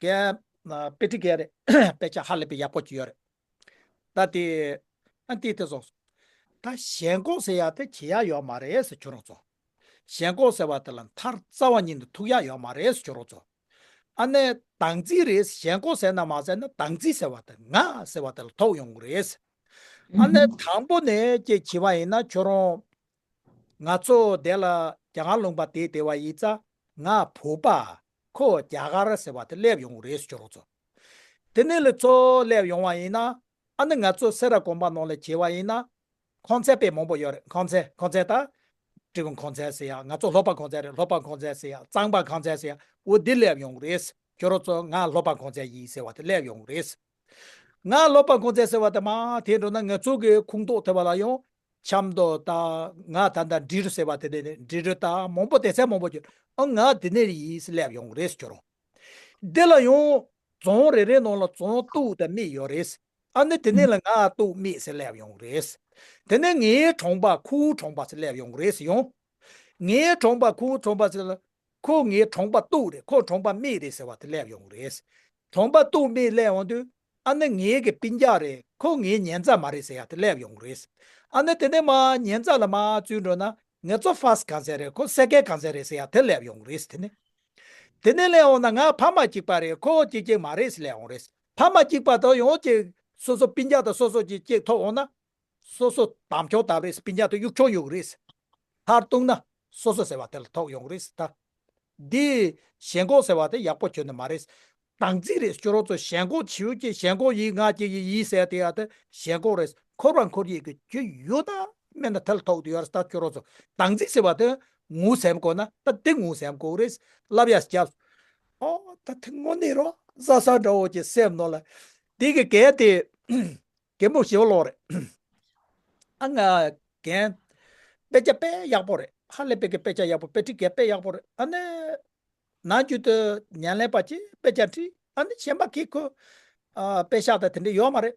རྒན་ཨ་དཔེ་ཁྲིད་རྒན་རེད། དཔེ་ཆ་ཧ་ལས་པའི་ཡག་པོ་ཅིག་ཡོད་རེད། ད་དེ། ཨ་དེ་དེ་སོང་། ད་ཞེན་ཁོག་ཟེར་ཡ་དེ་བྱེད་ཡ་ཡོད་མ་རེད་ཟེར་ཁྱོད་རང་ཚོ། ཞེན་ཁོག་ཟེར་བ་དེ་ལ་མཐར་རྩ་བ་ཉིད་ནས་ཐུག་ཡ་ཡོད་མ་རེད་ཟེར་ཁྱོད་རང་ཚོ། ཨ་ནི་བདག་འཛིན་རེད། ཞེན་ཁོག་ཟེར་ན་མ་ཟེར་ན་བདག་འཛིན་ཟེར་བ་དེ་ང་ཟེར་བ་དེ་ལ་ཐུག་ཡོང་གི་རེད། ཨ་ནི་དང་པོ་ནས་ཅིག་བྱས་པ་ཡིན་ན་ཁྱོད་རང་། ང་ཚོ་དེ་ལ་རྒྱ་གར་ལུང་པ་དེ་བསྡད་པ་ཡིན་ཙང་ང་བོད་པ། ཁོ་རྒྱ་གར་ཟེར་བ་དེ་སླེབས་ཡོང་གི་རེད་ཟེར་ཁྱོད་རང་ཚོ། དེ་ནས་ལ་ཚོ་སླེབས་ཡོང་བ་ཡིན་ན། ཨ་ནི་ང་ཚོ་སེ་ར་དགོན་པ་ནང་ལ་བྱས་པ་ཡིན་ན། ཁང་ཚན་དཔེ་མང་པོ་ཡོད་རེད། ཁང་ཚན་ཁང་ཚན་ད། སྤྲུལ་སྐུ་ཁང་ཚན་ཟེར་ཡ། ང་ཚོ་སློབ་པ་ཁང་ཚན་རེད། སློབ་པ་ཁང་ཚན་ཟེར་ཡ། གཙང་པ་ཁང་ཚན་ཟེར་ཡ། འོ་འདི་སླེབས་ཡོང་གི་རེད། ཁྱོད་རང་ཚོ་ང་སློབ་པ་ཁང་ཚན་ཡིན་ཟེར་བ་དེ་སླེབས་ཡོང་གི་རེད། ང་སློབ་པ་ཁང་ཚན་ཟེར་བ་དེ་མར་དེད་འགྲོ་ན་ང་ཚོ་གི་ཁོངས་གཏོགས་ཐེ་བ་ལ་ཡང་། ཆབ་མདོ་དང་ང་ད་ལྟ་འབྲི་རུ་ཟེར་བ་དེ་ནས་འབྲི་རུ་དང་མང་པོ་སྡེ་ཚན་མང་པོ་ཅིག་ཨ་ང་དེ་ནས་ཡིན་ཟེར་སླེབས་ཡོང་གི་རེད་ཟེར་ཁྱོད་རང་། འདི་ལ་ཡང་རྫོང་རེ་རེ་ནང་ལ་རྫོང་སྟོད་དང་སྨད་ཡོད་རེད། ཨ་ནི་དེ་ནས་ལ་ང་སྟོད་སྨད་ཟེར་སླེབས་ཡོང་གི་རེད། དེ་ནས་ངའི་གྲོང་པ་ཁོའི་གྲོང་པ་ཟེར་སླེབས་ཡོང་གི་རེད་ཟེར་ཡང་། ངའི་གྲོང་པ་ཁོའི་གྲོང་པ་ཟེར་ལ། ཁོ་ངའི་གྲོང་པ་སྟོད་རེད། ཁོ་གྲོང་པ་སྨད་རེད་ཟེར་བ་དེ་སླེབས་ཡོང་གི་རེད། གྲོང་པ་སྟོད་སྨད་སླེབས་ཡོང་དུས་ཨ་ནི་ངའི་གི་སྤུན་ཀྱག་རེད། ཁོ་ངའི་ཉེ་མཛའ་མ་རེད་ཟེར་ཡ་དེ་སླེབས་ཡོང་གི་རེད། ཨ་ནི་དེ་ནས་མར་ཉེ་མཛའ་ལ་མར་བཙུད་འགྲོ་ན་ང་ཚོ་first cousin རེད། ཁོ་second cousin རེད་ཟེར་ཡ་དེ་སླེབས་ཡོང་གི་རེད། དེ་ནས། དེ་ནས་སླེབས་འོང་ན་ང་ཕ་མ་གཅིག་པ་རེད། ཁོ་གཅིག་གཅིག་མ་རེད་ཟེར་སླེབས་ཡོང་གི་རེད། ཕ་མ་གཅིག་པ་དང་ཡང་གཅིག་སོ་སོ་སྤུན་ཀྱག་དང་སོ་སོ་གཅིག་གཅིག་ཐོབ་འོང་ན། སོ་སོ་དམ་ཆོས་དམ་རེད། སྤུན་ཀྱག་དང་གཡུག་ཆོག་ཡོད་རེད། མཐར་གཏུགས་ན་སོ་སོ་ཟེར་བ་དེ་ལ་ཐུག་ཡོང་རེད་ད། འདི་ཞེན་ཁོག་ཟེར་བ་དེ་ཡག་པོ་ཁྱོན་ནས་མ་རེད། བདག་འཛིན་རེད། ཁྱོད་རང་ཚོ་ཞེན་ཁོག་བྱེད་ཀྱི་ཞེན་ཁོག་ཡིན་ང་ཅིག་ཡིན་ཡིན་ཟེར་དེ་ཡ་དེ་ཞེན་ཁོག་རེད། འཁོར་བར་འཁོར་ཡས་ཀྱི་རྒྱུ་ཡོད་ད་མེད་ན་དེ་ལ་ཐུག་དེ་ཡོད་རེད་ད། ཁྱོད་རང་ཚོ་བདག་འཛིན་ཟེར་བ་དེ་ངོ་ཟེར་དགོས་ན་ད་དེ་ངོ་ཟེར་དགོས་རེད། ལབ་ཡ་རྒྱབ། ཨོ་ད་དེ་དངོས་གནས་རོ་ཟ་ས་འདྲ་བོ་ཅིག་སེམས་ནང་ལ། དེ་གི་གལ་ཏེ། རྒན་པོ་ཞེ་པོ་ལོག་རེད། ཨ་ང་རྒན། དཔེ་ཆ་དཔེ་ཡག་པོ་རེད། ཧ་ལས་པའི་གི་དཔེ་ཆ་ཡག་པོ། དཔེ་ཁྲིད་རྒན་དཔེ་ཡག་པོ་རེད། ཨ་ནི། ནམ་རྒྱུན་དུ་ཉམས་ལེན་པ་གྱིས་དཔེ་ཆ་ཁྲིད། ཨ་ནི་གཞན་པ་གིས་ཁོ་ཨ་དཔེ་ཤག་དང་དེ་འདྲ་ཡོད་མ་རེད།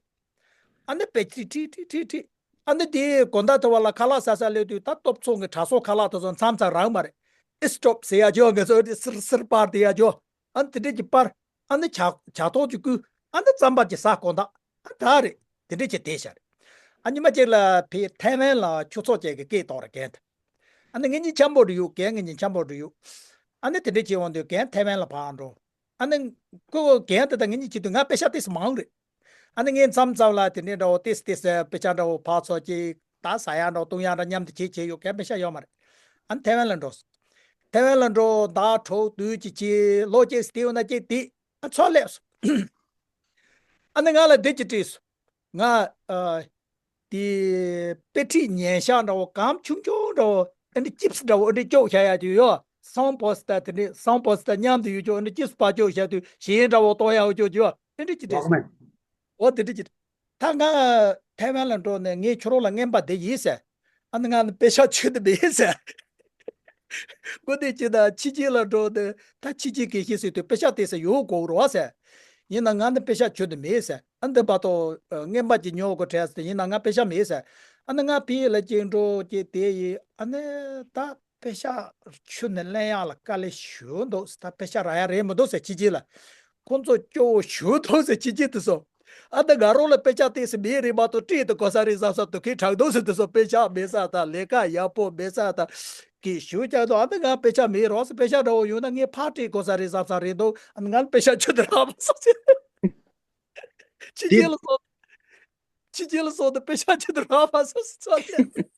ཨ་ནི་དཔེ་ཁྲིད་ཁྲིད་ཁྲིད་ཁྲིད་ཁྲིད། ཨ་ནི་དེའི་དགོང་དག་ཐུབ་པ་ལ་ཁ་ལག་ཟ་ས་སླེབས་དུས། ད་སྟོབས་ཚོགས་ཀྱི་གྲྭ་ཚང་ཁ་ལག་དེ་ཚོ་མཚམས་མཚམས་རག་མ་རེད། ཨེ་སི་ཊོབ་ཟེར་ཡ་ཅིག་ཡོད། ང་ཚོ་དེ་སིར་སིར་སྤར་དེ་ཡ་ཅིག་ཡོད། ཨ་ནི་དེ་འདྲས་ཀྱི་པར། ཨ་ནི་ཇ་ཇ་ཐོག་ཅིག་བསྐུལ། ཨ་ནི་རྩམ་པ་ཅིག་ཟ་དགོང་དག། ཨ་ད་རེད། དེ་འདྲས་ཀྱི་བསྡད་བཞག་རེད། ཨ་ཉི་མ་གཅིག་ལ་ཕེབས། ཐའེ་ཝན་ལ་ཆོས་ཚོགས་ཅིག་གི་སྐད་གཏོང་རེད་རྒན་དེ། ཨ་ནི་ངེད་གཉིས་འཆམ་པོ་འགྲོ་ཡོད། རྒན་ངེད་གཉིས་འཆམ་པོ་འགྲོ་ཡོད། ཨ་ནི་དེ་འདྲས་བྱས་འོང་དུས་རྒན་ཐའེ་ཝན་ལ་ཕར་འགྲོ། ཨ་ནི་ཁོ་རྒན་དེ་དང་ངེད་གཉིས་བྱེད་དུས་ང་པེ་ཤག་ཏོག་ཙམ་མང་རེད། ཨ་ནི་ངས་མཚམས་མཚམས་ལ་དེ་འདྲས་འདྲ་བོ་ཏོག་ཙམ་ཏོག་ཙམ་པེ་ཤག་འདྲ་བོ་ཕར་ཚུར་ཅིག་ད་ཟ་ཡག་འདྲ་བོ་བཏུང་ཡག་འདྲ་མཉམ་དུ་བྱེད་བྱེད་ཡོད། རྒན་པེ་ཤག་ཡོད་མ་རེད། ཨ་ནི་ཐའེ་ཝན་ལ་འགྲོ་སོང་། ཐའེ་ཝན་ལ་འགྲོ། ཟླ་དྲུག་བདུན་ཅིག་བྱས། ལོ་གཅིག་དེའི་ནང་གཅིག་དེ་ཨ་ཚུར་སླེབས་སོང་། ཨ་ནི་ང་ལ་འདི་ཅིག་དྲིས་སོང་། ང་ཨ་དེ་དཔེ་ཁྲིད་ཉན་ཤག་འདྲ་བོ་གམ་ཆུང་ཆུང་འདྲ་བོ། ཨ་ནི་ཅིབ་སི་འདྲ་བོ་ཨ་འདྲས་སྐྱོག་བཞག་ཡག་ཅིག་ཡོད། སའུན་པོ་སི་ཊི་དེ་འདྲས། སའུན་པོ་སི་ཊི་མཉམ་དུ་ཡོད་ཅོག་ཨ་ནི་ཅིབ་སི་ཕར་སྐྱོག་བཞག་དུས་གཞས་འདྲ་བོ་གཏོང་ཡག་ཅོག་ཅིག་ཡོད། ཨ་འདྲས་ཅིག་དྲིས་སོང་། ཝོག་མེན། འོ་དེ་འདྲས་ཅིག་ད་ང་ཐའེ་ཝན་ལ་འགྲོ་ནས་ངས་ཁྱོད་རང་ལ་རྔན་པ་འདི་ཡིན་ཟེར། ཨ་ནི་ང་ནི་པེ་ཤག་ཁྱོན་ནས་མེད་ཟེར། ཁོ་དེ་ཅི་ད་ཕྱི་རྒྱལ་ལ་འགྲོ་དུས། ད་ཕྱི་རྒྱལ་གྱི་གཞས་ཟེར་དུས་པེ་ཤག་ཏོག་ཙམ་ཡོད་དགོས་རེད་བ་ཟེར། ཡིན་ན་ང་ནི་པེ་ཤག་ཁྱོན་ནས་མེད་ཟེར། ཨ་འདི་བར་དུ་རྔན་པ་ཅིག་ཉོ་དགོས་དྲན་ཟེར། ཡིན་ན་ང་པེ་ཤག་མེད་ཟེར། ཨ་ནི་ང་ཕ་གི་ལ་ཅིག་འགྲོ་ཅིག་དེ་ཡིན། ཨ་ནི་ད་པེ་ཤག་ཁྱོན་ནས་ལེན་ཡག་ལ་དཀའ་ལས་ཞེ་པོ་འདུག་ད་པེ་ཤག་རག་ཡག་རེད་མི་འདུག་ཟེར། ཕྱི་རྒྱལ་ལ་ཁོང་ཚོ་སྐྱོ་བོ་ཞེ་པོ་འདུག་ཟེར། ཕྱི་རྒྱལ་དེ་ཚོ། ཨ་ད་ང་རང་ལ་པེ་ཤག་ཏོག་ཙམ་མེད་རེད་མ་གཏོགས། སྤྲད་དེ་དགོས་ས་རེད་བསམ་བསམ་དུ་ཁེ་དྲག་འདུག་ཟེར། དེ་ཚོ་པེ་ཤག་མེད་ས་དང་། ལས་ཀ་ཡག་པོ་མེད་ས་དང་། གི་ཞུ་ཀྱང་འདུག་ཨ་ད་ང་པེ་ཤག་མེད་རོགས་ཟེར། པེ་ཤག་འདྲ་བོ་ཡོད་ན་ངས་ཕར་སྤྲད་དགོས་ས་རེད་བསམ་བསམ་རེད་འདུག་ཨ་ང་ལ་པེ་ཤག་ཁྱོན་ནས་རག་མ་སོང་ཟེར། ཕྱི་དེ་རྒྱལ་ལ་སོང་། ཕྱི་རྒྱལ་ལ་སོང་དུས་པེ་ཤག་ཁྱོན་ནས་རག་མ་སོང་ཟེར་ཚོད་ལས།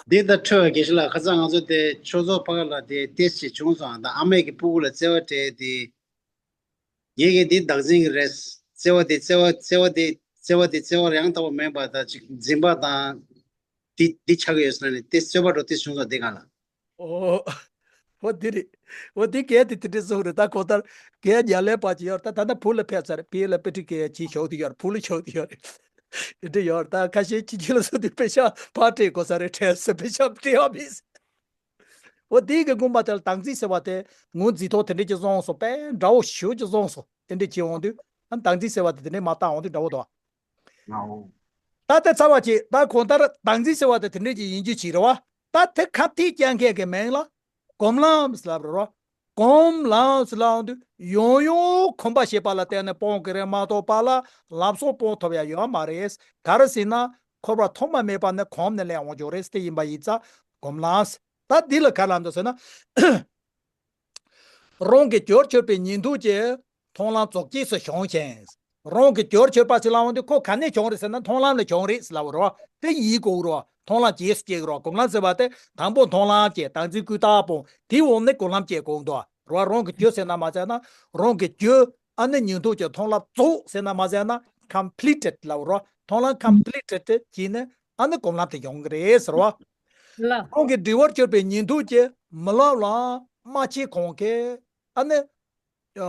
འདི་ལྟར་འཕྲོས་པའི་དགེ་བཤེས་ལགས། ཁ་སང་ང་ཚོ་དེ་ཆོས་ཚོགས་ཕ་གི་ལ་དེ་ཏོག་ཙམ་བྱུང་སོང་། ད་ཨ་མས་ཀྱི་སྤུ་གུ་ལ་བརྩེ་བ་སྤྲད་དེ། ངས་ཀྱི་འདི་བདག་འཛིན་གྱི་རེད། བརྩེ་བ་དེ་བརྩེ་བ་བརྩེ་བ་དེ་བརྩེ་བ་དེ་བརྩེ་བ་ཡང་དག་པ་མིན་པ་དང་ཅིག་འཛིན་པ་དང་། འདི་འདི་ཆགས་ཀྱི་ཡོད་ཟེར་ནས་དེ་རྩོད་པ་འགྲོ་དེ་བྱུང་སོང་། འདི་གང་ལ། ཨོ། ཨོ་འདི་རེད། ཨོ་འདི་གལ་ཏེ་དེ་འདྲ་བཟོ་རེད། ད་གོ་ལྟར་གལ་ཉ་ལས་པ་ཅིག་ཡོད་རེད། ད་ད་ལྟ་བུ་ལ་ཕེབས་ཚར་རེད། བུ་ལ་དཔེ་ཁྲིད་གི་ཅིག་ཞོག་དེ་ཡོད་རེད། བུ་ལ་ཞོག་དེ་ཡོད་རེད། དེ་འདྲ་ཡོད་རེད། ད་ཁ་ཤས་ཕྱི་རྒྱལ་ལ་སོང་དུས་པེ་ཤག་ཕར་སྤྲད་དགོས་ས་རེད་དྲན་སོང་། པེ་ཤག་སྤྲད་ཡ་མེད་ཟེར། འོ་དེའི་གི་དགོངས་པ་དེ་ལ་བདག་འཛིན་ཟེར་བ་དེ་ངོས་འཛིན་ཐོག་དེ་འདྲས་ཀྱི་བཟུང་སོང་། དཔེ་འདྲ་བོ་ཞེ་པོ་ཅིག་བཟུང་སོང་། དེ་འདྲས་བྱེད་འོང་དུས་ཨ་བདག་འཛིན་ཟེར་བ་དེ་དེ་འདྲས་མ་བཏང་འོང་དུས་འདྲ་བོ་འདུག་ཨ། ད་དེ་ཚར་བ་ཅིག་ད་གང་ལྟར་བདག་འཛིན་ཟེར་བ་དེ་དེ་འདྲས་ཀྱི་ཡིན་རྒྱུ་ཅིག་རེད་བ། ད་དེ་ཁ་གཏད་གཅོག་མཁན་གྱི་མིང་ལ་སྒོམ་ལམ་ཟེར་ལབ་རེད་བ། སྒོམ་ལམ་ཟེར་ལབ་འོང་དུས་ཡང་ཡང་གོམས་པ་བྱས་པ་ལ་བརྟེན་ནས་སྤོང་གི་རེད་མ་གཏོགས་པ་ལ་ལམ་སང་སྤོང་ཐུབ་ཡ་ཡོད་མ་རེད། ག་རེ་ཟེར་ན་འཁོར་བ་ཐོག་མ་མེད་པ་ནས་གོམས་ནས་སླེབས་འོང་རྒྱུ་རེད། དེ་ཡིན་པ་ཡིན་ཙང་སྒོམ་ལམ། ད་འདི་ལ་ག་ལབ་འདུག་ཟེར་ན། རང་གི་རྒྱུར་གྱུར་པའི་ཉིང་འདུག་ཅེས་མཐོང་ལམ་རྫོགས་རྗེས་སུ་བྱུང་ཞིང་། རང་གི་རྒྱུར་གྱུར་པ་ཟེར་ལབ་འོང་དུས་ཁོ་ག་ནས་བྱུང་རེད་ཟེར་ན་མཐོང་ལམ་ལས་བྱུང་རེད་ཟེར་ལབ་པ་རེད་བ། དེ་ཡིན་དགོས་རེད་བ། མཐོང་ལམ་རྗེས་སུ་སྐྱེ་དགོས་རེད་བ། སྒོམ་ལམ་ཟེར་བ་དེ་དང་པོ་མཐོང་ལམ་སྐྱེ། བདག་འཛིན་ཀུན་བཏགས་སྤོང་། དེའི་འོག་ནས་སྒོམ་ལམ་སྐྱེ་དགོས་འདུག་བ། རང་གི་རྒྱུ་ཟེར་ན་མ་ཟེར་ན། རང་གི་རྒྱུ་ཨ་ནི་ཉིང་འདུག་ཅེས་མཐོང་ལམ་རྫོགས་ཟེར་ན་མ་ཟེར་ན། ཀམ་པི་ལི་ཊེཌ་ལབ་པ་རེད་བ། མཐོང་ལམ་ཀམ་པི་ལི་ཊེཌ་བྱས་ནས་ཨ་ནི་སྒོམ་ལམ་དེ་ཡོང་གི་རེད་ཟེར་བ། ལ། རང་གི་འབྲས་བུར་གྱུར་པའི་ཉིང་འདུག་ཅེས་རྨི་ལམ་ལ་རྨ་བྱས་གོང་གི། ཨ་ནི། ཨ།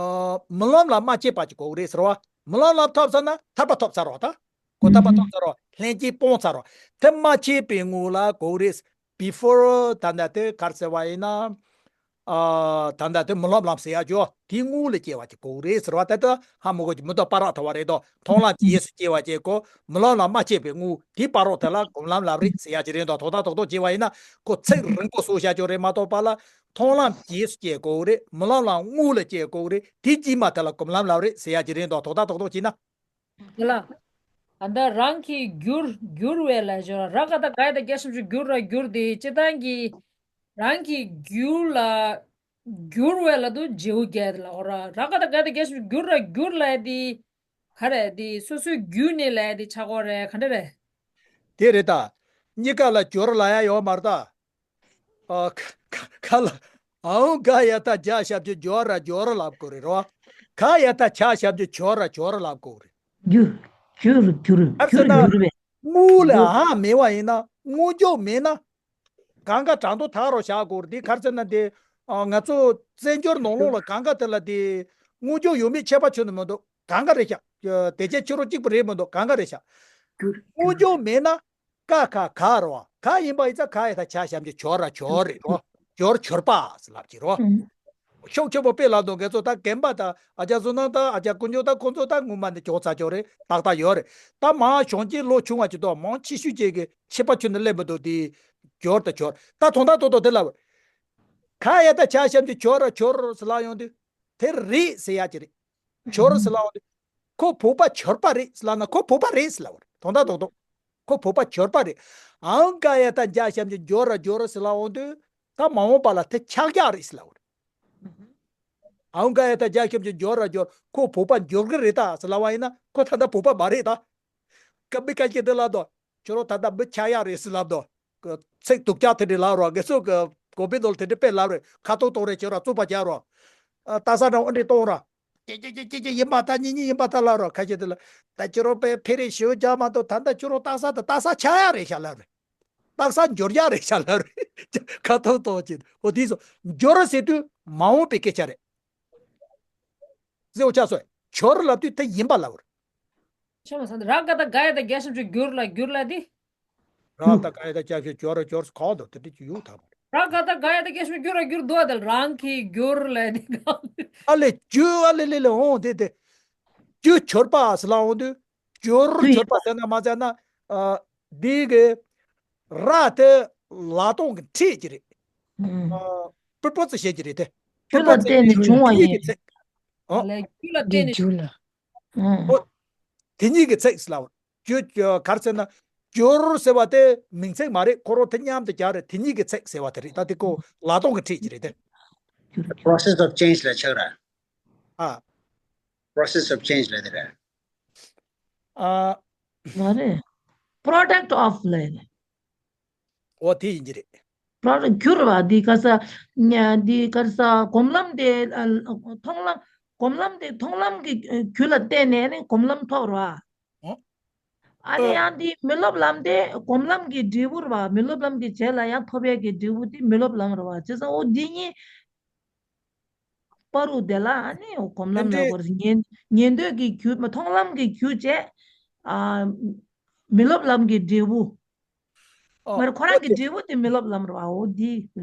རྨི་ལམ་ལ་རྨ་བྱས་པ་ཅིག་དགོས་ཀྱི་རེད་ཟེར་བ། རྨི་ལམ་ལ་ཐོབ་ཚར་ན་ཐར་པ་ཐོབ་ཚར་བ་ད། གོ་ཐར་པ་ཐོབ་ཚར་བ། ལྷན་སྐྱེས་སྤོང་ཚར་བ། དེ་རྨ་བྱས་པའི་ངོ་ལ་དགོས་ཀྱི་རེད། བི་ཕོར་ད་ལྟ་དེ་ག་རེ་ཟེར་བ་ཡིན་ན། ཨ། ད་ལྟ་དེ་རྨི་ལམ་ལམ་ཟེར་ཡ་ཅོ་དེའི་སྔོན་ལ་སྐྱེ་བ་ཅིག་དགོས་ཀྱི་རེད་ཟེར་བ། ད་ལྟ་ཧ་མ་གོ་ཅིག་མི་འདུག་པ་རག་ཐུབ་པ་རེད་དོ། མཐོང་ལམ་རྗེས་སུ་སྐྱེ་བ་ཅིག་གོ། རྨི་ལམ་ལ་རྨ་བྱས་པའི་ངོ་དེའི་བར་རོ་དེ་ལ་སྒོམ་ལམ་ལབ་རེད་ཟེར་ཡ་ཅིག་རེད་དོ། ཐོག་མཐའ་ཐོག་ཐོག་བྱས་པ་ཡིན་ན་ཁོ་ཚིག་རིང་པོ་བཟོ་བྱ་ཅོ་རེད་མ་གཏོགས་པ་ལ། མཐོང་ལམ་རྗེས་སུ་སྐྱེ་དགོས་རེད། རྨི་ལམ་ལ་སྔོན་ལ་སྐྱེ་དགོས་རེད། དེ་དཀྱིལ་མ་དེ་ལ་སྒོམ་ལམ་ལབ་རེད་ཟེར་ཡ་ཅིག་རེད་དོ། ཐོག་མཐའ་ཐོག་ཐོག་བྱས་ན། དེ་ལ། ཨ་ད་རང་གི་རྒྱུར་གྱུར་བའི་ལ་ཞོར་ར་ག་ད་ག་ཡ་ད་རྒྱ་ཞབས་ཀྱུ་གྱུར་ར་གྱུར་དེ་སྤྱི་བཏང་གི་རང་གི་རྒྱུ་ལ་གྱུར་བའི་ལ་དུ་རྗེའུ་རྒྱལ་དེ་ལ་འོ་ར་ར་ག་ད་ག་ཡ་ད་རྒྱ་ཞབས་ཀྱུ་གྱུར་ར་གྱུར་ལ་དེ་ག་རེ་དེ་སོ་སོའི་རྒྱུ་ནས་ལ་དེ་ཆགས་གོ་རེད། ག་འདྲ་རེད། དེ་རེད་ད། གཉིས་ཀ་ལ་སྦྱོར་ལ་ཡ་ཡོད་མ་རེད་ད། ཨ། ཁ་ཁ་ལ། ཨའུ་ག་ཡ་ད་རྒྱ་ཞབས་ཀྱུ་སྦྱོར་ར་སྦྱོར་ལབ་དགོས་རེད་རོ། ག་ཡ་ད་ཆ་ཞབས་ཀྱུ་གྱོ་ར་གྱོར་ལབ་དགོས་རེད། རྒྱུ། གྱུར་གྱུར་གྱུར་ཨ་ཟེར་ན། གྱུར་པའི། དངུལ་ལ་ཨ་མེད་པ་ཡིན་ན་དངུལ་འཇོག་མེད་ན། གང་ག་གྲངས་ཐོ་དག་རོ་བཞག་དགོས་རེད། དེ་ག་རེ་ཟེར་ན་དེ། ཨ། ང་ཚོ་བཙན་བྱོལ་ནང་ལོགས་ལ་གང་ག་དེ་ལ་དེ། དངུལ་འཇོག་ཡོད་མེད་ཁྱད་པར་ཆོད་ནི་མི་འདུག་གང་ག་རེད་ཤག་དེ་ཆ་ཕྱི་རོལ་གཅིག་པུ་རེད་མི་འདུག་གང་ག་རེད་ཤག་གྱུར་དངུལ་འཇོག་མེད་ན། ཀ་ཁ་ག་རོ། ག་ཡིན་པ་ཡིན་ཙང་ག་ཡ་ད་ཆ་ཞབས་ཀྱུ་གྱོ་ར་གྱོ་རེད་རོ། གྱོར་གྱོར་པ་ཟེར་ལབ་ཀྱི་རོ། ཨུ། ཤོག་ཆེན་པོ་དཔེ་ལ་འདུག་དགེ་ཚོ། ད་རྒན་པ་དང་ཨ་ཅག་བསོད་ནམས་དང་ཨ་ཅག་ཀུན་འབྱུང་དང་ཁོང་ཚོ་ད་སྔོན་མ་ནས་གྱོགས་ཚར་ཀྱོག་རེད། ཏག་ཏག་ཡོད་རེད། ད་མ་གཞོན་སྐྱེས་ལོ་ཆུང་བ་ཅིག་དང་མང་ཆེ་ཤོས་ཅིག་གི་ཁྱད་པར་ཁྱོན་ནས་སླེབས་མི་འདུག་དེ་འབྱོར་དང་འབྱོར། ད་དོན་དག་ཏོག་ཏོག་དེ་ལ་ཁ་ཡ་ད་ཆ་ཤམ་གྱི་འབྱོར་ར་འབྱོར་ཟེར་ལ་ཡོང་དུས་དེ་རེད་ཟེར་ཡ་ཅིག་རེད། འབྱོར་ཟེར་ལ་ཡོང་དུས་ཁོ་བོད་པ་འབྱོར་པ་རེད་ཟེར་ལ་ན་ཁོ་བོད་པ་རེད་ཟེར་ལ་ཡོང་རེད། དོན་དག་ཏོག་ཏོག་ཁོ་བོད་པ་འབྱོར་པ་རེད། ཨང་ཀ་ཡ་ད་འཇའ་ཤམ་གྱི་འབྱོར་ར་འབྱོར་ཟེར་ལ་ཡོང་དུས་ད་མ་འོངས་པ་ལ་དེ་ཆག་ཡག་རེད་ཟེར་ལ་ཡོང་རེད། ཨང་ཀ་ཡ་ད་རྒྱ་ཁྱིམ་གྱི་འབྱོར་ར་འབྱོར། ཁོ་བོད་པ་འབྱོར་གི་རེད་ད་ཟེར་ལབ་པ་ཡིན་ན་ཁོ་ད་ལྟ་བོད་པ་མ་རེད་ད། ཀ་མི་ཁ་ཤས་དེ་ལབ་དོ། ཁྱོད་རང་ད་ལྟ་མི་ཆག་ཡག་རེད་ཟེར་ལབ་དོ། ཚིག་སྡུག་ཅག་དེ་འདྲ་ལབ་རོགས། ངེད་ཚོ་གི་གོ་པི་ནོར་དེ་འདྲ་དཔེ་ལབ་རེད། ཁ་ཐུག་གཏོང་རེད། ཁྱོད་རང་རྩུབ་པ་རྒྱག་རོགས། ཨ། ལྟ་ས་འདྲ་འོ་འདྲ་གཏོང་རོགས། ཀྱེ་ཀྱེ་ཀྱེ་ཀྱེ་ཀྱེ་ཡིན་པ་ད་གཉིས་གཉིས་ཡིན་པ་ད་ལབ་རོགས། ཁ་ཤས་དེ་ལ་ད་ཁྱོད་རང་དཔེ་ཕེ་རེ་ཞེ་པོ་རྒྱག་མ་གཏོགས་ད་ལྟ་ཁྱོད་རང་ལྟ་ས་ད་ལྟ་ས་ཆག་ཡག་རེད་ཤག་ལབ་རེད། སྟག་ས་འབྱོར་ཡག་རེད་ཤག་ལབ་རེད། ཁ་ཐོག་ཐོག་ཅིག་འོ་དེ་ཚོ་འབྱོར་ཟེར་དུས་མ་འོངས་པའི་སྐད་ཆ་རེད། ཟེར་བ་ཆགས་སོང་། འབྱོར་ལབ་དུས་དེ་ཡིན་པ་ལབ་རེད། ཆ་མ་ས་འདི་ར་ག་ད་ག་ཡ་ད་རྒྱ་ཤམ་ཆུ་འགྱུར་ལ་འགྱུར་ལ་དེ། ར་ད་ག་ཡ་ད་རྒྱ་ཤམ་འབྱོར་ར་འབྱོར་ག་འདུག་དེ་འདྲ་ཅིག་ཡོད་ད། ར་ག་ད་ག་ཡ་ད་རྒྱ་ཤམ་འགྱུར་ལ་འགྱུར་འདུག་ཨ། དེ་རང་གི་འགྱུར་ལ་དེ་ག་ཨ་ལེ་རྒྱུ་ཨ་ལེ་ལེ་ལེ་འོང་དེ་དེ། རྒྱུ་འབྱོར་པ་ཟེར་ལ་འོང་དུས། འབྱོར་འབྱོར་པ་ཟེར་ན་མ་ཟེར་ན། ཨ། འདི་གི་ར་དེ་ལ་སྟོང་གི་ཁྲིད་ཀྱི་རེད། ཨ། པུར་པོ་ཙི་བཤད་ཀྱི་རེད་དེ། རྒྱུ་ལ་བརྟེན་ནས་བྱུང་བ་ཡིན། ཨ། རྒྱུ་ལ་བརྟེན་ནས། རྒྱུ་ལ། ཨོ། དེ་གཉིས་ཀྱི་ཚིག་ཟེར་ལ་འོང་། རྒྱུ་ག་རེ་ཟེར་ན། འབྱོར་ཟེར་བ་དེ་མིང་ཚིག་མ་རེད། ཁོ་རང་དེ་མཉམ་དུ་སྦྱར་རེད། དེ་གཉིས་ཀྱི་ཚིག་ཟེར་བ་དེ་རེད། ད་དེ་ཁོ་ལ་སྟོང་གི་ཁྲིད་ཀྱི་རེད་དེ། Process of change ལ་ཆགས་ར། ཨ། Process of change ལ་དེ་རེད། ཨ། མ་རེད། Product of ལ་རེད། འོ་དེ་ཡིན་གྱི་རེད། Product འགྱུར་བ་འདི་ག་ས། འདི་ག་ས་སྒོམ་ལམ་དེ། མཐོང་ལམ། སྒོམ་ལམ་དེ་མཐོང་ལམ་གྱི་རྒྱུ་ལ་བརྟེན་ནས་ནི་སྒོམ་ལམ་ཐོབ་ར། ཨ་ནི་ཡང་འདི་མི་སློབ་ལམ་དེ་སྒོམ་ལམ་གྱི་འབྲས་བུ་ར་བ། མི་སློབ་ལམ་གྱི་རྗེས་ལ་ཡང་ཐོབ་ཡས་ཀྱི་འབྲས་བུ་དེ་མི་སློབ་ལམ་ར་བ། བྱས་ཙང་འོ་འདི་གཉིས། པ་རུ་དེ་ལ་ཨ་ནི་སྒོམ་ལམ་ལ་གོ་རེ། ཉན་ཉན་འདོད་ཀྱི་རྒྱུ་མཐོང་ལམ་གྱི་རྒྱུ་བྱས། ཨ། མི་སློབ་ལམ་གྱི་འབྲས་བུ། ཨོ། མར་ཁོ་རང་གི་འབྲས་བུ་དེ་མི་སློབ་ལམ་ར་བ། འོ་འདི་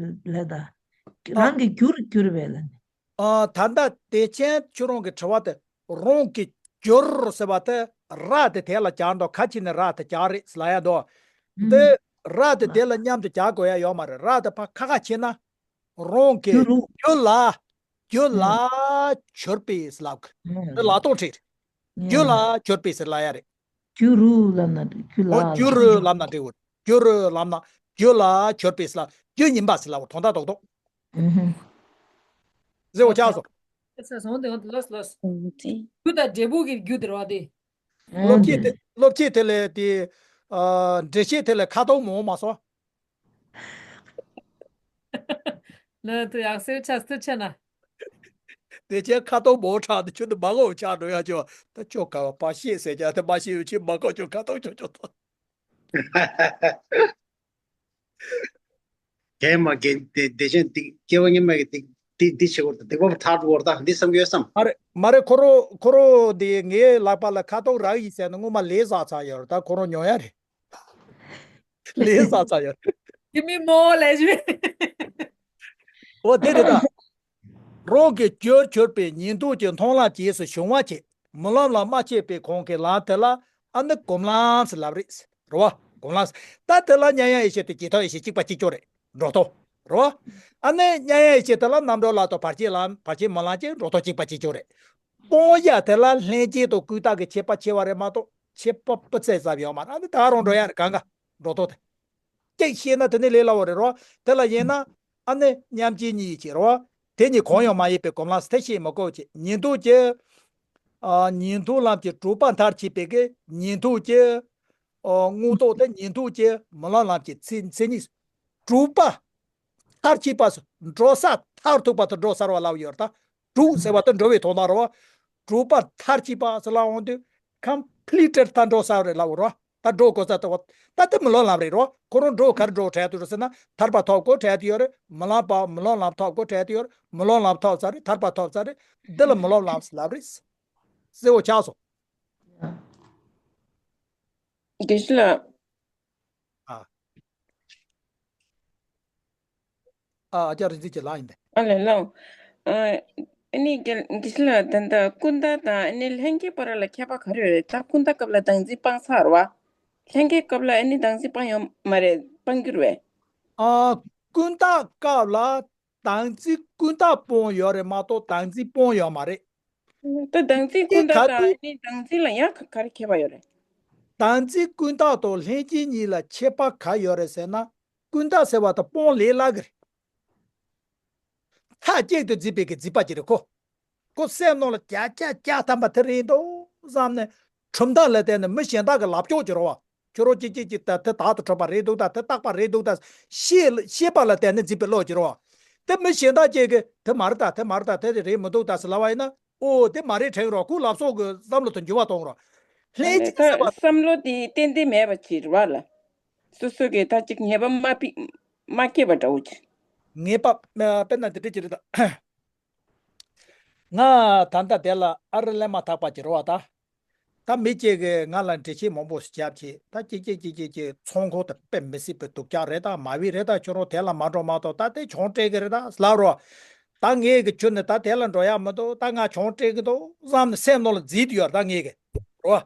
ལས་ད། རང་གི་རྒྱུར་གྱུར་བས་ལ་ནི། ཨ། ད་ལྟ་བདེ་ཆེན་ཁྱོད་རང་གི་དྲི་བ་དེ། རང་གི་རྒྱུར་ཟེར་བ་དེ་ར་དེ་དེ་ལ་སྦྱར་འདུག་ཁ་ཅིག་ནས་ར་དེ་སྦྱར་རེད་ལབ་ཡ་འདུག་འདི་ར་དེ་དེ་ལ་མཉམ་དུ་སྦྱར་དགོས་ཡ་ཡོད་མ་རེད། ར་དེ་ཕར་ཁ་ཁ་ཕྱེ་ན། རང་གི་རྒྱུ་རུ། རྒྱུ་ལ། རྒྱུ་ལ་འབྱོར་པས་ལབ། འདི་ལ་སྟོང་ཁྲིད། རྒྱུ་ལ་འབྱོར་པས་ཟེར་ལབ་ཡ་རེད། རྒྱུ་རུ་ལབ་ན་རྒྱུ་ལ། འོ། རྒྱུ་རུ་ལབ་ན་འགྲིག་གོ། རྒྱུ་རུ་ལབ་ན། རྒྱུ་ལ་འབྱོར་པས་ལབ། རྒྱུ་ཡིན་པ་ཟེར་ལབ། དོན་དག་རྡོག་རྡོག་ཟེར་བ་ཆགས་སོང་། ཨེ་ས་སོང་དེ་འོ་དེ་ལོས་ལོས། རྒྱུ་དང་འབྲས་བུ་གི་རྒྱུ་དེ་རེད་བ་དེ། སློབ་ཁྲིད་དེ། སློབ་ཁྲིད་དེ་ལས་དེ། ཨ། འགྲེལ་བཤད་དེ་ལས་ཁ་ཐོག་མང་མ་སོང་། ལ་དུ་ཡག་སེ་ཆ་སྟུ་ཆ་ན། དེ་ཅན་ཁ་ཐོག་མང་དྲགས་དེ་ཁྱོད་དུ་མ་ངོ་ཆགས་འགྲོ་ཡ་ཅོ། ད་ཅོ་ག་བ་པ་ཤེས་ཟེར་ཀྱང་དེ་མ་ཤེས་ཡོད་ཅི་མ་གོ་ཅོ་ཁ་ཐོག་ཅོ་ཅོ་ཐོག་རྒན་མ་རྒན་དེ་བདེ་ཆེན་འདི་སྐྱེ་བ་སྔོན་མ་གི་འདི་འདི་འདི་བྱེད་དགོས་རེད། འདི་བབ་ཐར་དགོས་རེད། ད་འདི་བསམ་གྱི་ཡོད་བསམ། མ་རེད་མ་རེད། ཁོ་རོ་ཁོ་རོ་འདི་ངའི་ལག་པ་ལ་ཁ་ཐོག་རག་ཡིན་ཟེར་ན་སྔོན་མ་ལས་བསགས་ཚར་ཡོད་རེད། ད་ཁོ་རོ་ཉོ་ཡ་རེད། ལས་བསགས་ཚར་ཡོད་རེད། དེ་མི་མོ་ལས་ཞུ། འོ་དེ་རེད་ད། རང་གི་རྒྱུར་གྱུར་པའི་ཉན་ཐོས་ཀྱི་མཐོང་ལམ་རྗེས་སུ་བྱུང་བ་བྱས། རྨི་ལམ་ལ་མ་སྐྱེས་པའི་གོང་གི་ལམ་དེ་ལ་ཨ་ནི་སྒོམ་ལམ་ཟེར་ལབ་རེད། རེད་བ། སྒོམ་ལམ་ཟེར། ད་དེ་ལ་མཉམ་ཡངས་ཡེ་ཤེས་དང་ཇི་ལྟ་བའི་ཡེ་ཤེས་གཅིག་པ་གཅིག་རྐྱང་རེད། འགྲོ་ལྡོག་རེད་བ། ཨ་ནི་མཉམ་ཡངས་ཡེ་ཤེས་དེ་ལ་རྣམ་གྲོལ་ལམ་དང་བར་ཆད་ལམ། བར་ཆད་རྨི་ལམ་གྱི་འགྲོ་ལྡོག་གཅིག་པ་གཅིག་རྐྱང་རེད། སྤོང་བྱ་དེ་ལ་ལྷན་སྐྱེས་དང་ཀུན་བཏགས་ཀྱི་ཁྱད་པར་ཕྱེ་བ་རེད་མ་གཏོགས་ཁྱད་པར་སྤུ་ཚད་ཙམ་ཡོད་མ་རེད། ཨ་ནི་ད་རུང་འགྲོ་ཡ་རེད། གང་ག་འགྲོ་ལྡོག་དེ། གཅིག་ཤེས་ན་དེ་ནི་ལས་སླ་བོ་རེད་རོ། དེ་ལ་ཡིན་ན་ཨ་ནི་མཉམ་རྗེས་གཉིས་ཀྱི་རོ། དེ་གཉིས་གང་ཡང་མ་ཡིན་པའི་སྒོམ་ལམ་ཟེར་དེ་ཤེས་མི་དགོས་ཀྱི། ཉན་ཐོས་ཀྱི། ཨ། ཉན་ཐོས་ལམ་གྱི་གྲུབ་པ་མཐར་ཕྱིན་པའི་གི་ཉན་ཐོས་ཀྱི། ཨ། མངོན་རྟོགས་དེ་ཉན་ཐོས་ཀྱི་རྨི་ལམ་ལམ་གྱི་མཚན་མཚན་ཉིད། གྲུབ་པ་མཐར་ཕྱིན་པ་སོ། འགྲོ་ས་མཐར་ཐུག་པ་དང་འགྲོ་ས་ར་བ་ལབ་ཡོད་རེད་ད། གྲུབ་ཟེར་བ་དེ་འགྲོ་བའི་དོན་དག་རེད་བ། གྲུབ་པ་མཐར་ཕྱིན་པ་ཟེར་ལ་འོང་དུས་completed ད་འགྲོ་ས་རེད་ལབ་རོ། ད་འགྲོ་དགོས་ས་ལྟ་བུ། ད་དེ་རྨི་ལམ་ལམ་རེད་རོ། ཁོ་རང་འགྲོ་ག་རེ་འགྲོ་དྲན་དུ་རེད་ཟེར་ན་ཐར་པ་ཐོབ་དགོས་དྲན་དུ་ཡོད་རེད། རྨི་ལམ་པ་རྨི་ལམ་ལམ་ཐོབ་དགོས་དྲན་དུ་ཡོད་རེད། རྨི་ལམ་ལམ་ཐོབ་ས་རེད། ཐར་པ་ཐོབ་ས་རེད། འདི་ལ་རྨི་ལམ་ལམ་ཟེར་ལབ་རེད། གསལ་བོ་ཆགས་སོང་། དགེ་བཤེས་ལགས། ཨ། ཨ། ཨ་ཅག་རིག་འཛིན་གྱི་ལགས་ཡིན་པས། ཨ་ལས་ལགས། ཨ་ནི་དགེ་དགེ་བཤེས་ལགས། ད་ལྟ་ཀུན་བརྟགས་དང་ཨ་ནི་ལྷན་སྐྱེས་བར་ལ་ཁྱད་པར་ག་རེ་ཡོད་རེད། ད་ཀུན་བརྟགས་སྐབས་ལ་བདག་འཛིན་སྤངས་ཚར་བ། ལྷན་སྐྱེས་སྐབས་ལ་ཨ་ནི་བདག་འཛིན་སྤངས་ཡོད་མ་རེད། སྤང་གི་རེད་པས། ཨ། ཀུན་བརྟགས་སྐབས་ལ་བདག་འཛིན་ཀུན་བརྟགས་སྤོང་ཡོད་རེད་མ་གཏོགས་བདག་འཛིན་སྤོང་ཡོད་མ་རེད། ད་བདག་འཛིན་ཀུན་བརྟགས་དང་ཨ་ནི་བདག་འཛིན་ལ་ཡང་ག་ག་རེ་ཁྱད་པར་ཡོད་རེད། བདག་འཛིན་ཀུན་བརྟགས་དང་ལྷན་སྐྱེས་གཉིས་ལ་ཁྱད་པར་ག་རེ་ཡོད་རེད་ཟེར་ན། ཀུན་བརྟགས་ཟེར་བ་དང་སྤོང་ལེན་ལབ་ཀྱི་རེད། མཐའ་གཅིག་ཏུ་འཛིན་པའི་གི་འཛིན་པ་ཅིག་རེད་ཁོ། ཁོ་སེམས་ནང་ལ་བརྒྱ་ཆ་བརྒྱ་ཐམ་པ་དེ་རེད་འདུག་བསམ་ནས་གྲུབ་མཐའ་ལ་བརྟེན་ནས་མི་གཞན་དག་གི་ལབ་ཕྱོགས་ཀྱི་རེད་པ། ཁྱོད་རང་གཅིག་གཅིག་གཅིག་ད་དེ་བདག་ཏུ་གྲུབ་པ་རེད་འདུག་ད་དེ་རྟག་པ་རེད་འདུག་ད་ཤེས་ཤེས་པ་ལ་བརྟེན་ནས་འཛིན་པའི་བློ་ཅིག་རེད་པ། དེ་མི་གཞན་དག་ཅིག་གིས་དེ་མ་རེད་ད་དེ་མ་རེད་ད་དེ་རེད་མི་འདུག་ད་ཟེར་ལབ་པ་ཡིན་ན། ཨོ་དེ་མ་རེད་དྲན་རོགས། ཁོའི་ལབ་ཕྱོགས་ཀྱི་བསམ་བློ་དེ་འགྱུར་བ་གཏོང་རོགས། ལྷན་སྐྱེས་ཟེར་བ། བསམ་བློ་དེ་ཏན་ཏན་མེད་པ་ཅིག་རེད་པ་ལ། སོ་སོ་གིས་ད་ཅིག་ངེས་པ་མ་ཕི་མ་སྐྱེས་པ་འདྲ་བོ་ཅིག་ངེས་པ་དཔེར་ན་འདི་འདྲ་ཅིག་རེད་ད། ང་ད་ལྟ་དེ་ལ་ཨ་རི་སླེབས་མ་ཐག་པ་ཅིག་རེད་པ་ད། ད་མི་གཅིག་གིས་ང་ལ་འགྲེལ་བཤད་མང་པོ་ཞིག་བརྒྱབ་བྱས། ད་ཅིག་ཅིག་ཅིག་ཅིག་ཅིག་ཚོང་ཁང་དེ་དཔེ་མི་སྲིད་པའི་སྡུག་ཅག་རེད་ད། མ་བི་རེད་ད། ཁྱོད་རང་དེ་ལ་མ་འགྲོ་མ་གཏོགས། ད་དེ་གྱོང་སྤྲད་ཀྱི་རེད་ད་ལབ་རོགས། ད་ངས་གི་ཁྱོད་ནི་ད་དེ་ལ་འགྲོ་ཡག་མི་འདུག་ད་ང་གྱོང་སྤྲད་ཀྱི་འདུག་བསམ་ནས་སེམས་ནང་ལ་འཛིན་དུ་ཡོད་རེད་ད་ངས་གི་རོ།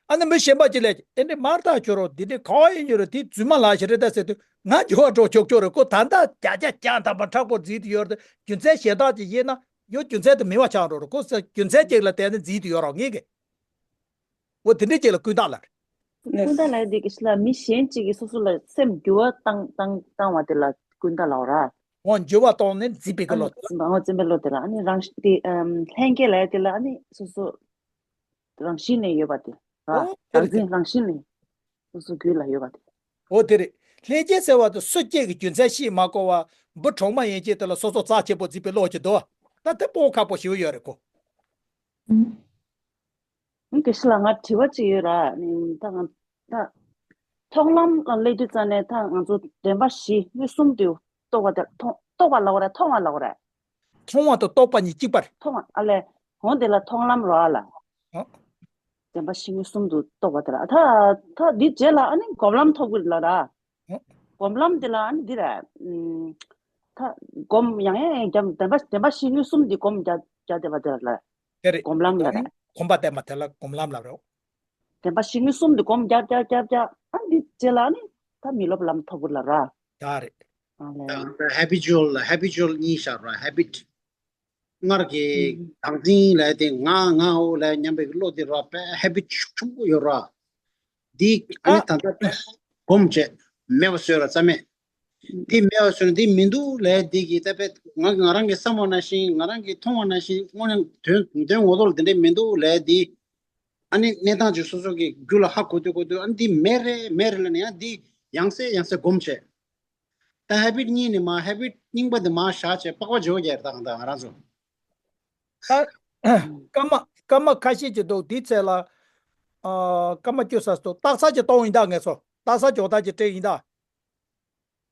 ཨ་ནི་མི་གཞན་པ་ཅིག་ལས་ཨེ་འདྲ་མ་རེད་ད། ཁྱོད་རང་འདི་འདྲ་ག་བ་ཡིན་ཡོད་རེད། དེ་རྫུན་མ་ལབ་ཞིག་རེད་ད་ཟེར་དུས་ང་འགྱུར་བ་འགྲོ་ཆོག་ཆོག་རེད། ཁོ་ད་ལྟ་བརྒྱ་ཆ་བརྒྱ་ཐམ་པ་མཁྲེགས་པོ་འཛིན་དུ་ཡོད་རེད། རྒྱུ་མཚན་གཞན་དག་ཅིག་ཡིན་ན་ཡང་རྒྱུ་མཚན་དེ་མེད་པ་ཆགས་འགྲོ་རེད། ཁོ་རྒྱུ་མཚན་ཅིག་ལ་བརྟེན་ནས་འཛིན་དུ་ཡོད་རེད་ངས་གི་འོ་དེ་འདྲའི་རྗེས་ལ་ཀུན་བརྟགས་ལབ་རེད། ཀུན་བརྟགས་ལབ་དེ་གི་ཕྱི་ལ་མི་གཞན་གཅིག་གིས་སོ་སོ་ལ་སེམས་འགྱུར་བ་བཏང་བཏང་བཏང་བ་དེ་ལ་ཀུན་བརྟགས་ལབ་ར། འོ་འགྱུར་བ་བཏང་ནས་འཛིན་པའི་གི་ཨ་ནི་བློ་དེ། འོ་འཛིན་པའི་བློ་དེ་ལ་ཨ་ནི་རང་དེ་ལྷན་སྐྱེས་ལབ་དེ་ལ་ཨ་ནི་སོ་སོ་རང་བཞིན་ནས་ཡོད་པ་དེ་ར། འོ་དེ་རེད་དེ། བདག་འཛིན་རང་བཞིན་ནས་སོ་སོ་རྒྱུད་ལ་ཡོད་པ་དེ། འོ་དེ་རེད། ལྷན་སྐྱེས་ཟེར་བ་དེ་སུ་སྐྱེས་ཀྱི་རྒྱུ་མཚན་ཤེས་མ་དགོས་པ། འབུ་གྲོག་མ་ཡན་ཆད་དེ་ལ་སོ་སོ་རྩ་ཆེན་པོ་འཛིན་པའི་བློ་ཅིག་འདུག་ད་དེ་སྤོང་ཁག་པོ་ཞེ་པོ་ཡོད་རེད་ཁོ། ཨང་། དགེ་བཤེས་ལགས་ང་དྲི་བ་གཅིག་ཡོད་ར། ནི་ད་ང་ད་མཐོང་ལམ་ལ་སླེབས་དུས་ཙ་ནས་ད་ང་ཚོ་བདེན་པ་བཞི་མངོན་སུམ་དུ་རྟོགས་པ་དེ་མཐོང་རྟོགས་པ་ལབ་དགོས་རེད། མཐོང་བ་ལབ་དགོས་རེད། མཐོང་བ་དང་རྟོགས་པ་གཉིས་གཅིག་པ་རེད། མཐོང་བ་ཨ་ལས་འོང་དེ་ལ་མཐོང་ལམ་རོ་ཨ་ལ། ཨ། བདེན་པ་བཞི་མངོན་སུམ་དུ་རྟོགས་པ་དེ་ལ་ད་ད་འདི་རྗེས་ལ་ཨ་ནི་སྒོམ་ལམ་ཐོབ་གི་ལ་ར། ཨ། སྒོམ་ལམ་དེ་ལ་ཨ་ནི་འདི་རེད། ཨམ། ད་སྒོམ་ཡང་ཡང་ཡང་བརྒྱབ་བདེན་པ་བདེན་པ་བཞི་མངོན་སུམ་དུ་སྒོམ་རྒྱག་རྒྱག་བསྡད་པ་དེ་ལ་རེད། དེ་རེད། གོམས་ལམ་ལ་རེད། གོམས་པ་བསྟེན་པ་དེ་ལ་གོམས་ལམ་ལབ་རེད། བདེན་པ་བཞི་མངོན་སུམ་དུ་སྒོམ་རྒྱག་རྒྱག་རྒྱག་རྒྱག་ཨ་འདི་རྗེས་ལ་ནི་ད་མི་སློབ་ལམ་ཐོབ་གི་ལ་ར། ད་རེད། ཨ་ལས། ད་ཧེ་བི་ཅུ་ཨལ་ཧེ་བི་ཅུ་ཨལ་གཉིས་བཞག་ར། ཧེ་བིཊ། སྔར་གྱི་ཨུམ། བདག་འཛིན་ལས་དེ་ང་ང་འོ་ལས་སྙམ་པའི་བློ་དེ་ར་དཔེ་ཧེ་བིཊ་ཤུགས་ཆེན་པོ་ཡོད་ར། འདི་ཨ་ནི་ད་ལྟ་དཔེ་སྒོམ་བྱས་མེད་པ་བཟོས་ར་རྩ་མེད། འདི་མེད་པ་བཟོས་ན་འདི་མི་འདུག་ལས་འདི་གི་ད་དཔེ་ང་ང་རང་གི་བསམ་པ་ནང་བཞིན་ང་རང་གི་མཐོང་བ་ནང་བཞིན་དངོས་གནས་དོན་དོན་ངོ་ཐོག་ལ་འདི་འདྲ་མི་འདུག་ལས་འདི། ཨ་ནི་གནས་སྟངས་ཅིག་སོ་སོ་གི་རྒྱུད་ལ་ཧ་གོ་དུས་གོ་དུས་ཨ་ནི་འདི་མེད་རེད་མེད་རེད་ལབ་ནས་ཡང་འདི་ཡང་སེ་ཡང་སེ་སྒོམ་བྱས། ད་ཧེ་བིཊ་གཉིས་ནི་མ་ཧེ་བིཊ་རྙིང་པ་འདི་མ་བཞག་བྱས་པགས་པ་བརྗེ་པོ་རྒྱག་རེད་ད་གང་ལྟར་ང་རང་ཚོ། ད་སྐར་མ་སྐར་མ་ཁ་ཤས་ཅིག་འདུག་འདི་ཚེ་ལ་ཨ་སྐར་མ་བཅུ་ཙམ་འདུག་རྟགས་གསལ་ཅིག་གཏོང་ཡིན་ད་ངས་ཚོ་རྟགས་གསལ་སྦྱོང་བརྡར་ཅིག་སྤྲད་ཡིན་ད་